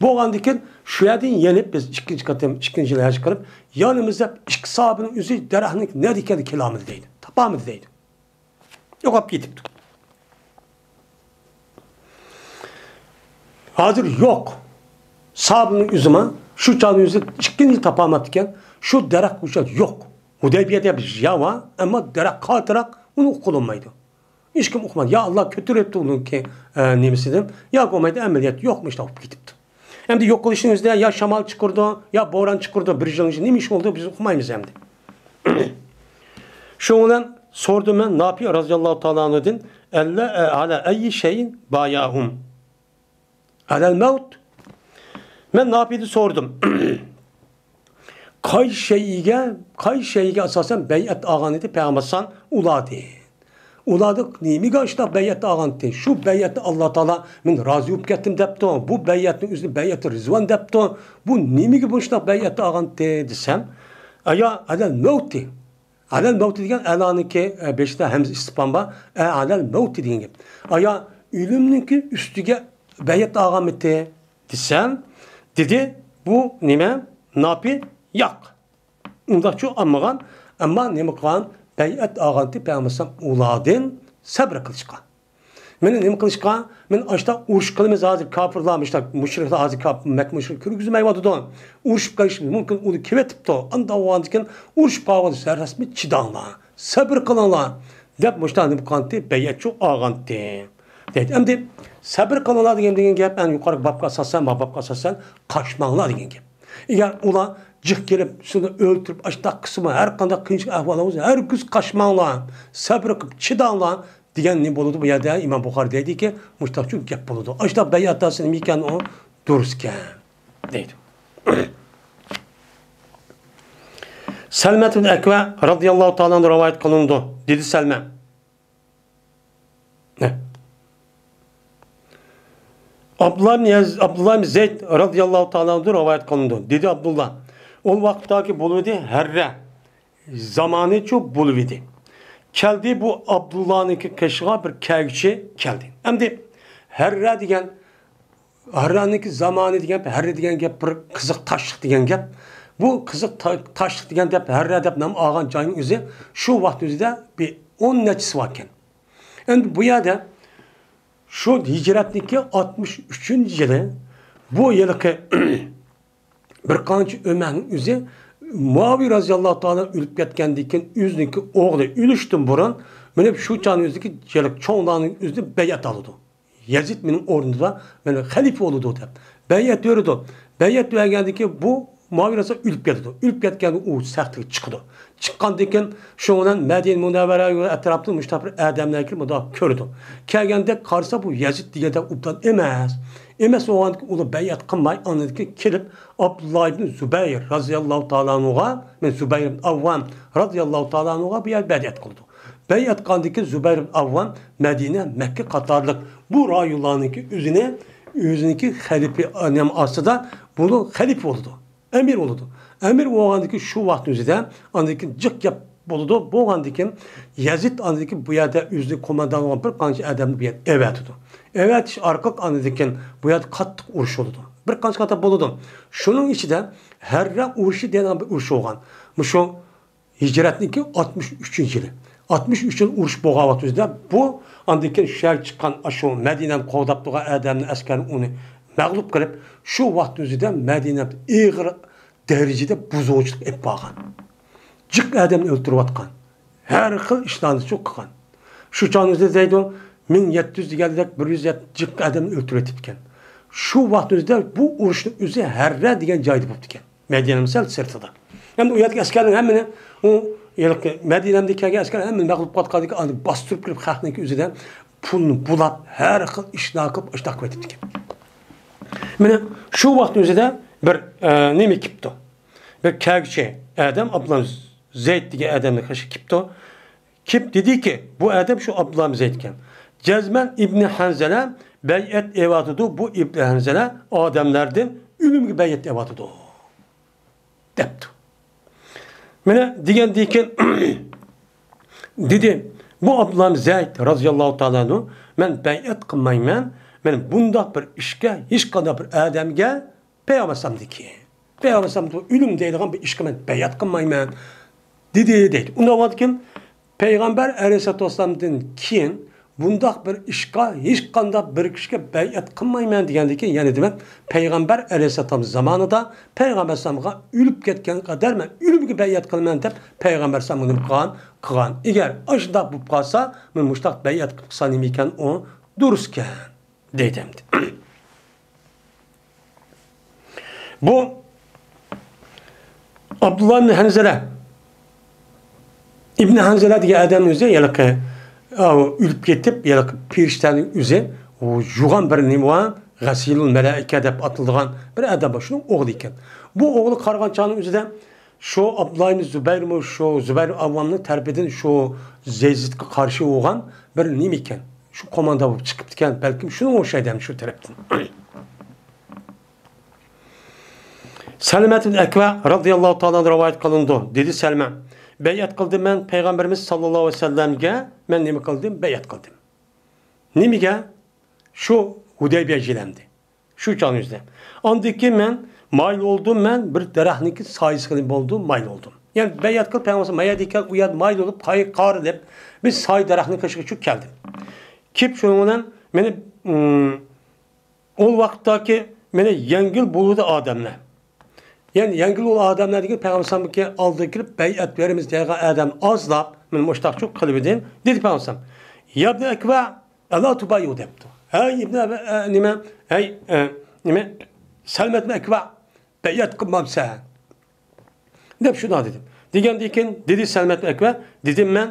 بولغاندىكىن شۇ يەردىن يېنىپ بىز ئىككىنچى قېتىم، ئىككىنچى يىل ھەج قىلىپ يانىمىز دەپ ئىككى ساھابىنىڭ ئۆزى دەرەخنىڭ نەدە ئىكەنلىكىنى كېلەلمىدى دەيدۇ. تاپالمىدى دەيدۇ. يوقاپ كېتىپتۇ. ھازىر يوق. ساھابىنىڭ ئۆزىمۇ شۇ چاغنىڭ ئۆزى ئىككىنچى تاپالماپتىكەن. شۇ دەرەخ ئۇ چاغ يوق. ھۇدەيبىيە دەپ يەر بار، ئەمما دەرەخ قاتراق، ئۇنى ئۇقۇلمايدۇ. ھېچكىم ئۇقمىدى. يا ئاللا كۆتۈرۈپتۇ ئۇنىڭكى، ئە، نېمىسىدىن. يا بولمايدۇ ئەمەلىيەت يوق، مۇشۇنداق بولۇپ كېتىپتۇ. ئەمدى يوقىلىشنىڭ ئۆزىدە يا شامال چىقىرىدۇ، يا بوران چىقىرىدۇ، بىر يىلنىڭ ئىچىدە نېمە ئىش بولدى، بىز ئۇقمايمىز ئەمدى. شۇنىڭ بىلەن سورىدىم مەن ناپىي رازىياللاھۇ تائالا ئەنھۇدىن، ئەللە، ئە، ئەلە ئەيي شەيئىن باياھۇم. ئەلەل مەۋت. مەن ناپىيدىن سورىدىم. قايسى شەيئىگە، قايسى شەيئىگە ئاساسەن بەيئەت ئالغان ئىدى پەيغەمبەر ئەلەيھىسسالام ئۇلاردىن؟ ئۇلاردا نېمىگە ئاشۇنداق بەيئەت ئالغان ئىدى؟ شۇ بەيئەتنى ئاللا تائالا مەن رازى بولۇپ كەتتىم دەپتۇ. بۇ بەيئەتنىڭ ئۆزىنى بەيئەتى رىزۋان دەپتۇ. بۇ نېمىگە مۇشۇنداق بەيئەت ئالغان ئىدى دېسەم، ئايا ئەلەل مەۋتى. ئەلەل مەۋتى دېگەن ئەلانىڭكى، ئە، بېشىدا ھەمزە ئىستىپھام بار. ئە، ئەلەل مەۋتى دېگەن گەپ. ئايا ئۆلۈمنىڭكى ئۈستىگە بەيئەت ئالغانمىتى دېسەم، دېدى، بۇ نېمە؟ ناپى ياق. ئۇنداقچۇ ئالمىغان، ئەمما نېمە قىلغان؟ بەيئەت ئالغانتى پەيغەمبەر ئەلەيھىسسالام ئۇلاردىن سەبرى قىلىشقا. مانا نېمە قىلىشقا؟ مانا ئاشتا ئۇرۇش قىلىمىز ھازىر، كاپىرلار، مۇشتا مۇشرىكلار ھازىر كاپ-، مەككە مۇشرىكى كىرگۈزمەيۋاتىدۇ. ئۇرۇشۇپ قېلىشى مۇمكىن، ئۇنى كېلىۋېتىپتۇ. ئانداق بولغاندىكىن ئۇرۇشۇپ قالغان سەررەسمى چىداڭلار، سەبرى قىلىڭلار دەپ مۇشتا نېمە قىلغانتى؟ بەيئەتچۇ ئالغانتى. دەيدۇ. ئەمدى سەبرى قىلىڭلار دېگەن، دېگەن گەپ، ئەنە يۇقىرىقى بابقا ئاساسەن، ما بابقا ئاساسەن قاچماڭلار دېگەن گەپ. ئەگەر ئۇلار جىق كېلىپ، سىلەرنى ئۆلتۈرۈپ، ئاشتاق قىسمى ھەر قانداق قىيىنچىلىق ئەھۋال بولسا، ھەرگىز قاچماڭلار، سەبرى قىلىپ چىداڭلار دېگەن نېمە بولىدۇ؟ بۇ يەردە ئىمام بۇخارى دەيدىكى، مۇشتاقچۇ گەپ بولىدۇ. ئاشتاق بەيئەت ئالسا نېمە ئىكەن ئۇ؟ دۇرۇس ئىكەن دەيدۇ. سەلمەت ئىبن ئەكۋە رازىياللاھۇ تائالا ئەنھۇ رىۋايەت قىلىنىدۇ، دېدى سەلمە. ئابدۇللا ئىبن يەز-، ئابدۇللا ئىبن زەيد رازىياللاھۇ تائالا ئەنھۇ رىۋايەت قىلىنىدۇ. دېدى ئابدۇللا، ئۇ ۋاقىتتاكى بولۇۋىدى ھەررە زامانىچۇ بولۇۋىدى. كەلدى بۇ ئابدۇللانىڭكى قېشىغا بىر كەلگۈچى كەلدى. ئەمدى ھەررە دېگەن، ھەررەنىڭكى زامانى دېگەن، ھەررە دېگەن گەپ بىر قىزىق تاشلىق دېگەن گەپ. بۇ قىزىق تا-، تاشلىق دېگەن گەپ، ھەررە دەپ نام ئالغان جاينىڭ ئۆزى شۇ ۋاقىتنىڭ ئۆزىدە بىر ئون نەچچىسى باركەن. ئەمدى بۇ يەردە شۇ ھىجرەتنىڭكى ئاتمىش ئۈچىنچى يىلى، بۇ يىلقى بىر قانچە ئۆمەرنىڭ ئۆزى مۇئاۋىيە رازىياللاھۇ تائالا ئۆلۈپ كەتكەندىن كېيىن ئۆزىنىڭكى ئوغلى ئۆلۈشتىن بۇرۇن، مانا شۇ چاغنىڭ ئۆزىدىكى يىلقى چوڭلارنىڭ ئۆزىدىن بەيئەت ئالىدۇ. يەزىد مېنىڭ ئورنۇمدا مانا خەلىپە بولىدۇ دەپ بەيئەت بېرىدۇ. بەيئەت بەرگەندىن كېيىن بۇ مۇئاۋىيە رەسۇلۇللا ئۆلۈپ كېتىدۇ. ئۆلۈپ كەتكەندىن ئۇ سەختىگە چىقىدۇ. چىققاندىن كېيىن شۇنىڭ بىلەن مەدىنە مۇنەۋۋەرە ۋە ئەتراپىدا مۇشۇنداق بىر ئادەملەر كېلىپ مۇنداق كۆرىدۇ. كەلگەندە قارىسا بۇ يەزىد دېگەندەك ئوبدان ئەمەس. ئەمەس بولغاندىكىن ئۇلار بەيئەت قىلماي ئاندىن كېيىن كېلىپ ئابدۇللا ئىبن زۇبەير رازىياللاھۇ تائالا ئەنھۇغا، مەن زۇبەير ئىبن ئاۋۋام رازىياللاھۇ تائالا ئەنھۇغا بۇ يەردە بەيئەت قىلىدۇ. بەيئەت قىلغاندىن كېيىن زۇبەير ئىبن ئاۋۋام مەدىنە، مەككە قاتارلىق بۇ رايونلارنىڭكى ئۆزىنى، ئۆزىنىڭكى خەلىپە نېمە ئاستىدا بۇ خەلىپە بولىدۇ. ئەمىر بولىدۇ. ئەمىر بولغاندىن كېيىن شۇ ۋاقىتنىڭ ئۆزىدە ئاندىن كېيىن جىق گەپ بولىدۇ. بولغاندىن كېيىن يەزىد ئاندىن كېيىن بۇ يەردە ئۆزىنى قوماندان بولغان بىر قانچە ئادەمنى بۇ يەردە ئەۋەتىدۇ. ئەۋەتىش ئارقىلىق ئاندىن كېيىن بۇ يەردە قاتتىق ئۇرۇش بولىدۇ. بىر قانچە قېتىم بولىدۇ. شۇنىڭ ئىچىدە ھەررە ئۇرۇشى دېگەن بىر ئۇرۇش بولغان. مۇشۇ ھىجرەتنىڭكى ئاتمىش ئۈچىنچى يىلى. ئاتمىش ئۈچىنچى يىل ئۇرۇش بولغان ۋاقىت ئۆزىدە بۇ ئاندىن كېيىن شۇ يەرگە چىققان ئاشۇ مەدىنەنى قوغداپ تۇرغان ئادەمنى، ئەسكەرنى ئۇنى مەغلۇپ قىلىپ، شۇ ۋاقىت ئۆزىدە مەدىنە ئېغىر دەرىجىدە بۇزغۇنچىلىق ئېلىپ بارغان. جىق ئادەمنى ئۆلتۈرۈۋاتقان. ھەر خىل ئىشلارنى شۇ قىلغان. شۇ چاغنىڭ ئۆزىدە دەيدۇ، مىڭ يەتتە يۈز دېگەندەك بىر يۈز جىق ئادەمنى ئۆلتۈرۈۋېتىپتىكەن. شۇ ۋاقىت ئۆزىدە بۇ ئۇرۇشنىڭ ئۆزى ھەررە دېگەن جايدا بوپتىكەن. مەدىنەنىڭ سەل سىرتىدا. ئەمدى ئۇ يەردىكى ئەسكەرلەر ھەممىنى، ئۇ ھېلىقى مەدىنەمدىن كەلگەن ئەسكەر ھەممىنى مەغلۇپ قىلىۋاتقاندىكىن ئاندىن باستۇرۇپ كىرىپ خەقنىڭكى ئۆزىدە پۇلنى بۇلاپ، ھەر خىل ئىشلار قىلىپ ئاشۇنداق قىلىۋېتىپتىكەن. مانا شۇ ۋاقىتنىڭ ئۆزىدە بىر، ئە، نېمە كېلىپتۇ. بىر كەلگۈچى ئادەم ئابدۇللا زەيد دېگەن ئادەمنىڭ قېشىغا كېلىپتۇ. كېلىپ دېدىكى، بۇ ئادەم شۇ ئابدۇللا زەيد ئىكەن. جەزمەن ئىبنى ھەنزەلە بەيئەت ئېلىۋاتىدۇ، بۇ ئىبنى ھەنزەلە ئادەملەردىن ئۆلۈمگە بەيئەت ئېلىۋاتىدۇ، دەپتۇ. مانا دېگەندىن كېيىن دېدى، بۇ ئابدۇللا زەيد رازىياللاھۇ تائالا ئەنھۇ، مەن بەيئەت قىلمايمەن، مەن بۇنداق بىر ئىشقا ھېچقانداق بىر ئادەمگە پەيغەمبەر ئەلەيھىسسالامدىن كېيىن، پەيغەمبەر ئەلەيھىسسالام ئۆلۈم دەيدىغان بىر ئىشقا مەن بەيئەت قىلمايمەن، دېدى، دەيدۇ. ئۇنداق بولغاندىكىن، پەيغەمبەر ئەلەيھىسسالاتۇ ۋەسسالامدىن كېيىن بۇنداق بىر ئىشقا ھېچقانداق بىر كىشىگە بەيئەت قىلمايمەن دېگەندىن كېيىن، يەنە دېمەك، پەيغەمبەر ئەلەيھىسسالام زامانىدا پەيغەمبەر ئەلەيھىسسالامغا ئۆلۈپ كەتكەن قەدەر مەن ئۆلۈمگە بەيئەت قىلىمەن دەپ پەيغەمبەر ئەلەيھىسسالامغا نېمە قىلغان؟ قىلغان. ئەگەر ئاشۇنداق بولۇپ قالسا، مەن مۇشۇنداق بەيئەت قىلىپ قىلسا نېمە ئىكەن ئۇ؟ دۇرۇس ئىكەن. دەيدۇ ئەمدى. بۇ ئابدۇللا ئىبنى ھەنزەلە، ئىبنى ھەنزەلە دېگەن ئادەمنىڭ ئۆزى ھېلىقى، ئاۋۇ ئۆلۈپ كېتىپ، ھېلىقى پېرىشتەنىڭ ئۆزى، ئۇ يۇغان بىر نېمە بار، غەسىلۇل مەلائىكە دەپ ئاتىلىدىغان بىر ئادەم بار، شۇنىڭ ئوغلى ئىكەن. بۇ ئوغلى قارىغان چاغنىڭ ئۆزىدە شۇ ئابدۇللا ئىبنى زۇبەيرمۇ، شۇ زۇبەير ئاۋۋامنىڭ تەرىپىدىن شۇ يەزىدقا قارشى بولغان بىر نېمە ئىكەن، شۇ قوماندا بولۇپ چىقىپتىكەن، بەلكىم شۇنىڭغا ئوخشايدۇ ھەم شۇ تەرەپتىن. سەلمەت ئىبن ئەكۋە رازىياللاھۇ تائالا ئەنھۇ رىۋايەت قىلىنىدۇ. دېدى سەلمە، بەيئەت قىلدىم مەن پەيغەمبىرىمىز ساللاللاھۇ ئەلەيھى ۋەسەللەمگە، مەن نېمە قىلدىم؟ بەيئەت قىلدىم. نېمىگە؟ شۇ ھۇدەيبىيە يىلى ئەمدى. شۇ چاغنىڭ ئۆزىدە. ئاندىن كېيىن مەن مايىل بولدۇم، مەن بىر دەرەخنىڭكى سايىسىغا نېمە بولدۇم؟ مايىل بولدۇم. يەنى بەيئەت قىلىپ پەيغەمبەر ما يەردە ئىكەن، ئۇ يەردە مايىل بولۇپ، قايىق قارىلىپ، بىر سايە دەرەخنىڭ قېشىغا چۈشۈپ كەلدىم. كېلىپ شۇنىڭ بىلەن مېنى، ئىم، ئۇ ۋاقىتتاكى مېنى يەڭگىل بولدى ئادەملەر. يەنى يەڭگىل بولدى ئادەملەر دېگەن پەيغەمبەر ئەلەيھىسسالامنىڭكى ئالدىغا كىرىپ بەيئەت بېرىمىز دەيدىغان ئادەم ئازلاپ، مېنى مۇشتاقچۇ قىلىۋىدىم، دېدى پەيغەمبەر ئەلەيھىسسالام. يا ئىبنى ئەكۋە، ئەلا تۇبايۇ دەپتۇ. ھەي ئىبنى ئەبە-، ئە، نېمە، ھەي، ئە، نېمە، سەلمەت ئەكۋە، بەيئەت قىلمامسەن؟ دەپ شۇنداق دېدىم. دېگەندىن كېيىن دېدى سەلمەت ئەكۋە، دېدىم مەن،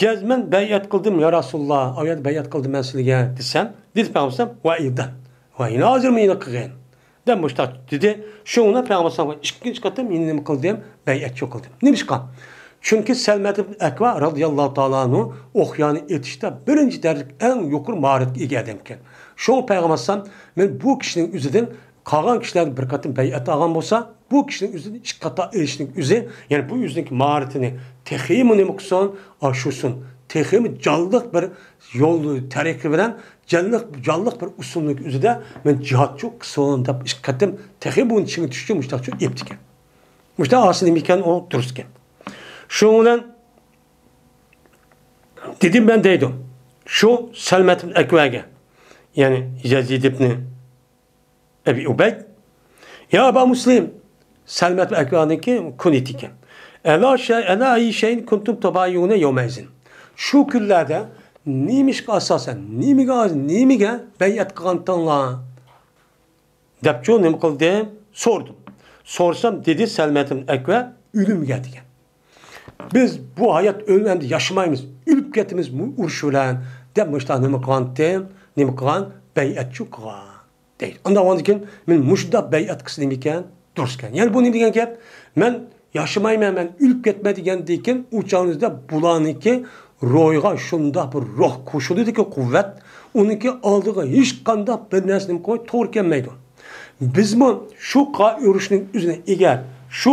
جەزمەن بەيئەت قىلدىم يا رەسۇلاللا، ئاۋۇ يەردە بەيئەت قىلدىم مەن سىلىگە دېسەم، دېدى پەيغەمبەر ۋە ئىدەن، ۋە ھازىرمۇ يەنە قىلغىن، دەپ مۇشتاق دېدى. شۇڭا پەيغەمبەر ئىككىنچى قېتىم يەنە نېمە قىلدىم؟ بەيئەتچى قىلدىم. نېمىشقا؟ چۈنكى سەلمەت ئىبن ئەكۋە رازىياللاھۇ تائالا ئەنھۇ ئوق يانى ئېتىشتا بىرىنچى دەرىجىلىك ئەڭ يۇقىرى ماھارەتكە ئىگە ئادەمكەن. شۇڭا پەيغەمبەر ئەلەيھىسسالام، مەن بۇ كىشىنىڭ ئۆزىدىن قالغان كىشىلەردىن بىر قېتىم بەيئەت ئالغان بولسا، بۇ كىشىنىڭ ئۆزىدىن ئىككى قېتىم ئېلىشنىڭ ئۆزى، يەنى بۇ ئۆزىنىڭكى ماھارىتىنى تېخىمۇ نېمە قىلسۇن، ئاشۇرسۇن، تېخىمۇ جانلىق بىر يول تەرىقى بىلەن جانلىق، جانلىق بىر ئۇسۇلنىڭ ئۆزىدە مەن جىھادچۇ قىلسۇن دەپ ئىككى قېتىم تېخى بۇنى چىڭىتىش ئۈچۈن مۇشتاقچۇ ئېپتىكەن. مۇشتا ئاسىل نېمىكەن ئۇ دۇرۇسكەن. شۇنىڭ بىلەن دېدىم مەن دەيدۇ. شۇ سەلمەت ئەكۋەگە، يەنى يەزىد ئىبنى ئەبى ئۇبەيد. يا ئەبا مۇسلىم، سەلمەت ئەكۋانىڭكى كۇنيىتى ئىكەن. ئەلا شەي-، ئەلا ئەيي شەيئىن كۇنتۇم تۇبايئۇنە يەۋمەئىزىن. شۇ كۈنلەردە نېمە ئىشقا ئاساسەن، نېمىگە، نېمىگە بەيئەت قىلغانتىڭلار؟ دەپچۇ نېمە قىلدىم؟ سورىدىم. سورىسام، دېدى سەلمەتىن ئەكۋە، ئۆلۈمگە دېگەن. بىز بۇ ھايات ئۆلۈم ئەمدى ياشىمايمىز، ئۆلۈپ كېتىمىز بۇ ئۇرۇش بىلەن، دەپ مۇشۇنداق نېمە قىلغانتى، نېمە قىلغان، بەيئەتچۇ قىلغان دەيدۇ. ئاندىن كېيىن مەن مۇشۇنداق بەيئەت قىلسا نېمىكەن؟ دۇرۇسكەن. يەنى بۇ نېمە دېگەن گەپ؟ مەن ياشىمايمەن، مەن ئۆلۈپ كەتمەن دېگەندىن كېيىن ئۇ چاغنىڭدا بۇلارنىڭكى روھىغا شۇنداق بىر روھ قوشۇلىدۇكى قۇۋۋەت، ئۇنىڭكى ئالدىغا ھېچقانداق بىر نەرسە نېمە قوي توغرا كەلمەيدۇ. بىزمۇ شۇ قا-، ئۇرۇشنىڭ ئۆزىنى ئەگەر شۇ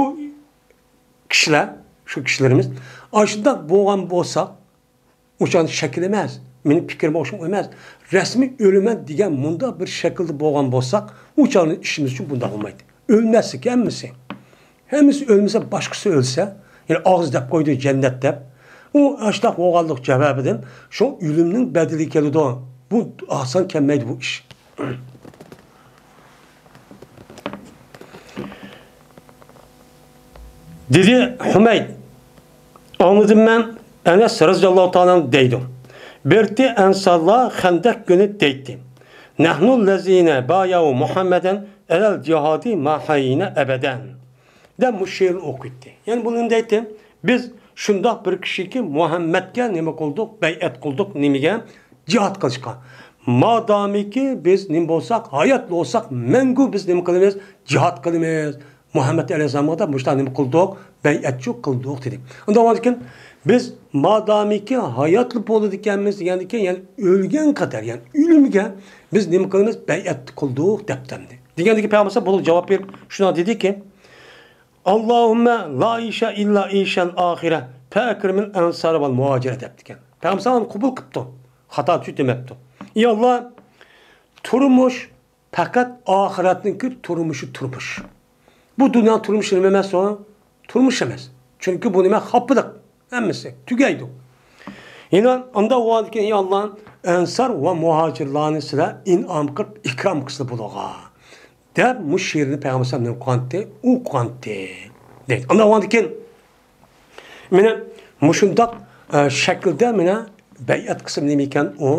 كىشىلەر، شۇ كىشىلىرىمىز ئاشۇنداق بولغان بولساق، ئۇ چاغدا شەكىل ئەمەس، مېنىڭ پىكرىم ئوخشىماي ئەمەس، رەسمىي ئۆلىمەن دېگەن مۇنداق بىر شەكىلدە بولغان بولساق، ئۇ چاغدا ئىشىمىز ئۈچۈن بۇنداق بولمايتتى. ئۆلمەسلىك ھەممىسى. ھەممىسى ئۆلمىسە، باشقىسى ئۆلسە، يەنى ئاغزى دەپ قويدى جەننەت دەپ. ئۇ ئاشۇنداق بولغانلىق سەۋەبىدىن شۇ ئۆلۈمنىڭ بەدىلى كېلىدۇ. بۇ ئاسان كەلمەيدۇ بۇ ئىش. دېدى ھۈمەيد، ئاڭلىدىم مەن، ئەنەس رەزىياللاھۇ تائالا ئەنھۇ دەيدۇ، بىرتى ئەنسارلار خەندەق كۈنى دەيتتى، نەھنۇ لەزىنە بايەئۇ مۇھەممەدەن ئەلەل جىھادى ما ھەيينا ئەبەدەن، دەپ مۇشۇ شېئىرنى ئوقۇيتتى. يەنى بۇ نېمە دەيتتى؟ بىز شۇنداق بىر كىشىكى مۇھەممەدكە نېمە قىلدۇق؟ بەيئەت قىلدۇق. نېمىگە؟ جىھاد قىلىشقا. مادامىكى بىز نېمە بولساق، ھايات بولساق، مەڭگۈ بىز نېمە قىلىمىز؟ جىھاد قىلىمىز. مۇھەممەد ئەلەيھىسسالامغا مۇشۇنداق نېمە قىلدۇق؟ بەيئەتچۇ قىلدۇق دېدى. ئۇنداق بولغاندىكىن بىز مادامىكى ھاياتلا بولىدىكەنمىز دېگەندىكىن، يەنى ئۆلگەن قەدەر، يەنى ئۆلۈمگە بىز نېمە قىلىمىز؟ بەيئەت قىلدۇق دەپتىمدى. دېگەندىكى پەيغەمبەر بۇنىڭغا جاۋاب بېرىپ شۇنداق دېدىكى، ئاللاھۇممە لا ئىشە ئىللا ئىشەل ئاخىرە فەئەكرىمىل ئەنسارە ۋەل مۇھاجىرە دەپتىكەن. پەيغەمبەر سالام قوبۇل قىپتۇ. خاتا چۈش دېمەپتۇ. ئى ئاللا، تۇرمۇش پەقەت ئاخىرەتنىڭكى تۇرمۇشى تۇرمۇش. بۇ دۇنيا تۇرمۇشى نېمە ئەمەس ئۇ؟ تۇرمۇش ئەمەس. چۈنكى بۇ نېمە؟ خاپىلىق. ھەممىسى تۈگەيدۇ. يەنە ئاندا ۋاقىتكە ئى ئاللا، ئەنسار ۋە مۇھاجىرلارنى سىلەر ئىنئام قىلىپ ئىكرام قىلسىلا بولىدىغان. دەپ مۇشۇ شېئىرنى پەيغەمبەر ئەلەيھىسسالام نېمە قىلغانتى؟ ئوقۇغانتى. دەيدۇ. ئاندىن كېيىن مېنى مۇشۇنداق، ئە، شەكىلدە مېنى بەيئەت قىلسام نېمىكەن ئۇ؟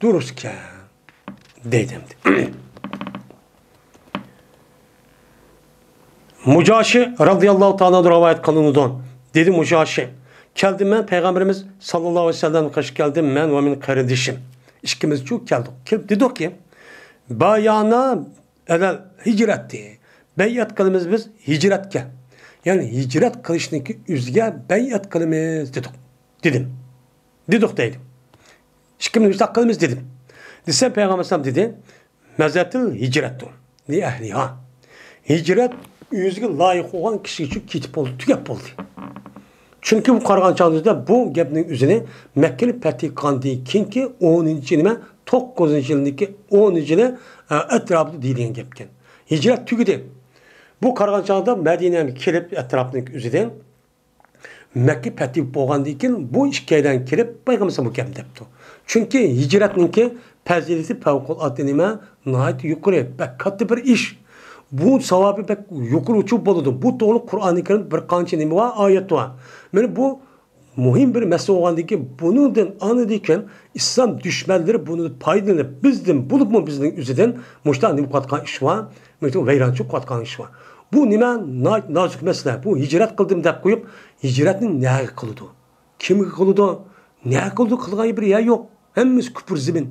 دۇرۇسكەن. دەيدۇ ئەمدى. مۇجاشى رەزىياللاھۇ تائالا ئەنھۇ رىۋايەت قىلىنىدۇ. دېدى مۇجاشى، كەلدىم مەن پەيغەمبىرىمىز ساللاللاھۇ ئەلەيھى ۋەسەللەمگە قېشىپ كەلدىم، مەن ۋە مېنىڭ قېرىندىشىم. ئىككىمىزچۇ كەلدۇق. كېلىپ دېدۇقكى، بايەئنا ئەلەل ھىجرەتى، بەيئەت قىلىمىز بىز ھىجرەتكە. يەنى ھىجرەت قىلىشنىڭكى ئۆزىگە بەيئەت قىلىمىز دېدۇق. دېدىم. دېدۇق دەيدۇ. ئىككىمىز مۇشۇنداق قىلىمىز دېدىم. دېسەم پەيغەمبەر ئەلەيھىسسالام دېدى، مەزەتىل ھىجرەتۇ لىئەھلىھا. ھىجرەت ئۆزىگە لايىق بولغان كىشىگىچە كېتىپ بولدى، تۈگەپ بولدى. چۈنكى بۇ قارىغان چاغدا بۇ گەپنىڭ ئۆزىنى مەككىنى پەتھى قىلغاندىن كېيىنكى ئونىنچى نېمە، توققۇزىنچى يىلدىكى ئونىنچى يىلى، ئە، ئەتراپىدا دېيىلگەن گەپكەن. ھىجرەت تۈگىدى. بۇ قارىغان چاغدا مەدىنەگە كېلىپ ئەتراپنىڭ ئۆزىدىن مەككە پەتھى بولغاندىن كېيىن بۇ ئىككىيلەن كېلىپ پەيغەمبەر بۇ گەپنى دەپتۇ. چۈنكى ھىجرەتنىڭكى پەزىلىتى پەۋقۇلئاددە نېمە؟ ناھايىتى يۇقىرى، بەك كاتتا بىر ئىش. بۇ ساۋابى بەك يۇقىرى ئۇچۇر بولىدۇ. بۇ توغرىلىق قۇرئانى كەرىمدە بىر قانچە نېمە بار؟ ئايەت بار. مانا بۇ مۇھىم بىر مەسىلە بولغاندىن كېيىن، بۇنىڭدىن ئاندىن كېيىن ئىسلام دۈشمەنلىرى بۇنىڭدىن پايدىلىنىپ، بىزدىن، بولۇپمۇ بىزنىڭ ئۆزىدىن مۇشۇنداق نېمە قىلىۋاتقان ئىش بار، مۇشۇنداق ۋەيرانچىلىق قىلىۋاتقان ئىش بار. بۇ نېمە؟ ناھايىتى نازۇك مەسىلە. بۇ ھىجرەت قىلدىم دەپ قويۇپ، ھىجرەتنى نەگە قىلىدۇ؟ كىمگە قىلىدۇ؟ نەگە قىلىدۇ؟ قىلىدىغان بىر يەر يوق. ھەممىسى كۇپۇر زېمىن.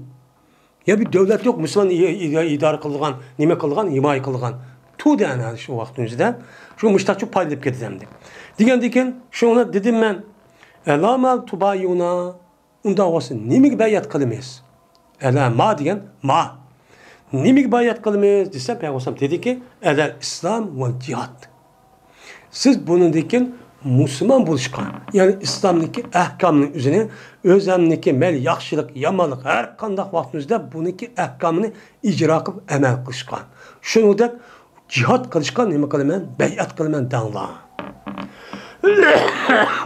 يا بىر دۆلەت يوق، مۇسۇلمان ئى-، ئى-، ئىدارە قىلىدىغان، نېمە قىلىدىغان، ھىمايە قىلىدىغان. تۇردى ئەنە شۇ ۋاقىتنىڭ ئۆزىدە شۇ مۇشتاقچۇ پايدىلىنىپ كېتىدۇ ئەمدى. دېگەندىن كېيىن شۇڭا دېدىم مەن، ئەلا ما تۇبايۇنا، ئۇنداق بولسا نېمىگە بەيئەت قىلىمىز؟ ئەلا ما دېگەن ما. نېمىگە بەيئەت قىلىمىز دېسە، پەيغەمبەر دېدىكى، ئەلەل ئىسلام ۋەل جىھاد. سىز بۇنىڭدىن كېيىن مۇسۇلمان بولۇشقا، يەنى ئىسلامنىڭكى ئەھكامىنىڭ ئۆزىنى، ئۆزەمنىڭكى مەيلى ياخشىلىق، يامانلىق، ھەر قانداق ۋاقىتىمىزدا بۇنىڭكى ئەھكامىنى ئىجرا قىلىپ ئەمەل قىلىشقا، شۇنىڭدەك جىھاد قىلىشقا نېمە قىلىمەن؟ بەيئەت قىلىمەن دەڭلار.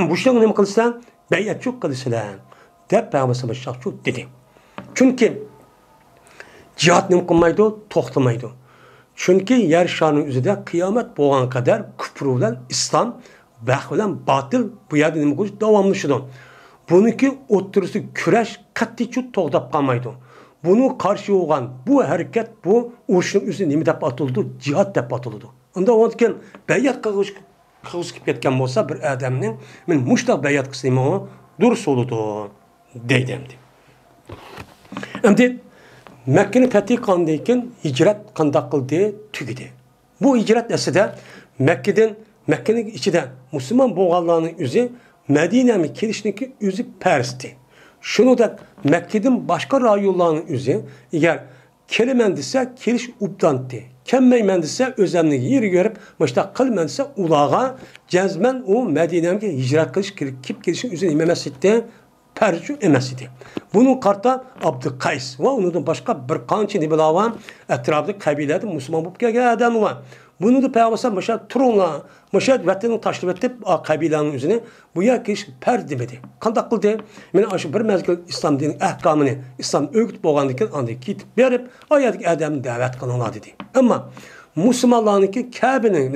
مۇشۇنىڭغا نېمە قىلىسەن؟ بەيئەتچۇ قىلىسىلەر، دەپ پەيغەمبەر ئاشۇنداقچۇ دېدى. چۈنكى جىھاد نېمە قىلمايدۇ؟ توختىمايدۇ. چۈنكى يەر شارىنىڭ ئۆزىدە قىيامەت بولغان قەدەر كۇپۇر بىلەن ئىسلام، ھەق بىلەن باتىل بۇ يەردە نېمە قىلىش داۋاملىشىدۇ. بۇنىڭكى ئوتتۇرىسىدا كۈرەش قەتئىيچۇ توختاپ قالمايدۇ. بۇنىڭغا قارشى بولغان بۇ ھەرىكەت، بۇ ئۇرۇشنىڭ ئۆزى نېمە دەپ ئاتىلىدۇ؟ جىھاد دەپ ئاتىلىدۇ. ئۇندا ئۇنىڭدىن كېيىن بەيئەت قىلغۇچ قىلغۇسى كېلىپ كەتكەن بولسا بىر ئادەمنىڭ، مەن مۇشۇنداق بەيئەت قىلسىمۇ دۇرۇس بولىدۇ، دەيدۇ ئەمدى. ئەمدى مەككىنى پەتھى قىلغاندىن كېيىن ھىجرەت قانداق قىلدى؟ تۈگىدى. بۇ ھىجرەت ئەسلىدە مەككىدىن، مەككىنىڭ ئىچىدە مۇسۇلمان بولغانلارنىڭ ئۆزى مەدىنەگە كېلىشنىڭكى ئۆزى پەرزتى. شۇنىڭدەك مەككىدىن باشقا رايونلارنىڭ ئۆزى، ئەگەر كېلىمەن دېسە، كېلىش ئوبدانتى. كەلمەيمەن دېسە، ئۆزەمنىڭ يېرىگە يۈرۈپ، مۇشۇنداق قىلىمەن دېسە، ئۇلارغا جەزمەن ئۇ مەدىنەگە ھىجرەت قىلىش، كېلىپ، كېلىپ كېلىشنىڭ ئۆزى نېمە ئەمەس ئىدى؟ پەرزى ئەمەس ئىدى. بۇنىڭغا قارىتا ئابدۇقەيس ۋە ئۇنىڭدىن باشقا بىر قانچە نېمىلەر بار، ئەتراپىدىكى قەبىلىلەردىن مۇسۇلمان بولۇپ كەلگەن ئادەم بار. بۇنى پەيغەمبەر مۇشۇ تۇرۇڭلار، مۇشۇ ۋەتەننى تاشلىۋېتىپ، ئا، قەبىلىلەرنىڭ ئۆزىنى بۇ يەرگە كېلىش پەرز دېمىدى. قانداق قىلدى؟ مانا شۇ بىر مەزگىل ئىسلام دىنىنىڭ ئەھكامىنى، ئىسلام ئۆگىتىپ بولغاندىن كېيىن، ئاندىن كېتىپ بېرىپ، ئا يەردىكى ئادەمنى دەۋەت قىلىڭلار دېدى. ئەمما مۇسۇلمانلارنىڭكى كەبىنىڭ،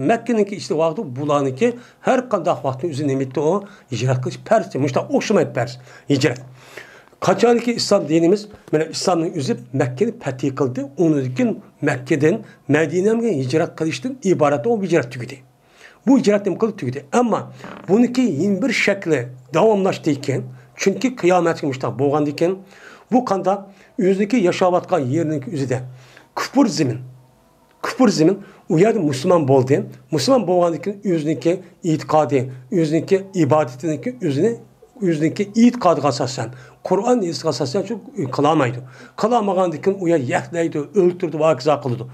مەككىنىڭكى ئىچىدە ۋاقتى بۇلارنىڭكى ھەر قانداق ۋاقىتنىڭ ئۆزى نېمە ئىدى ئۇ؟ ھىجرەت قىلىش پەرز. مۇشۇنداق ئوخشىمايدۇ پەرز، ھىجرەت. قاچانكى ئىسلام دىنىمىز، مانا ئىسلامنىڭ ئۆزى مەككىنى پەتھى قىلدى، ئۇنىڭدىن كېيىن مەككىدىن مەدىنەگە ھىجرەت قىلىشتىن ئىبارەت ئۇ ھىجرەت تۈگىدى. بۇ ھىجرەت نېمە قىلدى؟ تۈگىدى. ئەمما بۇنىڭكى يەنە بىر شەكلى داۋاملاشتىكەن. چۈنكى قىيامەتكە مۇشۇنداق بولغاندىكىن، بۇ قانداق؟ ئۆزىنىڭكى ياشاۋاتقان يېرىنىڭكى ئۆزىدە كۇپۇر زېمىن. كۇپۇر زېمىن، ئۇ يەردە مۇسۇلمان بولدى. مۇسۇلمان بولغاندىن كېيىن ئۆزىنىڭكى ئېتىقادى، ئۆزىنىڭكى ئىبادىتىنىڭكى ئۆزىنى، ئۆزىنىڭكى ئېتىقادىغا ئاساسەن، قۇرئان ھەدىسىگە ئاساسەن شۇ قىلالمايدۇ. قىلالمىغاندىن كېيىن ئۇ يەردە يەكلەيدۇ، ئۆلتۈرىدۇ، ۋە ھاكازا قىلىدۇ.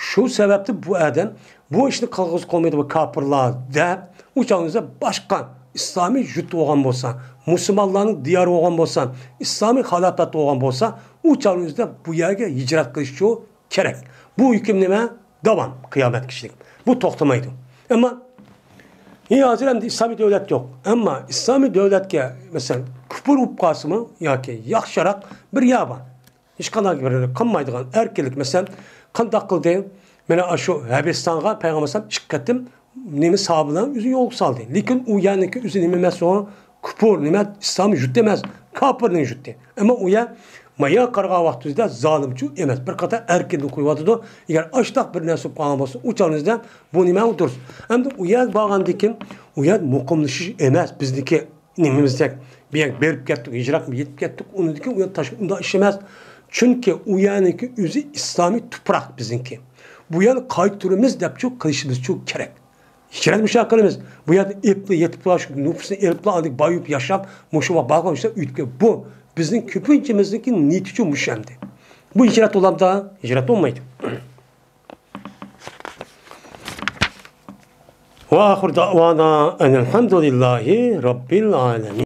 شۇ سەۋەبتىن بۇ ئادەم بۇ ئىشنى قىلغۇزى قويمايدۇ، بۇ كاپىرلار دەپ، ئۇ چاغنىڭىزدا باشقا ئىسلامىي يۇرت بولغان بولسا، مۇسۇلمانلارنىڭ دىيارى بولغان بولسا، ئىسلامىي خىلاپەت بولغان بولسا، ئۇ چاغنىڭىزدا بۇ يەرگە ھىجرەت قىلىشچۇ كېرەك. بۇ ھۆكۈم نېمە؟ داۋام، قىيامەتكىچىلىك. بۇ توختىمايدۇ. ئەمما، ھە، ھازىر ئەمدى ئىسلامىي دۆلەت يوق. ئەمما ئىسلامىي دۆلەتكە، مەسىلەن، كۇپۇر بولۇپ قالسىمۇ ياكى ياخشىراق بىر يەر بار. ھېچقانداق بىر قىلمايدىغان ئەركىنلىك. مەسىلەن، قانداق قىلدى؟ مانا شۇ ھەبىستانغا پەيغەمبەر ئەلەيھىسسالام چىقىپ كەتتىم. نېمە ساھابىلەرنى ئۆزى يولغا سالدى. لېكىن ئۇ يەرنىڭكى ئۆزى نېمە ئەمەس ئۇ؟ كۇپۇر، نېمە، ئىسلام يۇرتى ئەمەس، كاپىرنىڭ يۇرتى. ئەمما ئۇ يەر مايا قارىغان ۋاقتىدا زالىمچۇ ئەمەس، بىر قاتار ئەركىنلىك قويۇۋاتىدۇ. ئەگەر ئاشتاق بىر نەرسە بولۇپ قالغان بولسا، ئۇ چاغنىڭىزدا بۇ نېمە ئۇ دۇرۇس. ئەمدى ئۇ يەرگە بارغاندىن كېيىن، ئۇ يەر مۇقىملىشىش ئەمەس، بىزنىڭكى نېمىمىزدەك، بۇ يەرگە بېرىپ كەتتۇق، ھىجرەتمۇ يېتىپ كەتتۇق، ئۇنىڭدىن كېيىن ئۇ يەر تاشقى ئۇنداق ئىش ئەمەس. چۈنكى ئۇ يەرنىڭكى ئۆزى ئىسلامىي تۇپراق بىزنىڭكى. بۇ يەرنى قايتۇرىمىز دەپچۇ قىلىشىمىزچۇ كېرەك. ھىجرەت مۇشۇ قىلىمىز. بۇ يەردە ئېپلا يېتىپ تۇرۇش نوپۇسنى ئېلىپلا ئاندىن بايىپ ياشاپ، مۇشۇ بارغان ئىشلار ئۆتكەن. بۇ بىزنىڭ كۆپىنچىمىزنىڭكى نىيىتىچۇ مۇشۇ ئەمدى. بۇ ھىجرەت بولامدا؟ ھىجرەت بولمايدۇ. وآخر دعوانا أن الحمد لله رب العالمين.